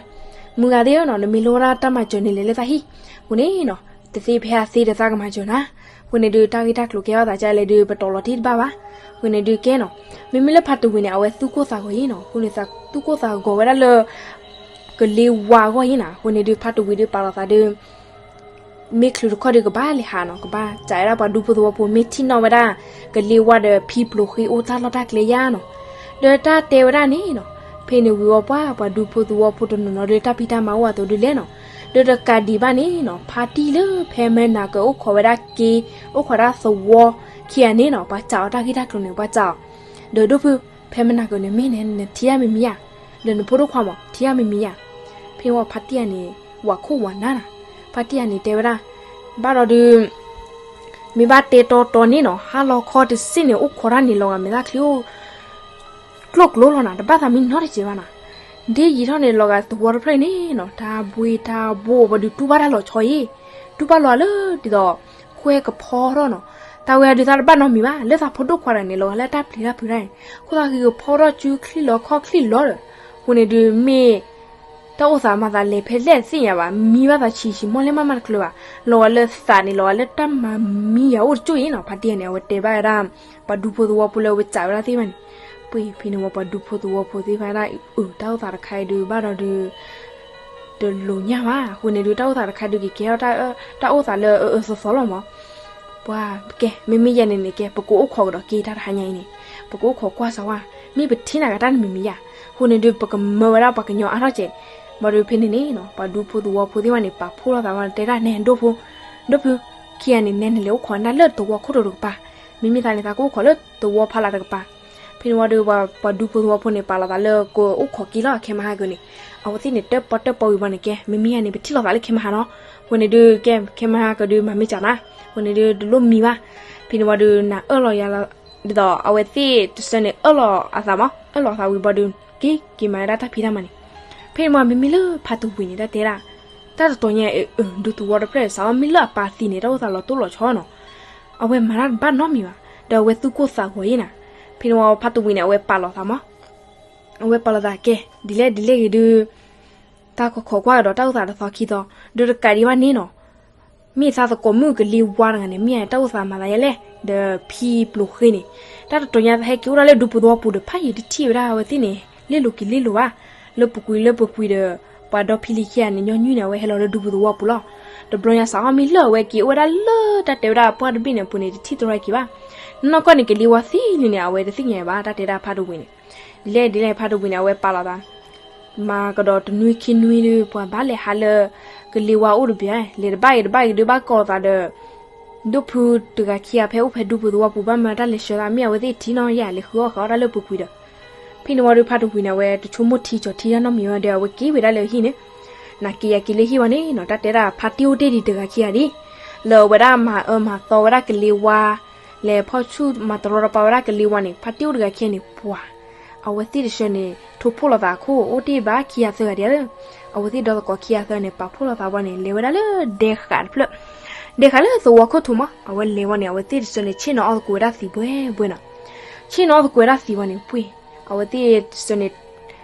မုၢ်ဂၤသ့ၣ်ဧၢနီၤ နမ့ၢ်လိၣ်ဝဲဒၣ်တၢ်မၤစၢၤန့ၣ် လဲၤလၢသးဟံၣ် အဃိန့ၣ်နီၤ တသ့ဖဲအသ့ဒီးသးကမၤစၢၤနၤ. အဃိန့ၣ်ဒုး တၢ်ဂ့ၢ်တၢ်ကျိၤကဲထီၣ်သးဒ်လဲၣ်ဒုး ပတီၤလီၤတံၢ်တဘၣ်ဘၣ်. အဃိန့ၣ်ဒုးကဲနီၤ, မ့မ့ၢ်လၢဖါတဝံၤန့ၣ် အဝဲသူၣ်ကိၢ်သးဂီၤအံၤနီၤ. အဃိန့ၣ် သူၣ်ကိၢ်သးဂီၤဝဲဒၣ်လၢ ကလ့ဝါအဂီၢ်အံၤနီၤ. အဃိန့ၣ်ဒုး ဖါတဝံၤဒုးပာ်လီၤသးဒုး မ့ၢ်ချုးတခီဒုးကဘၣ်လဲၤဟးနီၤ, ကဘၣ်စးဝဲဒၣ်ပှၤဒူဖိသဝီဖိ မ့ၢ်ထံၣ်နီၣ်ဝဲဒၣ် ကလ့ဝါဒီးဖံပျိၤဃ့အိၣ်တၢ်လီၢ်တၢ်ကျဲယါနီၤ. ဒီးတၢ်တဲဝဲဒၣ်န့ၣ်နီၤ, ဖဲန့ၣ်ဝံၤဝီပှၢ် ပှၤဒူဖိသဝီဖိတနီၤနီၤဒီး တၢ်ဖံးတၢ်မၤအိၣ်အသိးဒုးလဲၣ်နီၤ. ဒီးတကးဒံးဘၣ်န့ၣ်နီၤ, ဖါတံၢ်လၢဖဲမနၤကအိၣ်ခိးဝဲဒၣ်က့, အိၣ်ခိးဒၣ်သဝီခံဂၤန့ၣ်နီၤ, ပှၤစးအီၤတၢ်ဂ့ၢ်တၢ်ကျိၤန့ၣ် ပှၤစးအီၤ. ဒီးဒိၣ်ဖု ဖဲမနၤကန့ၣ် မ့ၢ်န့ၣ် နထံၣ်တၢ်မံၤမံၤဧါ, ဒီးနဖိဒိၣ်ခွါမး ထံၣ်တၢ်မံၤမံၤဧါ. ဖဲန့ၣ်ဝံၤဖါတံၢ်ဂၤန့ၣ် ဝးခိၣ်ဝးနၢ်နီၤ. ဖါတံၢ်ဂၤန့ၣ်တဲဝဲဒၣ်, ဘၣ်ဒီးဒုး မ့ၢ်ဘၣ်တဲတီတီန့ၣ်နီၤ, ဟါလီၤခီတစ့ၢ်န့ၣ် အိၣ်ခိးတၢ်န့ၣ်လီၤဂာ်မဲာ်သၣ်ချံအိၣ် ကျိၣ်ကျိလီၤနီၤ, တဘၣ်သးမံနီတစဲးဘၣ်နီၤ. ဒ်ယံာ်ထီၣ်န့ၣ် လီၤဂာ်သဝီတဖျၢၣ်အံၤန့ၣ်နီၤ, တၢ်ဘှ့တၢ်ဘှီပှၤဒုးတူၢ်ဘၣ်တၢ်လီၤဆီအံၤ, တူၢ်ဘၣ်လီၤလၢဒ်သိး ဃဲကဖီထီၣ်နီၤ. တၢ်ဝဲဒုးသးတဘၣ်နီတမံၤဘၣ်, လၢသးဖိဒိၣ်ခွါတဂၤန့ၣ် လီၤဂာ်လၢတၢ်ပျံၤတၢ်ဖုးတၢ်န့ၣ်, ခိၣ်သးဃံကဖီထီၣ်စုချံလီၤခီၣ်ချံလီၤဒီး, အဃိန့ၣ်ဒုးမ့ၢ် တၢ်အိၣ်သးမၤသးလဲၤဖဲလဲၣ်တသ့ၣ်ညါဘၣ်, မံဘၣ်သးဆံးဆံးမီၢ်လဲၣ်မးမးတကျၢၤဘၣ်, လီၤဂာ်လၢသးန့ၣ် လီၤဂာ်လၢတၢ်မၤမံယၤအိၣ်တကၠိၢ်အံၤနီၤ. ဖါတံၢ်ဂၤန့ၣ် အဝဲတဲဘၣ်ဝဲဒၣ် ပှၤဒူဖိသဝီဖိလၢအဝဲစးဝဲဒၣ်သ့ၣ်တဖၣ်န့ၣ်, ပှ့ၤဖဲန့ၣ်ဝံၤပှၤဒူဖိသဝီဖိသ့ၣ်တဖၣ်ဒၣ်အုး တၢ်အိၣ်သးတခါအံၤဒုးဘၣ်ဒီးဒုး တလိၤညါဘၣ်. အဃိန့ၣ်ဒုး တၢ်အိၣ်သးတခါဒုးက့ၤကဲထီၣ် တၢ်အိၣ်သးလၢအအၢအၢသီသီလီၤမး. ပှၤကဲ မ့မ့ၢ်ယဲန့ၣ်န့ၣ် ကဲ ပကအိၣ်ခိးကဒီးက့ၤတၢ်တဟါညါအံၤန့ၣ်, ပကအိၣ်ခိးကွၢ်စၢၤဝဲ, မ့ၢ်ပထံၣ်နၤဂ့ၤတၢ်တမံၤမံၤယါ, အဃိန့ၣ်ဒုး ပကမၢဝဲဒၣ်ပှၤကညီအါထီၣ်ကဲး. ဘၣ်ဒီးဖဲန့ၣ်န့ၣ်နီၤ ပှၤဒူဖိသဝီဖိသ့ၣ်တဖၣ်န့ၣ် ပာ်ဖှိၣ်လိာ်သးဝဲ တဲဒၣ်နဲ ဒိၣ်ဖိ, ဒိၣ်ဖု, ခံဂၤန့ၣ် နဲနလဲၤအိၣ်ခိးနၤလၢသဝီခိၣ်တိၤတကပၤ, မ့မ့ၢ်သးန့ၣ် သးကအိၣ်ခိးလၢသဝီဖီလာ်တကပၤ. ဖဲန့ၣ်ဝံၤဒီး ပှၤဒူဖိသဝီဖိန့ၣ် ပာ်လီၤသးလၢကအိၣ်ခိးက့ၤလီၤ ခဲမဟါကန့ၣ်, အဝဲသ့ၣ်န့ၣ် တၢၣ်ပီၣ်တၢၣ်ပီဝံၤဘၣ်န့ၣ် ကဲ မ့မ့ၢ်ယဲန့ၣ် ပထံၣ်လိာ်သးလၢခဲမဟါနီၤ. အဃိန့ၣ်ဒုး ကဲ ခဲမဟါကဒုး မၤမ့ၢ်စးနၤ, အဃိန့ၣ်ဒုး တလိၣ်မံဘၣ်. ဖဲန့ၣ်ဝံၤဒီး နၤအၢၣ်လီၤယၤလီၤ, ဒ်သိးအဝဲသ့ၣ်တဆၢန့ၣ် အၢၣ်လီၤအသးမး, အၢၣ်လီၤအသးဝံၤဘၣ်ဒီး က့ၤက့ၤမၤဝဲဒၣ်တၢ်ဖံးတၢ်မၤန့ၣ်. ဖဲန့ၣ်ဝံၤ မ့မ့ၢ်လၢဖါတဝံၤန့ၣ် တၢ်တဲဒၣ် တၢ်တတီၤညါအံၤ ဒူသဝီတဖျၢၣ် စးထီၣ်မ့ၢ်လၢအပၢ်သံန့ၣ် တၢ်အိၣ်သးလီၤတိၢ်လီၤဆီနီၤ. အဝဲမၤတၢ်တဘၣ်နီတမံၤဘၣ်, ဒီးအဝဲသူၣ်ကိၢ်သးဂီၤအံၤနၤ. ဖဲန့ၣ်ဝံၤဖါတဝံၤန့ၣ် အဝဲပာ်လီၤသးမး, အဝဲပာ်လီၤသးကဲ ဒ်လဲၣ်ဒ်လဲၣ်ဂ့ၤဒုး တၢ်ကခိးကွၢ်ကဒီးတၢ်အိၣ်သးတသီခံသီ, ဒီးတကးဒံးဘၣ်န့ၣ်နီၤ, မ့ၢ်သးသကိးမုၣ်ကလ့ဝါတဂၤန့ၣ် မ့ၢ်တၢ်အိၣ်သးမၤသးယဲလဲၣ်, ဒီးဖံပျိၤဃ့န့ၣ်, တၢ်တတီၤညါသးဟဲက့ၤအိၣ်ဒၣ်လၢဒူဖိသဝီပူၤဒီး ဖးယံာ်တထံၣ်ဝဲဒၣ်အဝဲသ့ၣ်န့ၣ် လ့ၣ်လိၤက့ၤလ့ၣ်လိၤဘၣ်, လၢပူၤကွံာ်လၢပူၤကွံာ်ဒီး ပှၤဒီဖံလံၤခံဂၤန့ၣ် ညီနုၢ်န့ၣ် အဝဲဟဲလီၤလၢဒူဖိသဝီပူၤလီၤ. တဘျီညါစးထီၣ်မ့ၢ်လၢအဝဲက့ၤအိၣ်ဝဲဒၣ်လၢတၢ်တဲဝဲဒၣ်ပှၢ်တဘ့ၣ်န့ၣ်အပူၤန့ၣ် တထံၣ်တရီက့ၤဘၣ်. နီၢ်ကီၢ်န့ၣ် ကလ့ဝါသံလံန့ၣ် အဝဲတသ့ၣ်ညါဘၣ် တၢ်တဲဒၣ်ဖါတဝံၤန့ၣ်, ဒ်လဲၣ်ဒ်လဲၣ်ဖါတဝံၤန့ၣ် အဝဲပာ်လီၤသး မၤကဒီးတနွံခံနွံဒီး ပှၤဘၣ်လဲၤဟးလၢ ကလ့ဝါအိၣ်တဘ့ၣ်ဧါ, လဲၤတဘၣ်ဂ့ၤတဘၣ်ဂ့ၤဒုးဘၣ်ကိးလိာ်သးဒီး ဒိၣ်ဖုတဂၤခံဂၤဖဲအိၣ်ဖဲဒူဖိသဝီပူၤ ဘၣ်မၤတၢ်လဲၤဆှၢသး မ့ၢ်အဝဲသ့ၣ်ထံနီၤယၤလဲၤဃုအီၣ်ဃုအီဒီးလၢပူၤကွံာ်ဒီး, ဖဲန့ၣ်ဝံၤဒီးဖါတဝံၤန့ၣ် အဝဲတဆိကမိၣ်ထံကၠီၤထံတၢ်နီတမံၤဝဲဒီး အဝဲက့ၤဝဲဒၣ်လၢဟံၣ်န့ၣ်, နာ်က့ၤယၤက့ၤလၢဟံၣ်ဝဲန့ၣ်နီၤ တၢ်တဲဒၣ်ဖါတံၢ်အိၣ်တ့ၢ်ဒံးတဂၤခံဂၤဒံး, လၢအဝဲဒၣ်မၤအၢမၤသီဝဲဒၣ်ကလ့ဝါ, လဲၤဖီၣ်ဆူၣ်မၤတရီတပါဝဲဒၣ်ကလ့ဝါန့ၣ် ဖါတံၢ်အိၣ်တဂၤခံဂၤန့ၣ် ပှၤ အဝဲသ့ၣ်တဆၢန့ၣ် ထိၣ်ဖှိၣ်လိာ်သးအခိၣ် အိၣ်တ့ၢ်ဘၣ်ခံဂၤသၢဂၤဒံးဧါ, အဝဲသ့ၣ်ဒီသကိးခံဂၤသၢဂၤန့ၣ် ပာ်ဖှိၣ်လိာ်သးဝဲန့ၣ် လဲၤဝဲဒၣ်လၢဒဲဃးတဖျၢၣ်, ဒဲဃးလၢသဝီခိၣ်ထူးမး အဝဲလဲၤဝဲန့ၣ် အဝဲသ့ၣ်တဆၢန့ၣ် ဆ့ၣ်နီၤအီၣ်သကိးဝဲဒၣ်သံးဘှဲဘှဲနီၤ, ဆ့ၣ်နီၤအီၣ်သကိးဝဲဒၣ်သံးဝဲန့ၣ် ပှ့ၤ အဝဲသ့ၣ်တဆၢန့ၣ်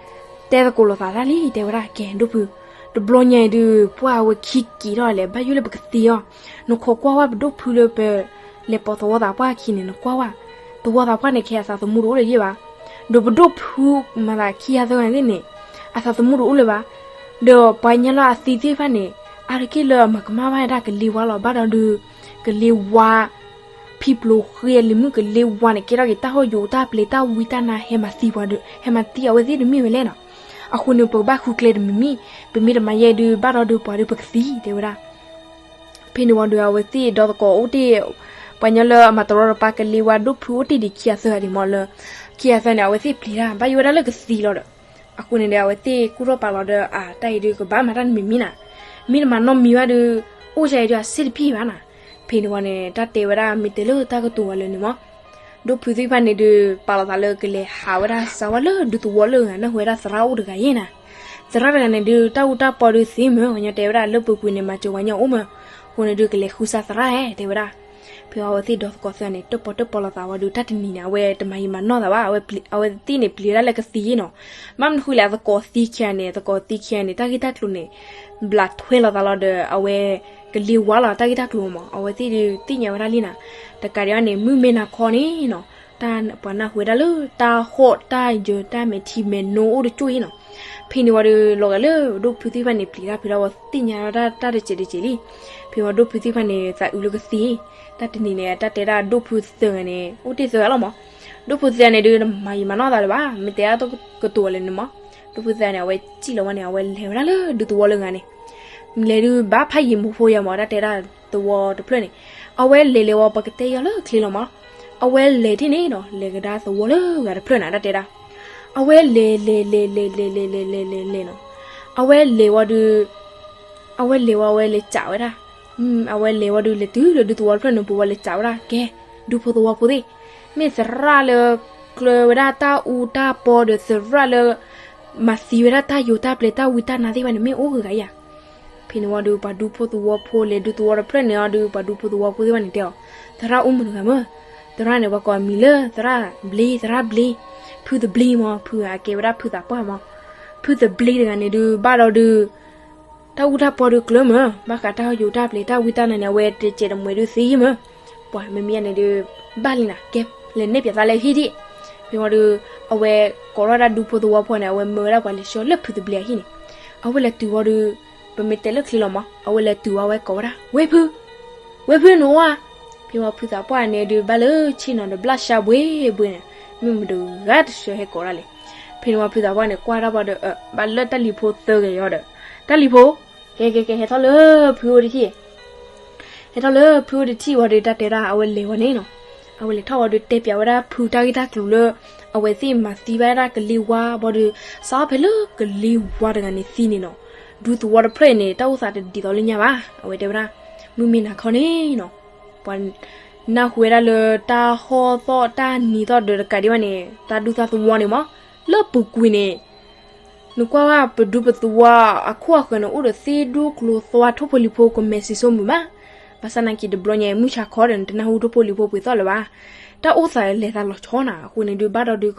တဲသကိးလိာ်သးတၢ်လံ တဲဝဲဒၣ်ကဲဒိၣ်ဖု, တဘျီညါအံၤဒုး ပှၢ်အဝဲခံက့ၤထီၣ်လဲၣ် ဘၣ်ယိၣ်လၢပကသံအီၤ, နခိးကွၢ်ဝဲပဒိၣ်ဖုလၢပ လဲၤပိာ်သဝီသးပှၢ်ခံန့ၣ် နကွၢ်ဝဲ, သဝီသးပှၢ်န့ၣ် ခဲအသးသမူတအိၣ်လၢၤယဲၢ်ဘၣ်, ဒီးပဒိၣ်ဖုမၤသးခံဂၤသၢဂၤန့ၣ်န့ၣ် အသးသမူတအိၣ်လၢၤဘၣ်, ဒီးပှၤညါလၢအသံသ့ၣ်တဖၣ်န့ၣ် အါတက့ၢ်လၢအမၤကမၣ်ဘၣ်ဒၣ်ကလ့ဝါလီၤ ဘၣ်ဒီးဒုး ကလ့ဝါ ဖံပျိၤဃ့အလံၤမုၣ်ကလ့ဝါန့ၣ် ကဲထီၣ်က့ၤတၢ်ဟီၣ်ယိၤတၢ်ပျ့ၤတၢ်ဝံတၢ်နါ ဟဲမၤသံပှၤဒီး ဟဲမၤသံအဝဲသ့ၣ်တမ့ၢ်ဝဲလဲၣ်နီၤ, အဃိန့ၣ် ပကဘၣ်ဃုကျဲတမံၤမံၤ, ပမ့ၢ်တမၤယဲဒုး ဘၣ်ဒီးဒုးပှၤဒီးပကသံ တဲဝဲဒၣ် ဖဲန့ၣ်ဝံၤဒီး အဝဲသ့ၣ်ဒီသကိးအိၣ်တ့ၢ်, ပှၤညီလၢအမၤတရီတပါကလ့ဝါဒိၣ်ဖုအိၣ်တ့ၢ်ဒံးခံဂၤသၢဂၤဒံးမးလၢ ခံဂၤသၢဂၤန့ၣ် အဝဲသ့ၣ်ပျံၤတၢ် ဘၣ်ယိၣ်ဝဲဒၣ်လၢကသံလီၤဒီး, အဃိန့ၣ်ဒီး အဝဲသ့ၣ်ကူၣ်ထီၣ်ပာ်လီၤဒီး အတၢ်အံၤဒုးကဘၣ်မၤတၢ်တမံၤမံၤနၤ, မ့ၢ်တမၤနီတမံၤဘၣ်ဒီး အိၣ်စၢအံၤဒုးအစ့ၢ်တပျံၤဘၣ်နၤ, ဖဲန့ၣ်ဝံၤန့ၣ် တၢ်တဲဝဲဒၣ်မ့ၢ်တဲလၢတၢ်ကတိၤဝဲလၢန့ၣ်မး ဒိၣ်ဖုသ့ၣ်တဖၣ်န့ၣ်ဒုး ပာ်လီၤသးလၢကလဲၤဟးဝဲဒၣ်စးဝါလၢဒူသဝီလၢဂၤ နၢ်ဟူဝဲဒၣ်သရၣ်အိၣ်တဂၤယဲၢ်နၤ, သရၣ်တဂၤန့ၣ်ဒုး တၢ်အူတၢ်ပီဒုးသ့မၢ် ပှၤညီတဲဝဲဒၣ်လၢပူၤကွံာ်န့ၣ် မၤစၢၤပှၤညီအိၣ်မၢ်, အဃိန့ၣ်ဒုးကလဲၤဃုစၢ်သရၣ်ဧၢ တဲဝဲဒၣ်, ဖဲအဝဲသ့ၣ်ဒီသကိးသၢဂၤန့ၣ် တၢၣ်ပီၣ်တၢၣ်ပီလီၤသးဝံၤဒီး တၢ်တနံၤန့ၣ် အဝဲတမၤယံာ်မၤနီၢ်သးဘၣ်, အဝဲသ့ၣ်န့ၣ်ပျံၤဝဲဒၣ်လၢကသံနီၤ. ဘၣ်မနုၤဃိလဲၣ် အသကိးသံခံဂၤန့ၣ် အသကိးသံခံဂၤန့ၣ် တၢ်ဂ့ၢ်တၢ်ကျိၤန့ၣ် ဘျးထွဲလီၤသးလီၤဒီး အဝဲကလံၤဝါလီၤတၢ်ဂ့ၢ်တၢ်ကျိၤမး, အဝဲသ့ၣ်ဒုးသ့ၣ်ညါဝဲဒၣ်လံနၤ. တကးဒံးဘၣ်န့ၣ် မုၢ်မ့ၢ်နၤခီန့ၣ်နီၤ, ပှၤနၢ်ဟူဝဲဒၣ်လၢတၢ်ဟီၣ်တၢ်ယၢၤတၢ်မဲာ်ထံမဲာ်နိအိၣ်တကၠိၢ်အံၤနီၤ. ဖဲန့ၣ်ဝံၤဒီး လီၤဂာ်လၢဒိၣ်ဖုသ့ၣ်တဖၣ်န့ၣ် ပျံၤတၢ်ဖုးတၢ်ဝံၤသ့ၣ်ညါဝဲဒၣ်တၢ်တစဲးတကဲးလံ. ဖဲဝံၤဒိၣ်ဖုသ့ၣ်တဖၣ်န့ၣ် သးအုးလၢကသံ, တၢ်တနံၤန့ၣ် တၢ်တဲဒၣ်ဒိၣ်ဖုသၢဂၤန့ၣ် အိၣ်တ့ၢ်သၢဂၤလီၤမး. ဒိၣ်ဖုသၢဂၤန့ၣ်ဒုး တမၤယံာ်မၤနီၢ်သးလၢၤဘၣ်, မ့ၢ်တဲဒၣ်တၢ်ကတိၤလၢာ်န့ၣ်မး. ဒိၣ်ဖုသၢဂၤန့ၣ် အဝဲစံၣ်လီၤဝဲန့ၣ် အဝဲလဲၤဝဲဒၣ်လၢဒူသဝီလၢဂၤန့ၣ် လဲၤဒုးဘၣ်ဖးယံာ်မိၢ်ဖိယၤမး တၢ်တဲဒၣ်သဝီတဖျၢၣ်န့ၣ်, အဝဲလဲၤလဲၤဝံၤ ပကတဲယီၤလၢချ့လီၤမး. အဝဲလဲၤထံၣ်န့ၣ်နီၤ လဲၤကဒါသဝီလၢဂၤတဖျၢၣ်န့ၣ် တၢ်တဲဒၣ်. အဝဲလဲၤလဲၤလဲၤလဲၤလဲၤလဲၤလဲၤလဲၤလဲၤလဲၤနီၤ, အဝဲလဲၤဝံၤဒီး အဝဲလဲၤဝံၤ အဝဲလဲၤစးဝဲဒၣ်, အဝဲလဲၤဝံၤဒီးလဲၤတုၤလၢဒူသဝီတဖျၢၣ်န့ၣ် ပူၤဝံၤလဲၤစးဝဲဒၣ် ကဲ, ဒူဖိသဝီဖိသ့ၣ်, မ့ၢ်သရၣ်လၢကျၢၤဝဲဒၣ်တၢ်အူတၢ်ပီဒီး သရၣ်လၢ မၤသံဝဲဒၣ်တၢ်ယိၤတၢ်ပျဲၤတၢ်ဝံတၢ်နါသ့ၣ်တဖၣ်န့ၣ် မ့ၢ်အိၣ်ဂ့ၤဂၤယၤ. ဖဲန့ၣ်ဝံၤဒီး ပှၤဒူဖိသဝီဖိ လဲၤဒူသဝီတဖျၢၣ်န့ၣ်အီၤဒီး ပှၤဒူဖိသဝီဖိသ့ၣ်တဖၣ်န့ၣ်တဲအီၤ, သရၣ်အိၣ်မုာ်တဂၤမး, သရၣ်န့ၣ် ပှၤကိးအမံၤလၢသရၣ်ဘျ့ သရၣ်ဘျ့, ဖုသဘျ့မး, ဖုအကဲဝဲဒၣ်ဖုသးပှၢ်မး, ဖုသဘျ့တဂၤန့ၣ်ဒုး ဘၣ်ဒီးဒုး တၢ်အူတၢ်ပီဒုးကျၢၤမး, ဘၣ်ဃးတၢ်ယိၤတၢ်ပျဲၤတၢ်ဝံတၢ်နါန့ၣ် အဝဲတစဲးတမှဲၤဒုးသ့ယံာ်မး, ပှၤမ့မ့ၢ်ယၤန့ၣ်ဒုး ဘၣ်လံနၤ ကဲ, လဲၤနဲၣ်ပၠးသးလၢဟံၣ်ဒံး. ဖဲဝံၤဒီး အဝဲကိးထီၣ်ဝဲဒၣ်ဒူဖိသဝီဖိန့ၣ် အဝဲမၢဝဲဒၣ်ပှၤလဲၤဆှၢလၢဖုသဘျ့အဟံၣ်န့ၣ်, အဝဲလဲၤတုၤဝံၤဒီး ပမ့ၢ်တဲလၢချ့လီၤမး အဝဲလဲၤတုၤဝံၤ အဝဲကိးဝဲဒၣ် ဝဲၢ်ဖု, ဝဲၢ်ဖုနဝါ. ဖဲဝံၤဖုသးပှၢ်န့ၣ်ဒုး ဘၣ်လၢဆ့ၣ်နီၤဒီး ဘျၣ်ရှါဘှ့ဘှ့န့ၣ်, မ့ၢ်မတဂၤတဆှၢဟဲကိးဒၣ်လဲာ်. ဖဲန့ၣ်ဝံၤဖုသးပှၢ်န့ၣ် ကွၢ်တၢ်ဘၣ်ဒီး ဘၣ်လၢတၢ်လံၤဖိသၢဂၤအံၤဒီး, တၢ်လံၤဖိ, ကဲကဲကဲ ဟဲထီၣ်လၢဖုအိၣ်တထံၣ် ဟဲထီၣ်လၢဖုအိၣ်တထံၣ်ဝံၤဒီး တၢ်တဲဒၣ် အဝဲလဲၤဝံၤန့ၣ်နီၤ, အဝဲလဲၤထီၣ်ဝံၤဒီး တဲပၠးဝဲဒၣ်ဖုတၢ်ဂ့ၢ်တၢ်ကျိၤလၢ အဝဲသ့ၣ်မၤသံဘၣ်ဒၣ်ကလံၤဝါဘၣ်ဒီး စးဖဲလၢကလံၤဝါတဂၤန့ၣ်သံန့ၣ်နီၤ, ဒူသဝီတဖျၢၣ်အံၤန့ၣ် တၢ်အိၣ်သးတဒ်သိးလၢညါဘၣ်. အဝဲတဲဝဲဒၣ် မုၢ်မ့ၢ်နၤခီန့ၣ်နီၤ, ပှၤနၢ်ဟူဝဲဒၣ်လၢတၢ်ဟီၣ်သီၣ်တၢ်နံၤသီၣ်ဒီး တကးဒံးဘၣ်န့ၣ် တၢ်ဒူသးသဝီန့ၣ်မး, လၢပူၤကွံာ်န့ၣ် နကွၢ်ဝဲပဒူပသဝီအခိၣ်အဃၢၤန့ၣ် အိၣ်ဒီးသ့ၣ်ဒူကျိၤသွါထိၣ်ဖိလံၤဖိ ကမဲာ်စံၣ်စိမိၣ်မး, ဘၣ်ဆၣ်နာ်က့တဘျီညါ မုၢ်ဆါခီဒီး နတနၢ်ဟူထိၣ်ဖိလံၤဖိပှ့ၤသီၣ်လၢၤဘၣ်. တၢ်အိၣ်သးလဲၤသးလီၤဆီနၤ, အဃိန့ၣ်ဒုး ဘၣ်ဒီးဒုး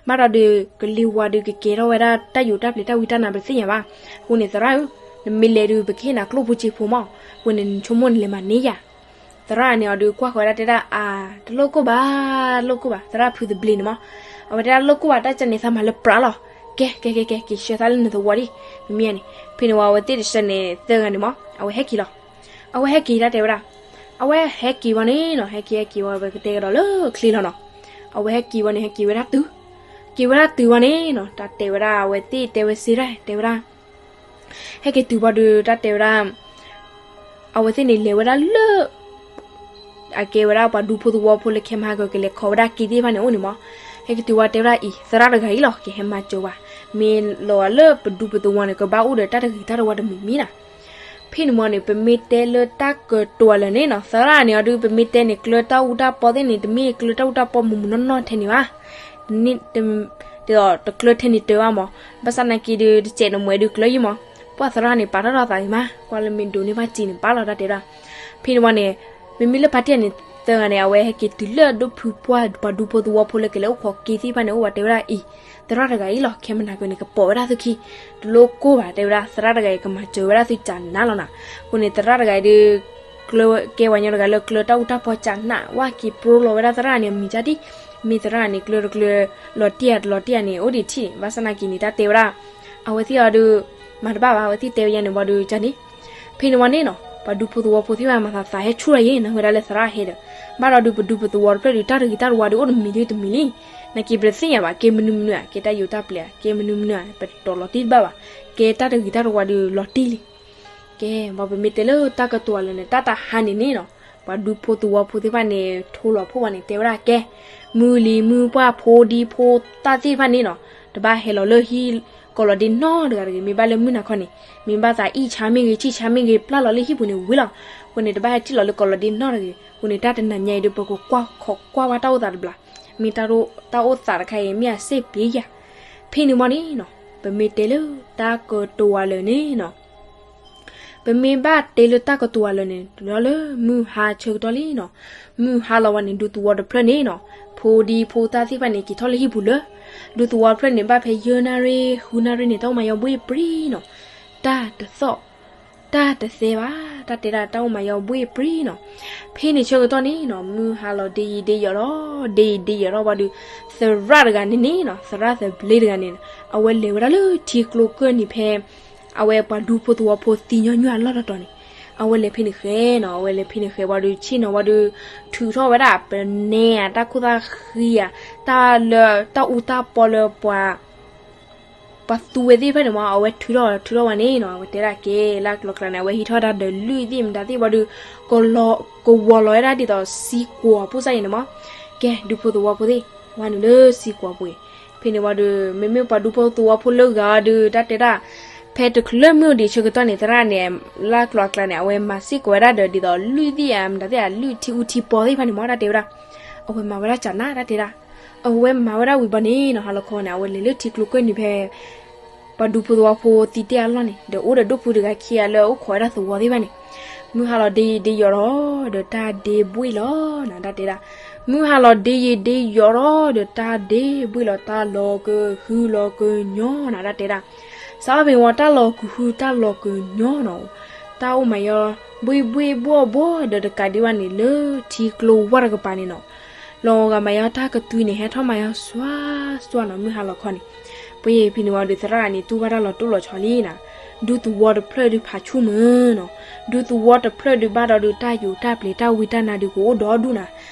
ဘၣ်ဒီးဒုး ကလံၤဝါဒုးကကဲထီၣ်ဝဲဒၣ်တၢ်ယိၤတၢ်ပျဲၤတၢ်ဝံတၢ်နါ ပတသ့ၣ်ညါဘၣ်. အဃိန့ၣ် သရၣ်ဧၢ, နမ့ၢ်လဲၤဒုး ပကဟ့ၣ်နၤကျိၣ်ဖိစ့ဖိမး, အဃိန့ၣ် နဆိကမိၣ်နလဲၤမၤန့ၢ်ယၤ. သရၣ်န့ၣ်အီၤဒုးကွၢ်ဃီၤဝဲဒၣ်တဲဒၣ် အါ, တလိၣ်ကိၢ်ဘၣ်, လိၣ်ကိၢ်ဘၣ်, သရၣ်ဖုသဘျ့န့ၣ်မး, အဝဲတဲဒၣ်လိၣ်ကိၢ်ဘၣ် တၢ်ကန့ၣ်သးမၤလၢပြးလီၤ. ကဲကဲကဲကဲ က့ၤဆှၢသးလၢနသဝီဒံး, မ့မ့ၢ်န့ၣ်. ဖဲန့ၣ်ဝံၤ အဝဲသ့ၣ်တဆၢန့ၣ် သၢဂၤန့ၣ်မး အဝဲဟဲက့ၤလီၤ. အဝဲဟဲက့ၤတၢ်တဲဝဲဒၣ်, အဝဲဟဲက့ၤဝံၤန့ၣ်နီၤ, ဟဲက့ၤဟဲက့ၤဝံၤ ပကတဲကဒီးလၢချ့လီၤနီၤ. အဝဲဟဲက့ၤဝံၤန့ၣ် ဟဲက့ၤဝဲဒၣ်တုၤ, က့ၤဝဲဒၣ်တုၤဝံၤန့ၣ်နီၤ တၢ်တဲဝဲဒၣ် အဝဲသ့ၣ်တဲဝဲစ့ၢ်ဒၣ် တဲဝဲဒၣ် ဟဲက့ၤတုၤဝံၤဒီး တၢ်တဲဝဲဒၣ် အဝဲသ့ၣ်န့ၣ်လဲၤဝဲဒၣ်လၢ အကဲဝဲဒၣ်ပှၤဒူဖိသဝီဖိလၢခဲမဟါကကလဲၤခီဝဲဒၣ်က့သ့ၣ်တဖၣ်န့ၣ်အိၣ်န့ၣ်မး. ဟဲက့ၤတုၤဝံၤတဲဝဲဒၣ်အံၤ သရၣ်တဂၤအံၤလီၤ ကဟဲမၤစၢၤဝဲ, မ့ၢ်လီၤဂာ်လၢပဒူပသဝီန့ၣ် ကဘၣ်အိၣ်ဒီးတၢ်တဂ့ၤတၢ်တဝါတမံၤမံၤနၤ. ဖဲန့ၣ်မးန့ၣ် ပမ့ၢ်တဲလၢတၢ်ကတိၤလၢာ်န့ၣ်နီၤ သရၣ်န့ၣ်အီၤဒုး ပမ့ၢ်တဲန့ၣ် ကျၢၤတၢ်အူတၢ်ပီသ့ၣ်န့ၣ် တမ့ၢ်ကျၢၤတၢ်အူတၢ်ပီမုၢ်မုၢ်နီၢ်နီၢ်ထဲန့ၣ်ဘၣ် တကျၢၤထဲန့ၣ်တၢ်ဘၣ်မး, ဘၣ်ဆၣ်နာ်က့ဒုး တစဲးနမှဲဒုးကျၢၤယံၤမး, ပှၤသရၣ်န့ၣ် ပာ်ထီၣ်ထီၣ်သးဂ့ၤမး, ကွၢ်လၢမ့ၢ်ဒိးန့ၢ်ဘၣ်စ့န့ၣ် ပာ်လီၤတၢ်တဲဒၣ်. ဖဲန့ၣ်ဝံၤန့ၣ် မ့မ့ၢ်လၢဖါတံၢ်န့ၣ် သၢဂၤန့ၣ် အဝဲဟဲက့ၤတုၤလၢဒိၣ်ဖုပှၢ် ပှၤဒူဖိသဝီဖိလၢကလဲၤအိၣ်ခိးက့သ့ၣ်တဖၣ်န့ၣ် အိၣ်ဝဲတဲဝဲဒၣ်အံၤ သရၣ်တဂၤအံၤလီၤ ခဲမနၤကန့ၣ် ကပိာ်ဝဲဒၣ်သုခံ, တလိၣ်ကိၢ်ဘၣ်တဲဝဲဒၣ် သရၣ်တဂၤအံၤ ကမၤစၢၤဝဲဒၣ်သုကနးလီၤနၤ. အဃိန့ၣ် သရၣ်တဂၤအံၤဒုး ကျၢၤ ကဲဝဲညီတဂၤလၢကျၢၤတၢ်အူတၢ်ပီကနး ဝဲက့ၤပြိလီၤဝဲဒၣ်သရၣ်န့ၣ် အမံၤကၢ်ဒံး, မ့ၢ်သရၣ်န့ၣ် ကျၢၤတကျၢၤ လီၤတံၢ်ဧါတလီၤတံၢ်ဧါန့ၣ် အိၣ်ဒံးထံၣ်န့ၣ် ဘၣ်ဆၣ်နာ်က့န့ၣ် တၢ်တဲဝဲဒၣ် အဝဲသ့ၣ်အီၤဒုး မၤတဘၣ်ဘၣ် အဝဲသ့ၣ်တဲဝဲယဲန့ၣ်ဝံၤဒုး ကန့ၣ် ဖဲန့ၣ်ဝံၤန့ၣ်နီၤ ပှၤဒူဖိသဝီဖိသ့ၣ်တဖၣ်မၤသးသးဟဲဆူၣ်လီၤယဲ နၢ်ဟူဝဲဒၣ်လၢသရၣ်ဟဲဒီး ဘၣ်ဒီးဒုးပဒူပသဝီတဖျၢၣ်ဒုး တၢ်တဂ့ၤတၢ်တဝါဒုးအိၣ်တမံၤလံတမံၤလံ, နာ်က့ပတသ့ၣ်ညါဘၣ် ကဲမနုၤမနုၤဧါ ကဲတၢ်ယိၤတၢ်ပျဲၤဧါ ကဲမနုၤမနုၤဧါ ပတီၢ်လီၤတံၢ်တဘၣ်ဘၣ်, ကဲတၢ်တဂ့ၤတၢ်တဝါဒုးလီၤတံၢ်လံ. ကဲ ပှၤပမ့ၢ်တဲလၢတၢ်ကတိၤလၢာ်န့ၣ် တၢ်တဟါန့ၣ်န့ၣ်နီၤ ပှၤဒူဖိသဝီဖိသ့ၣ်တဖၣ်န့ၣ် ထိလီၤဖှိၣ်ဝဲန့ၣ် တဲဝဲဒၣ်ကဲ မုၢ်လံၤမုၢ်ပှၢ်ဖိဒံဖိသၣ်သ့ၣ်တဖၣ်န့ၣ်နီၤ တဘၣ်ဟဲလီၤလၢဟံၣ်ကီးလီၤဒ့နီတဂၤတဂ့ၤ, မ့ၢ်ဘၣ်လၢမုၢ်နၤခီန့ၣ် မ့ၢ်ဘၣ်သးအံၣ်ဆါမ့ၢ်ဂ့ၤ ဆံၣ်ဆါမ့ၢ်ဂ့ၤ ပျၢ်လီၤလၢဟံၣ်ပူၤန့ၣ်ဝံၤလီၤ. အဃိန့ၣ် တဘၣ်ဟဲထံၣ်လီၤလၢကီးလီၤဒ့နီတဂ့ၤ. အဃိန့ၣ် တၢ်တနၤညါအံၤဒုး ပကကွၢ်ခိးကွၢ်ဝဲတၢ်အိၣ်သးတဘျီ, မ့ၢ်တၢ်အိၣ်သးတခါအံၤ မ့ၢ်အစ့ၣ်ပျ့ၤယၤ. ဖဲန့ၣ်မးန့ၣ်နီၤ ပမ့ၢ်တဲလၢတၢ်ကတိၤဝဲလၢာ်န့ၣ်နီၤ ပမ့ၢ်ဘၣ်တဲလၢတၢ်ကတိၤအလၢာ်န့ၣ် လီၤလၢမုၢ်ဟါဆၢကတီၢ်လံနီၤ. မုၢ်ဟါလီၤဝဲန့ၣ် ဒူသဝီတဖျၢၣ်န့ၣ်နီၤ, ဖိဒံဖိသၣ်သ့ၣ်တဖၣ်န့ၣ် က့ၤထီၣ်လၢဟံၣ်ပူၤလၢ ဒူသဝီတဖျၢၣ်န့ၣ် ဘၣ်ဖဲယဲၢ်နၣ်ရံၣ် ဃုနၣ်ရံၣ်န့ၣ် တၢ်အိၣ်မၤယီၤဘှ့ၣ်ပြံနီၤ. တၢ်တသီၣ် တၢ်တသဲဘၣ်, တၢ်တဲဒၣ်တၢ်အိၣ်မၤယီၤဘှ့ၣ်ပြံနီၤ. ဖဲန့ၣ်ဆၢကတီၢ်န့ၣ်နီၤ မုၢ်ဟါလီၤဒ့ယံာ်ဒ့ယီၤလီၤ, ဒ့ယံာ်ဒ့ယီၤထီၣ်ဝံၤဒီး သရၣ်တဂၤန့ၣ်န့ၣ်နီၤ, သရၣ်သဘျ့တဂၤန့ၣ် အဝဲလဲၤဝဲဒၣ်လၢထံကျိကၢၢ်နံၤဖဲ အဝဲပှၤဒူဖိသဝီဖိသံညီနုၢ်အလီၢ်တတီၤန့ၣ် အဝဲလဲၤဖဲန့ၣ်ဃဲနီၤ, အဝဲလဲၤဖဲန့ၣ်ဃဲဝံၤဒီး ဆ့ၣ်နီၤဝံၤဒီး ထုးထီၣ်ဝဲဒၣ်ပနဲအတၢ်ခိၣ်သၣ်ဃံဧါ, တၢ်လၢ တၢ်အူတၢ်ပီလၢပှၤ ပှၤသူဝဲသ့ၣ်တဖၣ်န့ၣ်မ့ၢ် အဝဲထုးထီၣ်ထုးထီၣ်ဝဲန့ၣ်နီၤ, အဝဲတဲဒၣ်ကဲ လၢအကျိၤအကျဲန့ၣ် အဝဲဟံးထီၣ်ဝဲဒၣ်ဒီးလွံၢ်သ့ၣ်မတၤသ့ၣ်ဝံၤဒီး ကဝီၤလီၤဝဲဒၣ်ဒ်သိး စံကွီၤဖိစၢ်အံၤန့ၣ်မ့ၢ်, ကဲ ဒူဖိသဝီဖိသ့ၣ် ဝဲနုာ်လၢစံကွီၤပူၤအံၤ, ဖဲန့ၣ်ဝံၤဒီး မ့မ့ၢ်ပှၤဒူဖိသဝီဖိလၢဂၤဒီး တၢ်တဲဒၣ် ဖဲတချုးလၢမုၢ်အိၣ်ဒံးဆၢကတီၢ်န့ၣ် သရၣ်န့ၣ် လၢအကျိၤအကျဲန့ၣ် အဝဲမၤစ့ၢ်ကီးဝဲဒၣ်ဒီး ဒ်သိးလွံၢ်သ့ၣ်ဧါ မတၤသ့ၣ်ဧါ လွံၢ်ထံအူထံပီသ့ၣ်တဖၣ်န့ၣ်မ့ၢ် တၢ်တဲဝဲဒၣ်, အဝဲမၤဝဲဒၣ်ကနၣ် တၢ်တဲဒၣ် အဝဲမၤဝဲဒၣ်ဝံၤဘၣ်န့ၣ်နီၤ ဟါလီၤခီန့ၣ် အဝဲလဲၤလၢထံကျိကၢၢ်နံၤဖဲ ပှၤဒူဖိသဝီဖိသံတဲအလီၢ်န့ၣ် ဒီးအိၣ်ဒီးဒိၣ်ဖုတဂၤခံဂၤလၢအအိၣ်ခိးဝဲဒၣ်သဝီသ့ၣ်တဖၣ်န့ၣ်, မုၢ်ဟါလီၤဒ့ယံာ်ဒ့ယီၤထီၣ် ဒီးတၢ်ဒ့ဘှ့ၣ်လီၤနီၤ တၢ်တဲဒၣ်, မုၢ်ဟါလီၤဒ့ယံာ်ဒ့ယီၤထီၣ် ဒီးတၢ်ဒ့ဘှ့ၣ်လီၤ တၢ်လီၤကဟုလီၤကညီနီၤ တၢ်တဲဒၣ်, စးထီၣ်ဖဲန့ၣ်ဝံၤ တၢ်လီၤကဟုတၢ်လီၤကညီနီၤ, တၢ်အိၣ်မၤယီၤ ဘှ့ၣ်ဘှ့ၣ်ဘှီၣ်ဘှီၣ် ဒီးတကးဒံးဘၣ်န့ၣ် လၢထံကျိဝၢ်တကပၤန့ၣ်နီၤ လီၤဂာ်မၤယီၤတၢ်ကသွံန့ၣ် ဟဲထီၣ်မၤယီၤစွါစွါနီၤ မုၢ်ဟါလီၤခီန့ၣ်, ပှဲၤဖဲန့ၣ်ဝံၤဒီး သရၣ်န့ၣ်တူၢ်ဘၣ်တၢ်လီၤတိၢ်လီၤဆီလံနီၤ, ဒူသဝီတဖျၢၣ်ဒုးဖးဆူၣ်မုၢ်နီၤ, ဒူသဝီတဖျၢၣ်ဒုးဘၣ်ဒီးဒုး တၢ်ယိာ်တၢ်ပျဲၤတၢ်ဝံတၢ်နါဒုးကအိၣ်ဒီဒူၣ်နီၤ,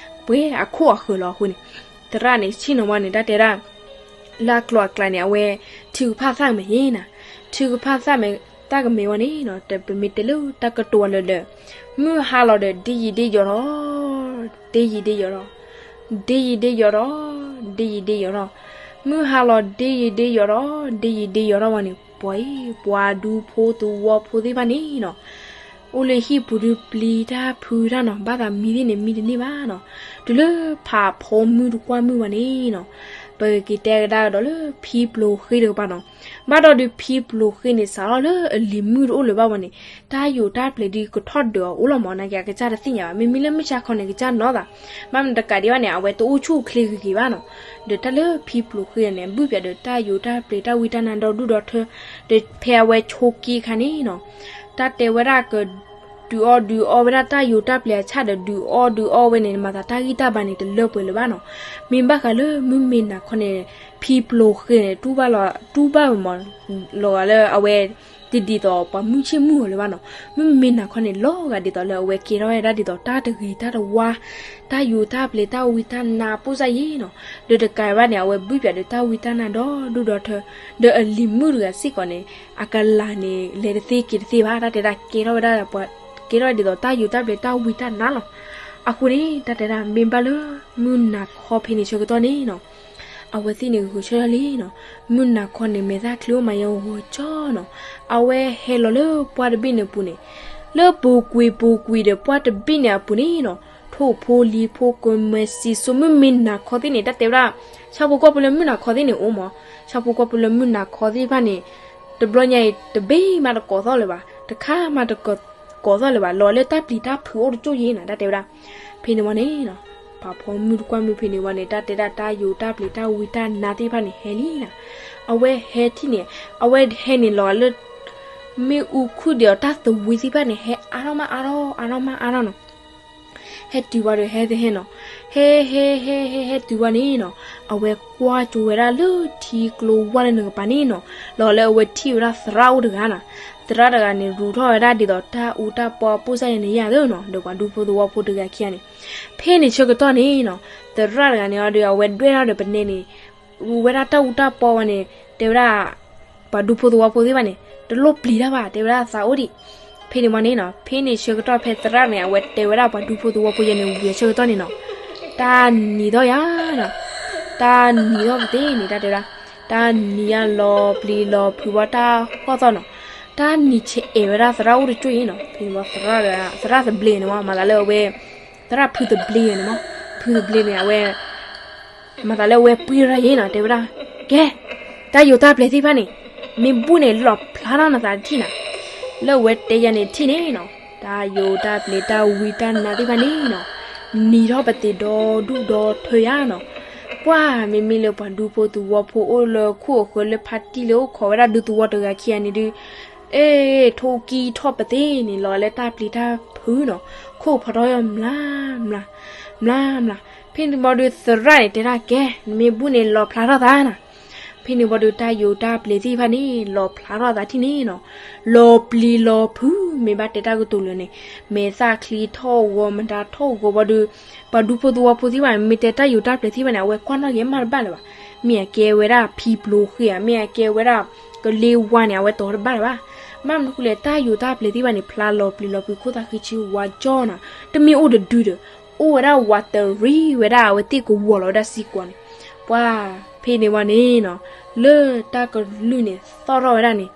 ပှဲၤအခိၣ်အဃၢၤလီၤအဃိန့ၣ်, သရၣ်န့ၣ် ဆ့ၣ်နီၤဝဲန့ၣ် တၢ်တဲဒၣ် လၢအကျိၤအကျဲန့ၣ် အဝဲ ထုကဖၣ်သၣ်ကမဲာ်ယဲနီၤ, ထုကဖၣ်သၣ်မဲာ် သၣ်ကမဲာ်ဝဲန့ၣ်နီၤ တပမ့ၢ်တဲလၢတၢ်ကတိၤအလၢာ်ဒီး, မုၢ်ဟါလီၤဒီး ဒ့ယံာ်ဒ့ယီၤထီၣ်, ဒ့ယံာ်ဒ့ယီၤထီၣ်, ဒ့ယံာ်ဒ့ယီၤထီၣ်, ဒ့ယံာ်ဒ့ယီၤထီၣ်, မုၢ်ဟါလီၤဒ့ယံာ်ဒ့ယီၤထီၣ် ဒ့ယံာ်ဒ့ယီၤထီၣ်ဝဲန့ၣ် ပှၤအံၤ ပှၤဒူဖိသဝီဖိသ့ၣ်တဖၣ်န့ၣ်နီၤ အိၣ်လၢဟံၣ်ပူၤဒုးပျံၤတၢ်ဖုးတၢ်နီၤ, ဘၣ်သးမံသ့ၣ်န့ၣ် မံတန့ၢ်ဘၣ်နီၤ, တုၤလၢဖးဖီမုၢ်တကွၢ်မုၢ်ဝဲန့ၣ်နီၤ, ပကက့ၤတဲကဒါကဒီးလၢဖံပျိၤဃ့တကပၤနီၤ, ဘၣ်ဒီးဒုးဖံပျိၤဃ့န့ၣ် စးထီၣ်လၢအလံၤမုၢ်တအိၣ်လၢၤဘၣ်ဝဲန့ၣ်, တၢ်ယိာ်တၢ်ပျဲၤဒုးကထီၣ်ဒုးအီၤအိၣ်လီၤမး နာ်က့အကစၢ်တသ့ၣ်ညါဘၣ်, မ့မ့ၢ်လၢမုၢ်ဆါခီန့ၣ် ကစၢ်နီၢ်သး, ဘၣ်မနုၤတကးဒံးဘၣ်န့ၣ် အဝဲတအိၣ်ဆူၣ်အိၣ်ချ့ဂ့ၤဂ့ၤဘၣ်နီၤ, ဒီးတၢ်လၢဖံပျိၤဃ့န့ၣ် ဘုၣ်ပၠးဒီးတၢ်ယိာ်တၢ်ပျဲၤတၢ်ဝံတၢ်နါဒီဒူၣ်ဒီထၢ, ဒီးဖဲအဝဲဆိးက့အခါန့ၣ်နီၤ, တၢ်တဲဝဲဒၣ်က ဒုးအီၣ်ဒုးအီဝဲဒၣ်တၢ်ယိာ်တၢ်ပျဲၤအဆၣ်ဒီး ဒုးအီၣ်ဒုးအီဝဲန့ၣ် မၤသးတၢ်ဂံၢ်တၢ်ဘါန့ၣ် တလၢပှဲၤလၢၤဘၣ်နီၤ, မ့ၢ်ဘၣ်ဃးလၢမုၢ်မ့ၢ်နၤခီန့ၣ် ဖံပျိၤဃ့န့ၣ် တူၢ်ဘၣ်လီၤ တူၢ်ဘၣ်ဝဲမး လီၤဂာ်လၢအဝဲ တဒ်သိးပှၤမုၢ်ဆ့ၣ်မုၢ်ဂီၤလၢၤဘၣ်နီၤ, မုၢ်မ့ၢ်နၤခီန့ၣ် လီၤဂာ်ဒ်သိးလၢအဝဲကဲထီၣ်ဝဲဒၣ်ဒ်သိးတၢ်တဂ့ၤတၢ်တဝါ, တၢ်ယိာ်တၢ်ပျဲၤတၢ်ဝံတၢ်နါပိၢ်စၢ်ယဲနီၤ, ဒီးတကးဘၣ်န့ၣ် အဝဲဘုၣ်ပၠးဒီးတၢ်ဝံတၢ်နါဒီဒူၣ်ဒီထၢ, ဒီးအလံၤမုၣ်တဂၤစ့ၢ်ကီးန့ၣ် အကလၤန့ၣ် လဲၤတသ့က့ၤတသ့ဘၣ်, တၢ်တဲဒၣ်ကဲထီၣ်ဝဲဒၣ်ပှၤ ကဲထီၣ်ဝဲဒ်သိးတၢ်ယိာ်တၢ်ပျဲၤတၢ်ဝံတၢ်နါလီၤ. အဃိန့ၣ် တၢ်တဲဒၣ်မ့ၢ်ဘၣ်လၢ မုၢ်နၤခီဖဲန့ၣ်ဆၢကတီၢ်န့ၣ်နီၤ အဝဲသ့ၣ်န့ၣ်ဂုာ်ဆၢထၢၣ်လံနီၤ, မုၢ်နၤခီန့ၣ် မဲာ်သၣ်ချံအိၣ်မးယဲဂီၤကၠီနီၤ, အဝဲဟဲလီၤလၢပှၢ်တဘ့ၣ်န့ၣ်အပူၤန့ၣ်, လၢပူၤကွံာ်ပူၤကွံာ်ဒီးပှၢ်တဘ့ၣ်န့ၣ်အပူၤန့ၣ်နီၤ, ထိၣ်ဖိလံၤဖိကမဲၤစံၣ်စိ မုၢ်မ့ၢ်နၤခီသ့ၣ်န့ၣ် တၢ်တဲဝဲဒၣ် ဆၣ်ဖိကီၢ်ဖိလၢမုၢ်နၤခီသ့ၣ်န့ၣ်အိၣ်မး, ဆၣ်ဖိကီၢ်ဖိလၢမုၢ်နၤခီသ့ၣ်တဖၣ်န့ၣ် တဘျီညါအံၤ တဘ့ၣ်မးတကိးသီၣ်လၢၤဘၣ်, တခါမးတကိးသီၣ်လၢၤဘၣ်, လီၤလၢတၢ်ပျံၤတၢ်ဖုးအိၣ်တကၠိၢ်ယဲနီၤ တၢ်တဲဝဲဒၣ်. ဖဲန့ၣ်ဝံၤန့ၣ်နီၤ ပာ်ဖီမုၢ်တကွၢ်မုၢ်ဖဲန့ၣ်ဝံၤန့ၣ် တၢ်တဲဒၣ်တၢ်ယိာ်တၢ်ပျံၤတၢ်ဝံတၢ်နါသ့ၣ်တဖၣ်န့ၣ် ဟဲလံနီၤ. အဝဲဟဲထံၣ်န့ၣ် အဝဲဟဲန့ၣ်လီၤလၢ မ့ၣ်အူခုၣ်ဒံးအီၤတၢ်သဝံသ့ၣ်တဖၣ်န့ၣ် ဟဲအါထီၣ်မးအါထီၣ် အါထီၣ်မးအါထီၣ်နီၤ. ဟဲတုၤဝံၤဒီး ဟဲတဟဲနီၤ, ဟဲဟဲဟဲဟဲဟဲတုၤဝံၤန့ၣ်နီၤ အဝဲကွၢ်ကၠိဝဲဒၣ်လၢ ထံကျိဝါလၢနကပၤန့ၣ်နီၤ, လီၤလၢအဝဲထံၣ်ဝဲဒၣ်သရၣ်အိၣ်တဂၤနီၤ. သရၣ်တဂၤန့ၣ် ရူးထီၣ်ဝဲဒၣ်ဒ်သိးတၢ်အူတၢ်ပီပိၢ်စၢ်ယဲန့ၣ်ယၤသ့နီၤ, ဒီးပှၤဒူဖိသဝီဖိတဂၤခံဂၤန့ၣ်. ဖဲန့ၣ်ဆၢကတီၢ်န့ၣ်နီၤ သရၣ်တဂၤန့ၣ်ဒီး အဝဲဒွဲၣ်ထီၣ်ဒီးပနဲန့ၣ် ရူးဝဲဒၣ်တၢ်အူတၢ်ပီဝဲန့ၣ် တဲဝဲဒၣ် ပှၤဒူဖိသဝီဖိသ့ၣ်တဖၣ်န့ၣ် တလိၣ်ပျံၤတၢ်ဘၣ် တဲဝဲဒၣ်သးအိၣ်ဒံး. ဖဲန့ၣ်ဝံၤန့ၣ်နီၤ ဖဲန့ၣ်ဆၢကတီၢ်ဖဲသရၣ်န့ၣ် အဝဲတဲဝဲဒၣ်ပှၤဒူဖိသဝီဖိယဲန့ၣ် ဝံၤဆၢကတီၢ်န့ၣ်နီၤ တၢ်နံၤထီၣ်ယၤနီၤ, တၢ်နံၤထီၣ်ကသ့န့ၣ် တၢ်တဲဝဲဒၣ် တၢ်နံၤယၤလီၤပျံၤလီၤဖုးဝဲတၢ်ကီၢ်သီနီၤ, တၢ်နံၤဆဲးအဲးဝဲဒၣ်သရၣ်အိၣ်တကၠိၢ်အံၤနီၤ. ဖဲန့ၣ်ဝံၤသရၣ် သရၣ်သဘျ့န့ၣ်မး မၤသးလၢအဝဲ သရၣ်ဖုသဘျ့န့ၣ်မး ဖုသဘျ့န့ၣ် အဝဲ မၤသးလၢအဝဲပှ့ၤရၤယဲနီၤ တဲဝဲဒၣ် ကဲ တၢ်ယိာ်တၢ်ပျဲၤသ့ၣ်တဖၣ်န့ၣ် မ့ၢ်ဘူၣ်န့ၣ် လီၤဖျါထီၣ်နသးတထံၣ်နၤ. လၢအဝဲတဲယၤန့ၣ်ထံၣ်န့ၣ်နီၤ, တၢ်ယိၤတၢ်ပျဲၤတၢ်ဝံတၢ်နါသ့ၣ်တဖၣ်န့ၣ်နီၤ, နံၤထီၣ်ပသ့ၣ်ဒီဒူၣ်ဒီထၢယၤနီၤ. ပှၢ်မ့မ့ၢ်လၢပှၤဒူဖိသဝီဖိအိၣ်လၢခိၣ်အဃၢၤလၢဖါတံၢ်လၢအိၣ်ခိးဝဲဒၣ်ဒူသဝီတဂၤခံဂၤန့ၣ်ဒုး, အ့ ထိၣ်ကံၢ်ထီၣ်ပသ့ၣ်န့ၣ် လီၤလၢတၢ်ပျံၤတၢ်ဖုးနီၤ, ခိၣ်ဖီထီၣ်ယီၤမျးမျး, မျးမျး. ဖဲန့ၣ်ဘၣ်ဒုးသရၣ်န့ၣ်တဲဒၣ်ကဲ နမ့ၢ်ဘူၣ်န့ၣ်လီၤဖျါထီၣ်သးနီၤ. ဖဲန့ၣ်ဝံၤဒီးတၢ်ယိၤတၢ်ပျဲၤသ့ၣ်တဖၣ်န့ၣ် လီၤဖျါထီၣ်သးထံၣ်န့ၣ်နီၤ, လီၤပျံၤလီၤဖုး မ့ၢ်ဘၣ်တဲတၢ်ကတိၤလၢာ်န့ၣ်, မဲာ်သၣ်ချံထီၣ်ဂီၤ မတၤထီၣ်ဂီၤဝံၤဒီး, ပှၤဒူဖိသဝီဖိသ့ၣ်တဖၣ်န့ၣ် မ့ၢ်တဲတၢ်ယိၤတၢ်ပျဲၤသ့ၣ်တဖၣ်န့ၣ် အဝဲကွၢ်နီၣ်က့ၤမးတဘၣ်လၢၤဘၣ်. မ့ၢ်အကဲဝဲဒၣ်ဖံပျိၤဃ့ဧါ, မ့ၢ်အကဲဝဲဒၣ်ကလ့ဝါန့ၣ် အဝဲတီၤတဘၣ်လၢၤဘၣ်. ဘၣ်မနုၤဃိလဲၣ် တၢ်ယိၤတၢ်ပျဲၤသ့ၣ်တဖၣ်န့ၣ် ဖျါလီၤပျံၤလီၤဖုး ခိၣ်သၣ်ဃံဆူဝါကၠီနီၤ, တမ့ၢ်အိၣ်တဒုဒီး အိၣ်ဝဲဒၣ်ဝးတရံးဝဲဒၣ် အဝဲသ့ၣ်ကဝီၤလီၤဝဲဒၣ်စ့ၢ်ကီးန့ၣ်, ပှၢ်ဖဲန့ၣ်ဝံၤန့ၣ်နီၤ, လၢတၢ်ကလုၢ်န့ၣ်သီၣ်ထီၣ်ဝဲဒၣ်န့ၣ်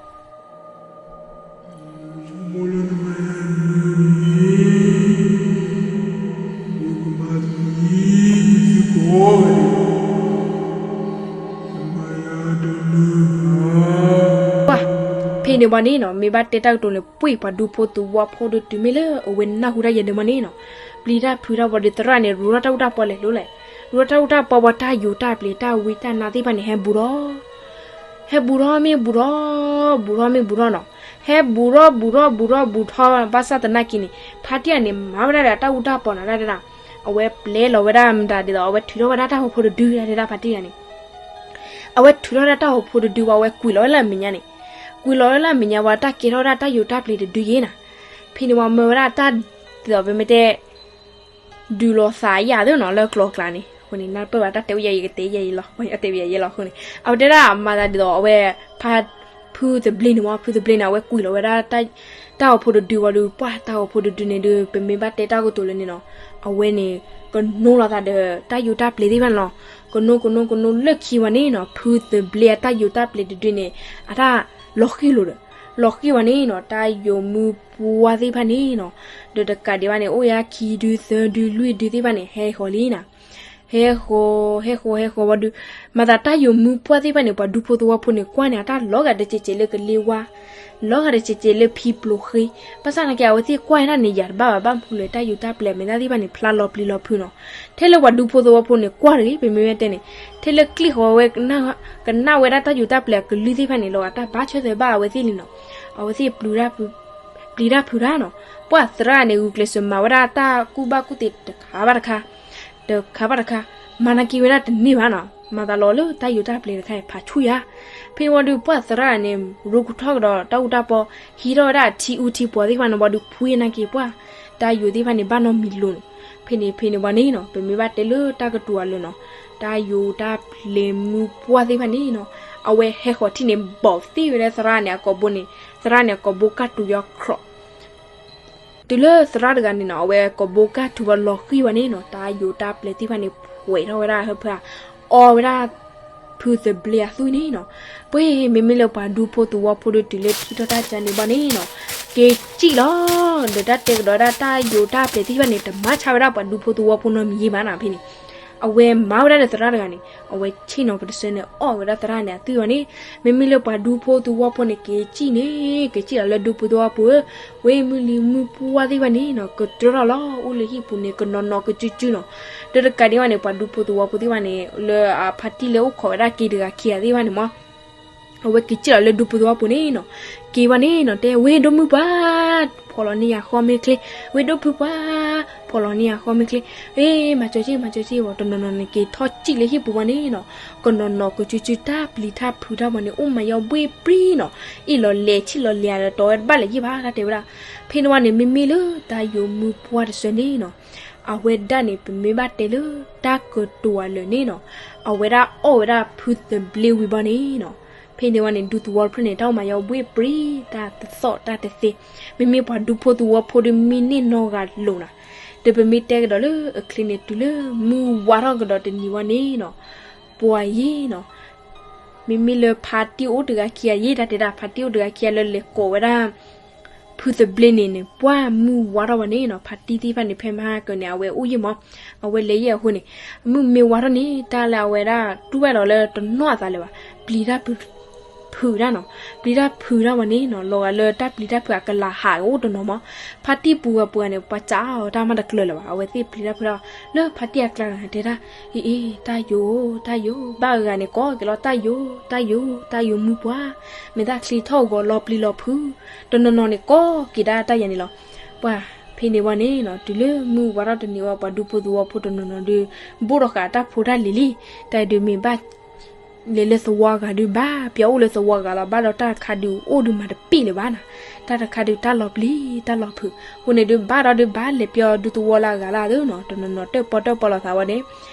ပှၢ်ဖဲန့ၣ်ဝံၤန့ၣ်နီၤ, မ့ၢ်ဘၣ်တဲတၢ်ကတိၤန့ၣ် ပှ့ၤပှၤဒူဖိသဝီဖိဒီးတုၤမ့ၢ်လၢအဝဲနၢ်ဟူတၢ်ယဲဒၢးမးန့ၣ်နီၤ, ပျံၤတၢ်ဖုးတၢ်ဝံၤဒီးသရၣ်န့ၣ် ရူၤထီၣ်တၢ်အူတၢ်ပီလဲၤလိၤလဲၣ်, ရူၤထီၣ်တၢ်အူတၢ်ပီဝံၤ တၢ်ယိၤတၢ်ပျဲၤတၢ်ဝံတၢ်နါသ့ၣ်တဖၣ်န့ၣ် ဟဲဘူးထီၣ် ဟဲဘူးထီၣ်မ့ၢ်ဘူးထီၣ်, ဘူးထီၣ်မ့ၢ်ဘူးထီၣ်နီၤ, ဟဲဘူးထီၣ်ဘူးထီၣ်ဘူးထီၣ်ဘူးထီၣ် ဘၣ်ဆၣ်သနာ်က့န့ၣ် ဖါတံၢ်တဂၤန့ၣ် မၤဝဲဒၣ်ဒီးတၢ်အူတၢ်ပီနီၤ တၢ်တဲဒၣ်, အဝဲပျဲလီၤဝဲဒၣ်မတၤဒ်သိး အဝဲထုးထီၣ်ဝဲဒၣ်တၢ်ဟီၣ်ဖိတဒု တၢ်တဲဒၣ် ဖါတံၢ်တဂၤန့ၣ်, အဝဲထုးထီၣ်ဝဲဒၣ်တၢ်ဟီၣ်ဖိတဒုဝံၤ အဝဲကွံာ်လီၤဝဲလၢအမဲာ်ညါန့ၣ်, ကွံာ်လီၤဝဲလၢအမဲာ်ညါဝံၤ တၢ်ကဲထီၣ်ဝဲဒၣ်တၢ်ယိၤတၢ်ပျဲၤတဒုယဲနီၤ, ဖဲန့ၣ်ဝံၤမၢဝဲဒၣ်တၢ်ဒ်သိးပမ့ၢ်တဲ ဒုးလီၤသးယၤသ့နီၤ လၢကျိၤကျါန့ၣ်, အဃိန့ၣ် နၢ်ပၢၢ်ဘၣ်တၢ်တဲအိၣ်ယဲအံၤ ကတဲယဲအံၤလီၤ, တဲဝဲယဲလီၤအဃိန့ၣ် အဝဲတဲဒၣ်မၤသးဒ်သိးအဝဲ ဖါ ဖုသဘျ့န့ၣ်မး ဖုသဘျ့န့ၣ် အဝဲကွံာ်လီၤဝဲဒၣ် တၢ်ဟီၣ်ဖိတဒုဝံၤဒီး ပှၢ်တၢ်ဟီၣ်ဖိတဒုန့ၣ်ဒီး ပမ့ၢ်ဘၣ်တဲတၢ်ကတိၤလၢန့ၣ်နီၤ, အဝဲန့ၣ် ကနိလီၤသးဒီးတၢ်ယိၤတၢ်ပျဲၤသ့ၣ်တဖၣ်န့ၣ်လီၤ, ကနိကနိကနိလၢခံဝံၤန့ၣ်နီၤ ဖုသဘျ့အတၢ်ယိၤတၢ်ပျဲၤတဒုန့ၣ် အတၢ်လီၤဃံၤလိာ်ဒီး လီၤဃံၤဝံၤန့ၣ်နီၤ တၢ်ယိၤမုၢ်ပှၢ်သ့ၣ်တဖၣ်န့ၣ်နီၤ, ဒီးတကးဒံးဘၣ်န့ၣ် အိၣ်ယဲခံဒုသၢဒု လွံၢ်ဒုသ့ၣ်တဖၣ်န့ၣ် ဟဲဃီၤလံနီၤ, ဟဲဃီၤ ဟဲဃီၤ ဟဲဃီၤဝံၤဒီး မၤသးတၢ်ယိၤမုၢ်ပှၢ်သ့ၣ်တဖၣ်န့ၣ် ပှၤဒူဖိသဝီဖိန့ၣ် ကွၢ်န့ၣ် အတၢ်လီၤဂာ်တစဲးစဲးလၢကလ့ဝါ, လီၤဂာ်တစဲးစဲးလၢဖံပျိၤဃ့, ဘၣ်ဆၣ်သနာ်က့ အဝဲသ့ၣ်ကွၢ်န့ၢ်တၢ်န့ၣ် ယၤတဘၣ်ဘၣ် ဘၣ်မနုၤလဲၣ် တၢ်ယိၤတၢ်ပျဲၤမဲာ်သၣ်သ့ၣ်တဖၣ်န့ၣ် ဖျါလီၤပျံၤလီၤဖုးနီၤ, ထဲလၢပှၤဒူဖိသဝီဖိန့ၣ် ကွၢ်တဂ့ၤ ပမ့ၢ်ဝဲတဲန့ၣ်, ထဲလၢကျံၣ်ဃီဝဲ ကနၣ်ဝဲဒၣ်တၢ်ယိၤတၢ်ပျဲၤအကလုၢ်သ့ၣ်တဖၣ်န့ၣ် လီၤဂာ်တၢ်ဘၣ်ဆၢထၢၣ်ဘၣ်အဝဲသ့ၣ်လံနီၤ, အဝဲသ့ၣ် ပျံၤတၢ်ဖုးတၢ်နီၤ, ပှၢ်သရၣ်န့ၣ် ဂုာ်ကျဲးစၢးမၤဝဲဒၣ်တၢ်ကူၣ်ဘၣ်ကူၣ်သ့တခါဘၣ်တခါ, တခါဘၣ်တခါ, မၤနာ်က့ဝဲဒၣ်တန့ၢ်ဘၣ်နီၤ, မၤသးလီၤလၢတၢ်ယိၤတၢ်ပျဲၤတခါအံၤ ဖးဆူၣ်ယၤ, ဖဲဝံၤဒီးပှၢ်သရၣ်န့ၣ် ရိကထီၣ်ကဒီးတၢ်အူတၢ်ပီ, ဟံးထီၣ်ဝဲဒၣ်ထံအူထံပှီၤသ့ၣ်တဖၣ်န့ၣ် ဘၣ်ဒီးဖှံနာ်က့ပှၢ်, တၢ်ယိၤသ့ၣ်တဖၣ်န့ၣ် ဘၣ်နီတမံၤလိၤန့ၣ်, ဖဲန့ၣ်ဖဲန့ၣ်ဝံၤန့ၣ်နီၤ ပမ့ၢ်ဘၣ်တဲလၢတၢ်ကတိၤအလၢာ်နီၤ, တၢ်ယိၤတၢ်ပျဲၤမုၢ်ပှၢ်သ့ၣ်တဖၣ်န့ၣ်နီၤ, အဝဲဟဲဃီၤထံၣ်န့ၣ် ဘီၣ်သ့ၣ်ဝဲဒၣ်သရၣ်န့ၣ်အကိာ်ဘိန့ၣ်, သရၣ်န့ၣ်အကိာ်ဘိကၢ်တူာ်ယီၤခြီး တုၤလၢသရၣ်တဂၤန့ၣ်နီၤ အဝဲကိာ်ဘိကၢ်ထူဘၣ်လီၤဃံၤဝဲန့ၣ်နီၤ တၢ်ယိၤတၢ်ပျဲၤသ့ၣ်တဖၣ်န့ၣ် ဖှဲးထီၣ်ဝဲဒၣ်ဟၢဖၢအီၣ်ဝဲဒၣ် ဖုသဘျ့အသွံၣ်န့ၣ်နီၤ, ပှ့ၤ မ့မ့ၢ်လၢပှၤဒူဖိသဝီဖိဒီးတုၤလၢထံၣ်ထီၣ်တၢ်ကါန့ၣ်ဘၣ်န့ၣ်နီၤ, က့ၤစံၣ်လီၤ, ဒီးတၢ်တဲကဒီးဒၣ်တၢ်ယိၤတၢ်ပျဲၤသ့ၣ်တဖၣ်န့ၣ် တမၤဆါဝဲဒၣ်ပှၤဒူဖိသဝီဖိနီတမံၤယံၤဘၣ်နီၤ ဖဲန့ၣ် အဝဲမၤဝဲဒၣ်ဒီးသရၣ်တဂၤန့ၣ် အဝဲဆ့ၣ်နီၤပတစၢန့ၣ် အီၣ်ဝဲဒၣ်သရၣ်န့ၣ်အသွံၣ်ဝဲန့ၣ်, မ့မ့ၢ်လၢပှၤဒူဖိသဝီဖိန့ၣ် က့ၤစံၣ်န့ၣ် က့ၤစံၣ်လီၤလၢဒူဖိသဝီဖိဧၢ, ဝဲမုၢ်လံၤမုၢ်ပှၢ်သ့ၣ်တဖၣ်န့ၣ်နီၤ ကတြၢထီၣ်လီၤ အိၣ်လၢဟံၣ်ပူၤန့ၣ် ကနီၤနီၤကစုစုနီၤ, ဒီးတကးဒံးဘၣ်န့ၣ် ပှၤဒူဖိသဝီဖိသ့ၣ်တဖၣ်န့ၣ် လၢအဖါတံၢ်လၢအိၣ်ခိးဝဲဒၣ်က့ၤတဂၤခံဂၤသ့ၣ်တဖၣ်န့ၣ်မး အဝဲက့ၤစံၣ်လီၤလၢဒူဖိသဝီဖိန့ၣ်နီၤ, က့ၤဝဲန့ၣ်နီၤ တဲ ဝ့ၢ်ဒိၣ်မုၢ်ပှၢ်, ဖီၣ်လီၤန့ၢ်ယၤဃီမ့ၢ်ချ့, ဝ့ၢ်ဒိၣ်ဖုပှၢ်, ဖီၣ်လီၤန့ၢ်ယၤဃီမ့ၢ်ချ့, အ့ မၤစၢၤက့ၤ မၤစၢၤက့ၤဝံၤ တနီၤနီၤန့ၣ် က့ၤထီၣ်စံၣ်လၢဟံၣ်ပူၤဝဲန့ၣ်နီၤ, ကနီၤနီၤကစုစုတၢ်ပျံၤတၢ်ဖုးတၢ်ဝဲန့ၣ် အိၣ်မးယီၤဘှ့ၣ်ပြံနီၤ, အ့ၣ်လီၤလဲၤဆံၣ်လီၤလဲၤဒီးတီဝဲတဘၣ်လၢၤယံၤဘၣ် တၢ်တဲဝဲဒၣ်, ဖဲန့ၣ်ဝဲန့ၣ် မ့မ့ၢ်လၢတၢ်ယိၤမုၢ်ပှၢ်တစၢန့ၣ်နီၤ အဝဲဒၣ်န့ၣ် ပမ့ၢ်ဘၣ်တဲလၢတၢ်ကတိၤအလၢာ်န့ၣ်နီၤ, အဝဲဒၣ်အီၣ်ဝဲဒၣ်ဖုသဘျ့ဝံၤဘၣ်န့ၣ်နီၤ, ဖဲန့ၣ်ဝဲန့ၣ် ဒူသဝီတဖျၢၣ်န့ၣ် တၢ်အိၣ်မးယီၤဘှ့ၣ်ပြံ တၢ်တသီၣ်တၢ်တသ့, မ့မ့ၢ်ပှၤဒူဖိသဝီဖိဒီးမံန့ၢ်နီၢ်ဂၤလိာ်နၤ, ဒီးပမ့ၢ်တဲကဒီးလၢအချ့န့ၣ် တုၤလၢမုၢ်ဝါထီၣ်ကဒီးတနံၤဝဲန့ၣ်နီၤ, ပှၤယ့ၢ်နီၤ မ့မ့ၢ်လၢဖါတံၢ်အိၣ်တဂၤခံဂၤယ့ၢ် တၢ်တဲဒၣ် ဖါတံၢ်အိၣ်တဂၤခံဂၤလၢလဲၤကိးဝဲဒၣ် ဖုသဘျ့န့ၣ်န့ၣ် ပှၢ်မုၢ်ဝါထီၣ်ဝဲန့ၣ်နီၤ ဖါတံၢ်သ့ၣ်တဖၣ်န့ၣ် ဖဲမဟါကၢန့ၣ် အဝဲအိၣ်ယ့ၢ်မး, အဝဲလဲၤယ့ၢ်အဃိန့ၣ် မုၢ်မ့ၢ်ဝါထီၣ်န့ၣ် တၢ်လၢအဝဲဒၣ်တူၢ်ဘၣ်ဒီးလၢတနီၣ်အသးလၢၤဘၣ်, ပျံၤတၢ်ဖုး ဖုးတၢ်နီၤ, ပျံၤတၢ်ဖုးတၢ်ဝဲန့ၣ်နီၤ, လီၤဂာ်လၢတၢ်ပျံၤတၢ်ဖုးအကလၤဟးအိၣ်တနီၤမး, ဖါတံၢ်ပူၤဂၤပူၤဂၤန့ၣ် ပှၤစးအီၤတၢ်မၤတကျၢၤလၢၤဘၣ်, အဝဲသ့ၣ်ပျံၤတၢ်ဖုးတၢ် လၢဖါတံၢ်အကျါတဲဒၣ်, အ့အ့ တၢ်ယိာ် တၢ်ယိာ်, ဘၣ်အဂၤန့ၣ် ကိးက့ၤလီၤ တၢ်ယိာ် တၢ်ယိာ် တၢ်ယိာ်မုၢ်ပှၢ်, မ့ၢ်တၢ်ချံထီၣ်ဂီၤလီၤပျံၤလီၤဖုး, တနီၤနီၤန့ၣ် ကိးက့ၤဒၣ်တၢ်ယၤန့ၣ်လီၤ. ပှၤဖဲန့ၣ်ဝဲန့ၣ်နီၤ, တုၤလၢမုၢ်ဝါထီၣ်တနံၤဝဲ ပှၤဒူဖိသဝီဖိတနီၤနီၤဒုး ဘိၣ်ထီၣ်ဃာ်တၢ်ဖိတၢ်လံၤလံ, တၢ်အံၤဒုးမ့ၢ်ဘၣ် လဲၤလၢသဝီအဂၤဒုးဘၣ်, ပျီအိၣ်လၢသဝီအဂၤလီၤ, ဘၣ်ဒီးတၢ်တခါဒုးအိၣ်ဒုးမၤတပ့ၢ်လၢၤဘၣ်နီၤ, တၢ်တခါဒုးတၢ်လီၤပျံၤ တၢ်လီၤဖုး, အဃိန့ၣ်ဒုးဘၣ်ဒီးဒုးဘၣ်လဲၤပျီဒူသဝီလၢအဂၤလၢအသိးနီၤ, တနီၤနီၤတၢၣ်ပီၣ်တၢၣ်ပီလီၤသးဝဲန့ၣ်,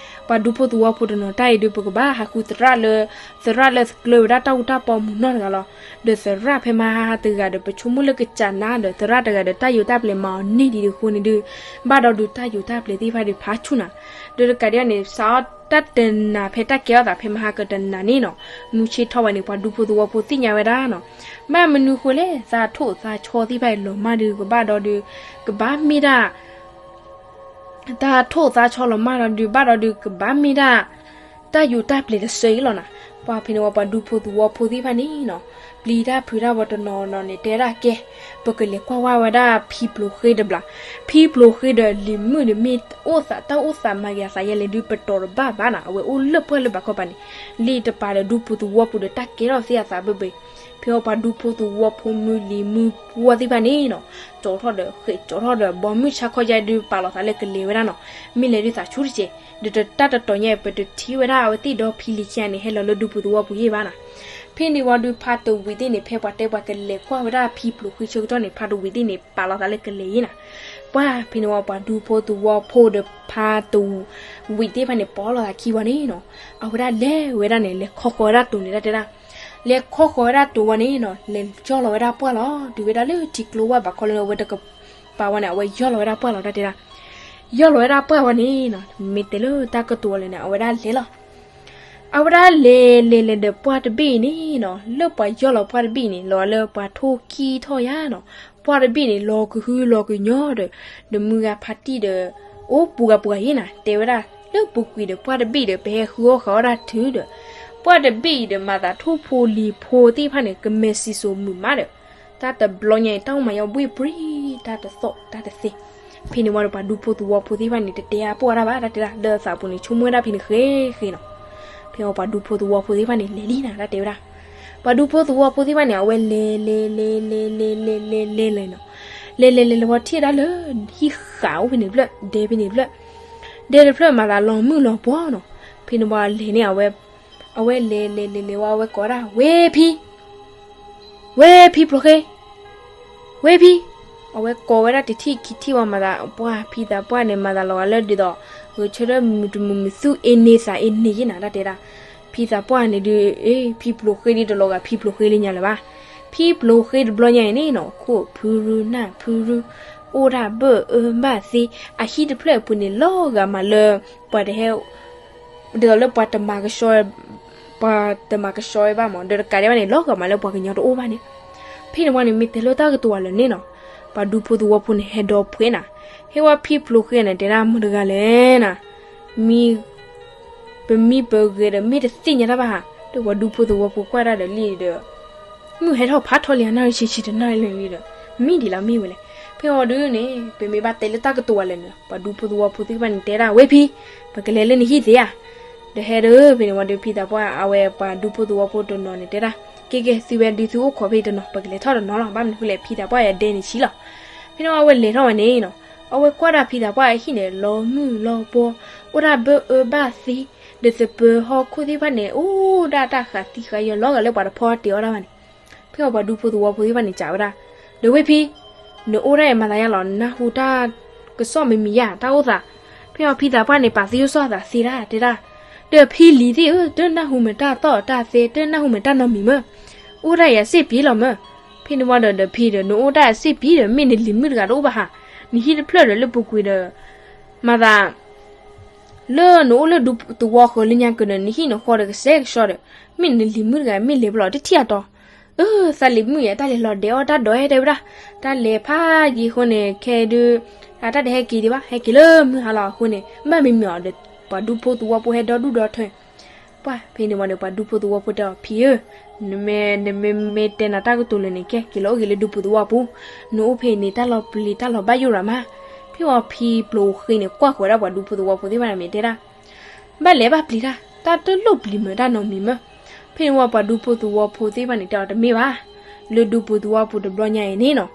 ပှၤဒူဖိသဝီဖိတနီၤ တၢ်အံၤဒုးပကဘၣ်ဟးဃုသရၣ်လၢ သရၣ်လၢကျၢၤဝဲဒၣ်တၢ်အူတၢ်ပီမုၢ်နီၢ်တဂၤလီၤ, ဒီးသရၣ်ဖဲမဟါတဂၤဒီး ပဆိကမိၣ်လၢကစးနါဒီး သရၣ်တဂၤဒီးတၢ်ယိာ်တၢ်ပျဲၤမၤအီၤန့ၢ်ဒံးဒ်အဃိန့ၣ်ဒုး ဘၣ်ဒီးဒုးတၢ်ယိာ်တၢ်ပျဲၤသ့ၣ်တဖၣ်ဒုးဖးဆူၣ်နၤ, ဒီးတကးဒံးန့ၣ် စးအီၤတၢ်တနၤဖဲတၢ်ကဲထီၣ်သးဖဲမဟါကတနၤန့ၣ်နီၤ, မုၢ်ဆ့ၣ်ထီၣ်ဝဲန့ၣ် ပှၤဒူဖိသဝီဖိသ့ၣ်ညါဝဲဒၣ်နီၤ, ဘၣ်မနုၤဃိလဲၣ် သးထိၣ်သးဆီသ့ၣ်တဖၣ်အံၤလီၤမၢ်ဒုး ကဘၣ်ဒီးဒုး ကဘၣ်မ့ၢ်ဒၣ် တၢ်ထိၣ်သးဆီလီၤမၢ်ဒီးဒုး ဘၣ်ဒီးဒုး ကဘၣ်မ့ၢ်ဒၣ် တၢ်ယိာ်တၢ်ပျဲၤတစဲးအံၤလီၤနၤ, ပှၤဖဲန့ၣ်ဝဲပှၤဒူဖိသဝီဖိသ့ၣ်တဖၣ်န့ၣ်နီၤ, ပျံၤတၢ်ဖုးတၢ်ဝဲတနီၤနီၤန့ၣ် တဲဒၣ်ကဲ, ပကလဲၤကွၢ်ဝဲဒၣ်ဖံဖျိးဃ့တဘျီ, ဖံဖျိးဃ့ဒီးလံၤမုၣ်န့ၣ်မ့ၢ်အိၣ်သးတၢ်အိၣ်သးမၤဂ့ၤအသးယဲလဲၣ်ဒုး ပတီၢ်တဘၣ်ဘၣ်နၤ, အဝဲအိၣ်လၢပှၢ်လၢဘးခီပၤန့ၣ်, လံာ်တပၤဒီးဒူဖိသဝီဖိဒီးတၢ်ကဲထီၣ်သ့အသးဘၢဘၢ ဖဲအီၤပှၤဒူဖိသဝီဖိမုၢ်လံၤမုၢ်ပှၢ်သ့ၣ်တဖၣ်န့ၣ်နီၤ, ကၠီထီၣ်ဒီးဃဲးကၠီထီၣ်ဒီး ဘီမုၢ်ဆါခီယါဒုးပာ်လီၤသးလၢကလဲၤဝဲဒၣ်နီၤ, မ့ၢ်လဲၤဒုးသးဆူတစဲး, ဒီးတၢ်တတီၤညါအံၤ ပတထံၣ်ဝဲဒၣ်အဝဲသ့ၣ်ဒီဖံလံၤခံဂၤန့ၣ် ဟဲလီၤလၢဒူဖိသဝီဖိယဲၢ်ဘၣ်နီၤ, ဖဲန့ၣ်ဝံၤဒုးဖါတဝံၤသ့ၣ်န့ၣ် ဖဲပှၤတဲပှၤကလဲၤကွၢ်ဝဲဒၣ်ဖံဖျိးဃ့ဆၢကတီၢ်န့ၣ် ဖါတဝံၤသ့ၣ်န့ၣ် ပာ်လီၤသးလၢကလဲၤယဲၢ်နၤ, ပှၤဖဲန့ၣ်ဝံၤပှၤဒူဖိသဝီဖိဒီးဖါတဝံၤသ့ၣ်တဖၣ်န့ၣ် ပိာ်လီၤသးခံဝံၤန့ၣ်နီၤ, အဝဲဒၣ်လဲၤဝဲဒၣ်န့ၣ် လဲၤခီဃီၤဝဲဒၣ်တိၤန့ၣ် တၢ်တဲဒၣ် လဲၤခီဃီၤဝဲဒၣ်တိၤဝံၤန့ၣ်နီၤ, လဲၤယီၢ်လီၤဝဲဒၣ်ပှၢ်လီၤ, တုၤဝဲဒၣ်လၢထံကျိဝၢ်ဘးခီလၢအဝဲတကပၤဝဲန့ၣ် အဝဲယီၢ်လီၤဝဲဒၣ်ပှၢ်လီၤ တၢ်တဲဒၣ်, ယီၢ်လီၤဝဲဒၣ်ပှၢ်ဝံၤန့ၣ်နီၤ, မ့ၢ်တဲလၢတၢ်ကတိၤဝဲလဲၣ်န့ၣ် အဝဲဒၣ်လဲၤလီၤ, အဝဲဒၣ်လဲၤလဲၤလဲၤဒီးပှၢ်တဘ့ၣ်အံၤန့ၣ်နီၤ, လၢပှၤယီၢ်လီၤပှၢ်တဘ့ၣ်အံၤန့ၣ် လီၤလၢပှၤထိၣ်ကံၢ်ထီၣ်ယါနီၤ, ပှၢ်တဘ့ၣ်န့ၣ် လီၤကဟုလီၤကညီၤဒီး ဒီးမုၢ်ဂၤဖါတံၢ်ဒီး အိၣ်ပူၤဂၤပူၤဂၤယဲၢ်နၤ, တဲဝဲဒၣ် လၢပူၤကွံာ်ဒီးပှၢ်တဘ့ၣ်ဒီး ပဟဲဃုအီၣ်ဃာ်အီၣ်ဒၣ်တုၤဒီး ပှၢ်တဘ့ၣ်အံၤဒီး မၤသးထိၣ်ဖိလံၤဖိသ့ၣ်တဖၣ်န့ၣ် ကမဲာ်စံၣ်စိၤမုာ်မးဒီး တၢ်တဘျီညါအံၤ တၢ်အိၣ်မၤယီၤဘှ့ၣ်ပြံ တၢ်တသီၣ်တၢ်တသ့, ဖဲန့ၣ်ဝံၤဒီးပှၤဒူဖိသဝီဖိသ့ၣ်တဖၣ်န့ၣ် တတဲအါပှၢ်တၢ်ဘၣ် တၢ်တဲဒၣ် လၢအသးပူၤန့ၣ် ဆိကမိၣ်ဝဲဒၣ်ဖဲန့ၣ်ဃ့ဃ့နီၤ, ဖဲအီၤပှၤဒူဖိသဝီဖိသ့ၣ်တဖၣ်န့ၣ် လဲၤလံနၤ တၢ်တဲဝဲဒၣ်, ပှၤဒူဖိသဝီဖိသ့ၣ်တဖၣ်န့ၣ် အဝဲလဲၤလဲၤလဲၤလဲၤလဲၤလဲၤလဲၤလဲၤလဲၤလဲၤနီၤ, လဲၤလဲၤလဲၤလဲၤဝံၤထံၣ်ဝဲဒၣ်လၢ ဟံၣ်ဃာ်အိၣ်ဖဲန့ၣ်တဖျၢၣ် ဒဲဖဲန့ၣ်တဖျၢၣ်, ဒဲတဖျၢၣ်မၤသးလီၤမုၢ်လီၤပှီၤနီၤ, ဖဲန့ၣ်ဝံၤလဲၤန့ၣ် အဝဲ အဝဲလဲၤလဲၤလဲၤလဲၤဝံၤ အဝဲကိးဒၣ် ဝ့ဖံ ဝ့ဖံဖျိးဃ့ ဝ့ဖံ, အဝဲကိးဝဲဒၣ်တထံၣ်ခံထံၣ်ဝံၤမၤသး ပှၢ်ဖံသးပှၢ်န့ၣ် မၤသးလီၤဂာ်လၢဒ်သိး ဂဲၤဆၢထၢၣ်မုာ်တမုာ်မုာ်သူၣ်အ့န့သးအ့န့ယဲၢ်နၤ တၢ်တဲဒၣ်, ဖံသးပှၢ်န့ၣ်ဒုး အ့ ဖံဖျိးဃ့ဒ်တလီၤဂာ်ဖံဖျိးဃ့လၢညါလၢၤဘၣ်, ဖံဖျိးဃ့တဘျီညါအံၤန့ၣ်နီၤ ခိၣ်ဖုရူနၢ်ဖုရူ အိၣ်ဒၣ်ဘၢၣ်အၢဘၣ်သ့, အဟံၣ်တဖျၢၣ်အပူၤန့ၣ် လီၤဂာ်မးလၢ ပှၤတဟဲ ဒ်သိးလၢပှၤတမၤကဆှီ ပှၤတမၤကဆှီဝဲဘၣ်မး ဒီးတကးဒံးဘၣ်န့ၣ် လီၤဂာ်မးလၢပှၤကညီတအိၣ်ဘၣ်န့ၣ်, ဖဲန့ၣ်ဝံၤန့ၣ် မ့ၢ်တဲလၢတၢ်ကတိၤဝဲလၢာ်န့ၣ်နီၤ, ပှၤဒူဖိသဝီဖိန့ၣ် ဟဲဒီဖှဲးနၤ, ဟဲဝံၤဖံဖျိးဃ့န့ၣ် တဲဒၣ်မတၤတဂၤလဲၣ်နၤ, မံ ပမံပဂဲၤဒီးမ့ၢ်တသ့ၣ်ညါတၢ်ဘၣ်ဧါ, ဒီးပှၤဒူဖိသဝီဖိကွၢ်ဒၣ်ဒီးလံဒီး မုၢ်ဟဲထီၣ်ဖးထီလံ အနၣ်ရံၣ်ဆံဆံတနၣ်ရံၣ်လံဒီး မံဒံးလီၤမ့ၢ်ဝဲလဲၣ်, ဖဲအံၤဒုးန့ၣ် ပမ့ၢ်ဘၣ်တဲလၢတၢ်ကတိၤဝဲလဲၣ်န့ၣ် ပှၤဒူဖိသဝီဖိသ့ၣ်တဖၣ်န့ၣ် တဲဒၣ်ဝ့ဖံ ပကလဲၤလၢနဟံၣ်သ့ဧါ, ဒီးဟဲဒီး ဖဲန့ၣ်ဝံၤဒီးဖံသးပှၢ် အဝဲပှၤဒူဖိသဝီဖိတနီၤန့ၣ် တဲဒၣ် ကဲကဲ သုဝဲဒုးသုအိၣ်ခိးဖဲတနီၤ ပကလဲၤထီၣ်တနီၤလီၤ, ဘၣ်မနုၤဃိလဲၣ် ဖံသးပှၢ်အဒဲန့ၣ်ဆံးလီၤ, ဖဲန့ၣ်ဝံၤအဝဲလဲၤထီၣ်ဝဲန့ၣ်နီၤ, အဝဲကွၢ်ဒၣ်ဖံသးပှၢ်အဟံၣ်န့ၣ် လီၤမုၢ်လီၤပှီၤ အိၣ်ဒၣ်ဘၢၣ်အၢဘၣ်သ့, ဒီးသပၢၤဟီၣ်ခိၣ်သ့ၣ်တဖၣ်န့ၣ် အိၣ်ဒၣ်တၢ်ဃးသံဃာ်ယီၤ လီၤဂာ်လၢပှၤတဖီတဲအီၤဒၣ်ဘၣ်န့ၣ်, ဖဲအံၤပှၤဒူဖိသဝီဖိသ့ၣ်တဖၣ်န့ၣ် စံးဝဲဒၣ်, ဒီးဝ့ဖံ နအိၣ်ဒၣ်အံၤမၤသးယါလီၤ နၢ်ဟူတၢ်ကစီၣ်မံၤမံၤယါ တၢ်အိၣ်သး, ဖဲအံၤဖံသးပှၢ်န့ၣ် ပာ်သံအိၣ်စီၣ်အသးသ့ဒၣ် တဲဒၣ်, ဒီးဖံလံၤသ့ၣ်ဧၢ တနၢ်ဟူမ့ၢ်တၢ်သီၣ်တၢ်သဲ တနၢ်ဟူမ့ၢ်တၢ်နီတမံၤမ့ၢ်, အိၣ်ဒၣ်အံၤအစ့ၣ်ပံၤလီၤမ့ၢ်, ဖဲန့ၣ်ဝံၤဒီး ဒီးဖံဒီး နအိၣ်ဒၣ်အစ့ၣ်ပံၤဒီး မ့ၢ်နလံၤမုၣ်တဂၤတအိၣ်ဘၣ်ဟး, နဟံၣ်တဖျၢၣ်ဒီးလၢပူၤကွံာ်ဒီး မၤသး လၢနအိၣ်လၢဒူသဝီဃၢၤလၢညါကဒီး နဟံၣ်နဃီဒီးကစဲးကဆှီဒီး မ့ၢ်နလံၤမုၣ်တဂၤ မ့ၢ်လဲၤဘၣ်လီၤတထံၣ်အတီၤ, အၢ သးလံၤမုၣ်ယါ တၢ်လဲၤလီၤဒဲးအီၣ်တၢ်ဒိးဟဲတဲဝဲဒၣ်, တၢ်လဲၤဖးယံၤအဃိန့ၣ် ခဲဒုး အတၢ်တဟဲက့ၤဒံးဘၣ် ဟဲက့ၤလၢမုၢ်ဟါလီၤအဃိန့ၣ် ဘၣ်မံမံၤအီၤဒီး ပှၤဒူဖိသဝီဖိဟဲဒီဒူၣ်ဒီထၢ ပှၢ်ဖဲန့ၣ်ဝံၤဒီး ပှၤဒူဖိသဝီဖိတဲအီၤ ဖံဧၢ, နမ့ၢ် နမ့ၢ်မ့ၢ်တဲနၤတၢ်ကတိၤလၢာ်န့ၣ် ကဲ က့ၤလီၤအိၣ်ဂ့ၤလၢဒူပူၤသဝီပူၤ, နအိၣ်ဖဲအံၤန့ၣ် တၢ်လီၤပျံၤတၢ်လီၤဘၣ်ယိၣ်ရၤမး. ဖဲဝံၤဖံပျိၤဃ့န့ၣ် ကွၢ်ဃီၤဝဲဒၣ်ပှၤဒူဖိသဝီဖိသ့ၣ်တဖၣ်န့ၣ် မ့ၢ်တဲဒၣ် ဘၣ်လဲၤဘၣ်ပျံၤတၢ်, တၢ်တလိၣ်ပျံၤမ့ၢ်တၢ်နီတမံၤမ့ၢ်. ဖဲန့ၣ်ဝံၤပှၤဒူဖိသဝီဖိသ့ၣ်တဖၣ်န့ၣ် တဲအီၤတမ့ၢ်ဘၣ်, လၢဒူပူၤသဝီပူၤတဘျီညါအံၤန့ၣ်နီၤ,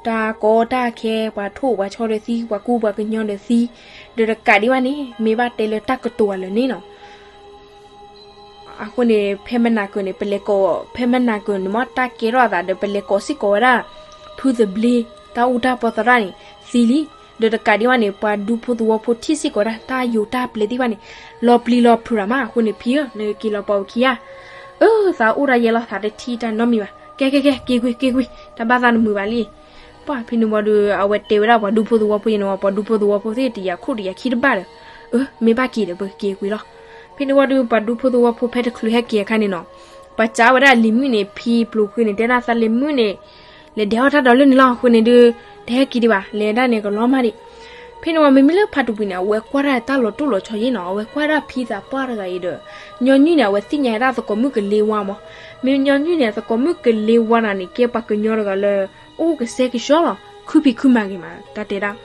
တၢ်ကီတၢ်ခဲ ပှၤထိၣ်ပှၤဆီဒီးသံ, ပှၤကူပှၤကညီဒီးသံ, ဒီးတကးဒံးဘၣ်န့ၣ် မ့ၢ်ဘၣ်တဲလၢတၢ်ကတိၤအလၢာ်န့ၣ်နီၤ အဃိန့ၣ် ဖဲမနၤကၢၤန့ၣ် ပလဲၤကိး, ဖဲမနၤကၢၤန့ၣ်မ့ၢ်တၢ်ကဲထီၣ်အသးဒီး ပလဲၤကိးစ့ၢ်ကီးဝဲဒၣ် ဖုသဘျ့ တၢ်အူတၢ်ပီသရၣ်န့ၣ် သံလံ. ဒီးတကးဒံးဘၣ်န့ၣ် ပှၤဒူဖိသဝီဖိထံၣ်စ့ၢ်ကီးဒၣ် တၢ်ယိၤတၢ်ပျဲသ့ၣ်တဖၣ်န့ၣ် လီၤပျံၤလီၤဖုးရၤမး. အဃိန့ၣ် ဖံဧၢ နက့ၤလီၤပိာ်ပခံဧါ. အၢ သးအိၣ်တၢ်ယဲလီၤ သးတထံၣ်တၢ်နီတမံၤဘၣ်. ကဲ ကဲ ကဲ က့ၤကွံာ် က့ၤကွံာ် တၢ်ဘၣ်သးတမုာ်ဘၣ်လံ. ပှၢ်ဖဲန့ၣ်ဝံၤဒီး အဝဲတဲဝဲဒၣ်ပှၤဒူဖိသဝီဖိယဲန့ၣ်ဝံၤ ပှၤဒူဖိသဝီဖိသ့ၣ်တယာ်ခိၣ်တယာ်ခံတဘၣ်ဒီး, အၢ မ့ၢ်ဘၣ်က့ၤဒီး ပကက့ၤကွံာ်လီၤ. ဖဲန့ၣ်ဝံၤဒီး ပှၤဒူဖိသဝီဖိဖဲတချုးဟဲက့ၤအခါန့ၣ်နီၤ, ပှၤစံးဝဲဒၣ်လံၤမုၣ်န့ၣ် ဖံပျိၤဃ့န့ၣ် တဲဒၣ်သးလံၤမုၣ်န့ၣ် လဲၤဒဲးအီၣ်တၢ်ဒီးလၢန့ၣ်လီၤ. အဃိန့ၣ်ဒီး တဟဲက့ၤဒံးဘၣ်, လဲၤဒၣ်န့ၣ်ကလီၤမးဒံး. ဖဲန့ၣ်ဝံၤ မ့မ့ၢ်လၢဖါတဝံၤန့ၣ် အဝဲကွၢ်ဒၣ်တၢ်လီၤတိၢ်လီၤဆီယဲနီၤ, အဝဲကွၢ်ဒၣ်ဖံသးပှၢ်တဂၤအံၤဒီး ညီနုၢ်န့ၣ် အဝဲသ့ၣ်ညါဒၣ်သကိးမုၣ်ကလ့ဝါမး. မ့ၢ်ညီနုၢ်န့ၣ် သကိးမုၣ်ကလ့ဝါနၤန့ၣ် ကဲပှၤကညီတဂၤလၢ အိၣ်ကစဲကဆှီလီၤ, ခုဖံးခုမၤဂ့ၤမး တၢ်တဲဒၣ်.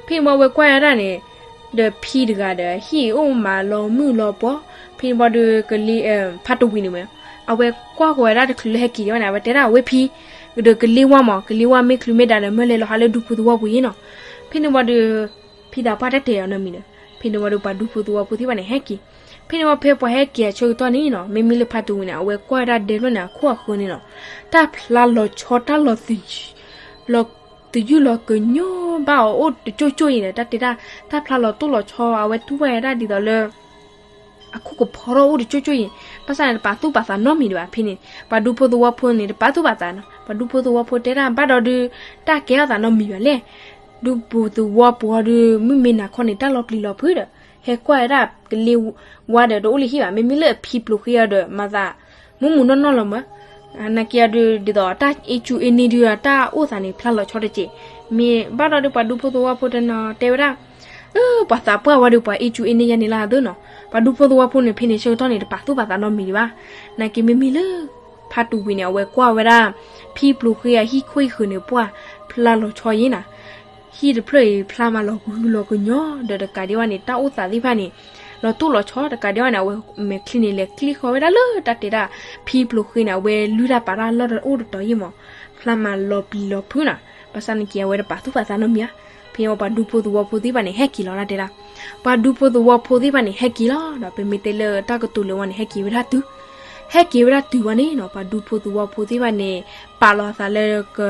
ဖဲန့ၣ်ဝံၤ အဝဲကွၢ်ဝဲဒၣ်န့ၣ် ဒီးဖံတဂၤဒီး ဟံၣ်အိၣ်မးလီၤမုၢ်လီၤပှီၤ. ဖဲန့ၣ်ဝံၤဒီး ကလ့, ဖါတဝံၤန့ၣ်မ့ၢ် အဝဲကွၢ်ဃီၤဝဲဒၣ်တချုးလၢဟဲက့ၤဒံးဘၣ်န့ၣ် အဝဲတဲဒၣ်အဝဲဖံ ဒီးကလ့ဝါမး, ကလ့ဝါမ့ၢ်ချုးမ့ၢ်ဒါဒီး မၢလဲၤလီၤဟးလၢဒူဖိသဝီပူၤယဲနီၤ. ဖဲန့ၣ်ဝံၤဒီး ဖံသးပှၢ်တတဲအီၤနီတမံၤဒီး ဖဲန့ၣ်ဝံၤဒီး ပှၤဒူဖိသဝီဖိသ့ၣ်တဖၣ်န့ၣ် ဟဲက့ၤ. ဖဲန့ၣ်ဝံၤ ဖဲပှၤဟဲက့ၤအဆၢကတီၢ်န့ၣ်နီၤ, မ့မ့ၢ်လၢဖါတဝံၤန့ၣ် အဝဲကွၢ်ဝဲဒၣ်ဒဲဖျၢၣ်န့ၣ် အခိၣ်အဃၢၤန့ၣ်နီၤ, တၢ်ဖျါလီၤဆီ တၢ်လီၤသယုၢ်လီၤကညီဘၣ်အီၤအိၣ်တကၠိၢ်ကၠိၢ်အံၤဒီး တၢ်တဲဒၣ် တၢ်ဖျါလီၤတိၢ်လီၤဆီ အဝဲတူၢ်ဘၣ်ဝဲဒၣ်ဒ်သိးလၢ အခိၣ်ကဖီထီၣ်အိၣ်တကၠိၢ်ကၠိၢ်အံၤ, ဘၣ်ဆၣ်န့ၣ် တပာ်သူၣ်ပာ်သးနီတမံၤဒံးဘၣ်. ဖဲန့ၣ် ပှၤဒူဖိသဝီဖိန့ၣ် တပာ်သူၣ်ပာ်သးနီၤ, ပှၤဒူဖိသဝီဖိတဲဒၣ် ဘၣ်ဒီးဒုး တၢ်ကဲထီၣ်သးနီတမံၤဘၣ်လဲၣ်. ဒူဖိသဝီဖိအီၤဒုး မုၢ်မ့ၢ်နၤခီန့ၣ် တၢ်လီၤပျံၤလီၤဖုးဒီး ဟဲကွၢ်ဝဲဒၣ်ကလ့ဝါဒီး တအိၣ်လၢဟံၣ်ဘၣ်. မ့မ့ၢ်လၢအဖံပျိၤဃ့အီၤဒီး မၤသး မူးမူးနီၢ်နီၢ်လီၤမး. နာ်က့အီၤဒုး ဒ်သိးတၢ်အ့ၣ်ကူအ့ၣ်န့ၢ်ဒုး တၢ်အိၣ်သးန့ၣ် ဖျါလီၤဆီတက့ၢ်. မ့ၢ်ဘၣ်ဒီးဒုး ပှၤဒူဖိသဝီဖိတနီၤတဲဝဲဒၣ် အၢ ပှၤသးပှၢ်ဝဲဒီး ပှၤအ့ၣ်ကူအ့ၣ်န့ၢ်ယဲန့ၣ်လၢအသိးနီၤ. ပှၤဒူဖိသဝီဖိန့ၣ် ဖဲန့ၣ်ဆၢကတီၢ်န့ၣ် တပာ်သူၣ်ပာ်သးနီတမံၤဒံးဘၣ်. နာ်က့မ့မ့ၢ်လၢ ဖါတဝံၤန့ၣ် အဝဲကွၢ်ဝဲဒၣ် ဖံပျိၤဃ့အဟံၣ်ခိၣ်ဟံၣ်ဃၢၤန့ၣ် ပှၢ်ဖျါလီၤဆီယဲနီၤ. ဟံၣ်တဖျၢၣ်အံၤ ဖျါမးလီၤကဟုလီၤကညီ ဒီးတကးဒံးဘၣ်န့ၣ် တၢ်အိၣ်သးသ့ၣ်တဖၣ်န့ၣ် လီၤတိၢ်လီၤဆီ. တကးဒံးဘၣ်န့ၣ် အဝဲမဲာ်ချံန့ၣ် လဲၤချံဃီၤဝဲဒၣ်လၢတၢ်တဲဒၣ် ဖံပျိၤဃ့န့ၣ် အဝဲလုၢ်တၢ်ပာ်တၢ်လီၢ်တအိၣ်တတီၤယဲၢ်မး, ဖျါမးလီၤပျံၤလီၤဖုးနီၤ. ဘၣ်ဆၣ်နာ်က့ အဝဲတပာ်သူၣ်ပာ်သးနီတမံၤဧါ. ဖဲန့ၣ်ဝံၤ ပှၤဒူဖိသဝီဖိသ့ၣ်တဖၣ်န့ၣ် ဟဲက့ၤလီၤတၢ်တဲဒၣ်. ပှၤဒူဖိသဝီဖိသ့ၣ်တဖၣ်န့ၣ် ဟဲက့ၤလီၤဒီး ပမ့ၢ်တဲလၢတၢ်ကတိၤလၢဝဲန့ၣ် ဟဲက့ၤဝဲဒၣ်တုၤ, ဟဲက့ၤဝဲဒၣ်တုၤဝံၤန့ၣ်နီၤ, ပှၤဒူဖိသဝီဖိသ့ၣ်တဖၣ်န့ၣ် ပာ်လီၤအသးလၢက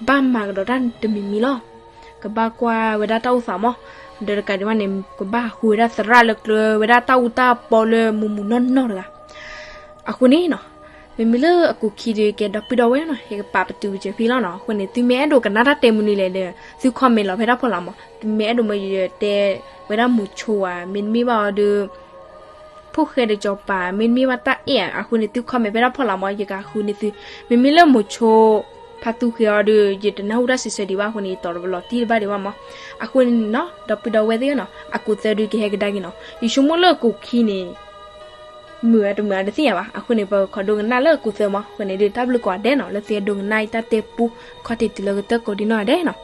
ဘၣ်မၤကဒီးတၢ်တမံၤမံၤလီၤ. ကဘၣ်ကွၢ်ဝဲဒၣ်တၢ်အိၣ်သးမး, ဒီးတကးဒံးဘၣ်န့ၣ် ကဘၣ်ဟးဃုဝဲဒၣ်သရၣ်လၢကျဲဝဲဒၣ်တၢ်အူတၢ်ပီလၢမူးမူးနီၢ်နီၢ်တဂၤ အဃိန့ၣ်နီၤ, မ့မ့ၢ်လၢအကူာ်ခံဒီး ကဲဒီပုၢ်ဒီဝဲၢ်နီၤ, ယကပာ်ပတုာ်ပစၢၤဖဲလီၤနီၤ. အဃိန့ၣ် သုမ့ၢ်အဲၣ်ဒိးကနၣ်တၢ်တဲမနုၤလဲၣ်ဒီး သု comment လီၤဖဲတၢ်ဖီလာ်မး. သုမ့ၢ်အဲၣ်ဒိးမ့ၢ်ယတဲဝဲဒၣ်မိၤဆိဧါ, မ့တမ့ၢ်ဘၣ်အီၤဒီး ဖိၣ်ဃဲဒီးစီၤပၤ, မ့တမ့ၢ်ဘၣ်တၢ်အဲၣ်ဧါ, အဃိန့ၣ် သု comment ဖဲတၢ်ဖီလာ်မး, ယကဃုန့ၢ်သု. မ့မ့ၢ်လၢမိၤဆိ ဖါသူဃ့အီၤဒီး ယတနၢ်ဟူတၢ်စံးဆၢဒံးဘၣ်အဃိန့ၣ် ယတီၤတလီၤတံၢ်တဘၣ်ဒံးဘၣ်မး. အဃိန့ၣ်နီၤ, ဒီပုၢ်ဒီဝဲၢ်သ့ၣ်နီၤ, အကူာ်သၢဒုးကဟဲကဒါက့ၤနီၤ. ယဆိကမိၣ်လၢအကူာ်ခံန့ၣ် မုာ်ဧါတမုာ်ဧါတသ့ၣ်ညါဘၣ်. အဃိန့ၣ် ပကခီဒိကနၣ်လၢအကူာ်သၢမး. အဃိန့ၣ်ဒုး တၢ်ဘျုးကိးဂၤဒဲးနီၤ, လၢသုအဲၣ်ဒိးကနၣ်အံၤတၢ်တဲပူ ခီၣ်ထံးတုၤလၢကတၢၢ်ကိးဒံနီၢ်ဂၤဒဲးနီၤ.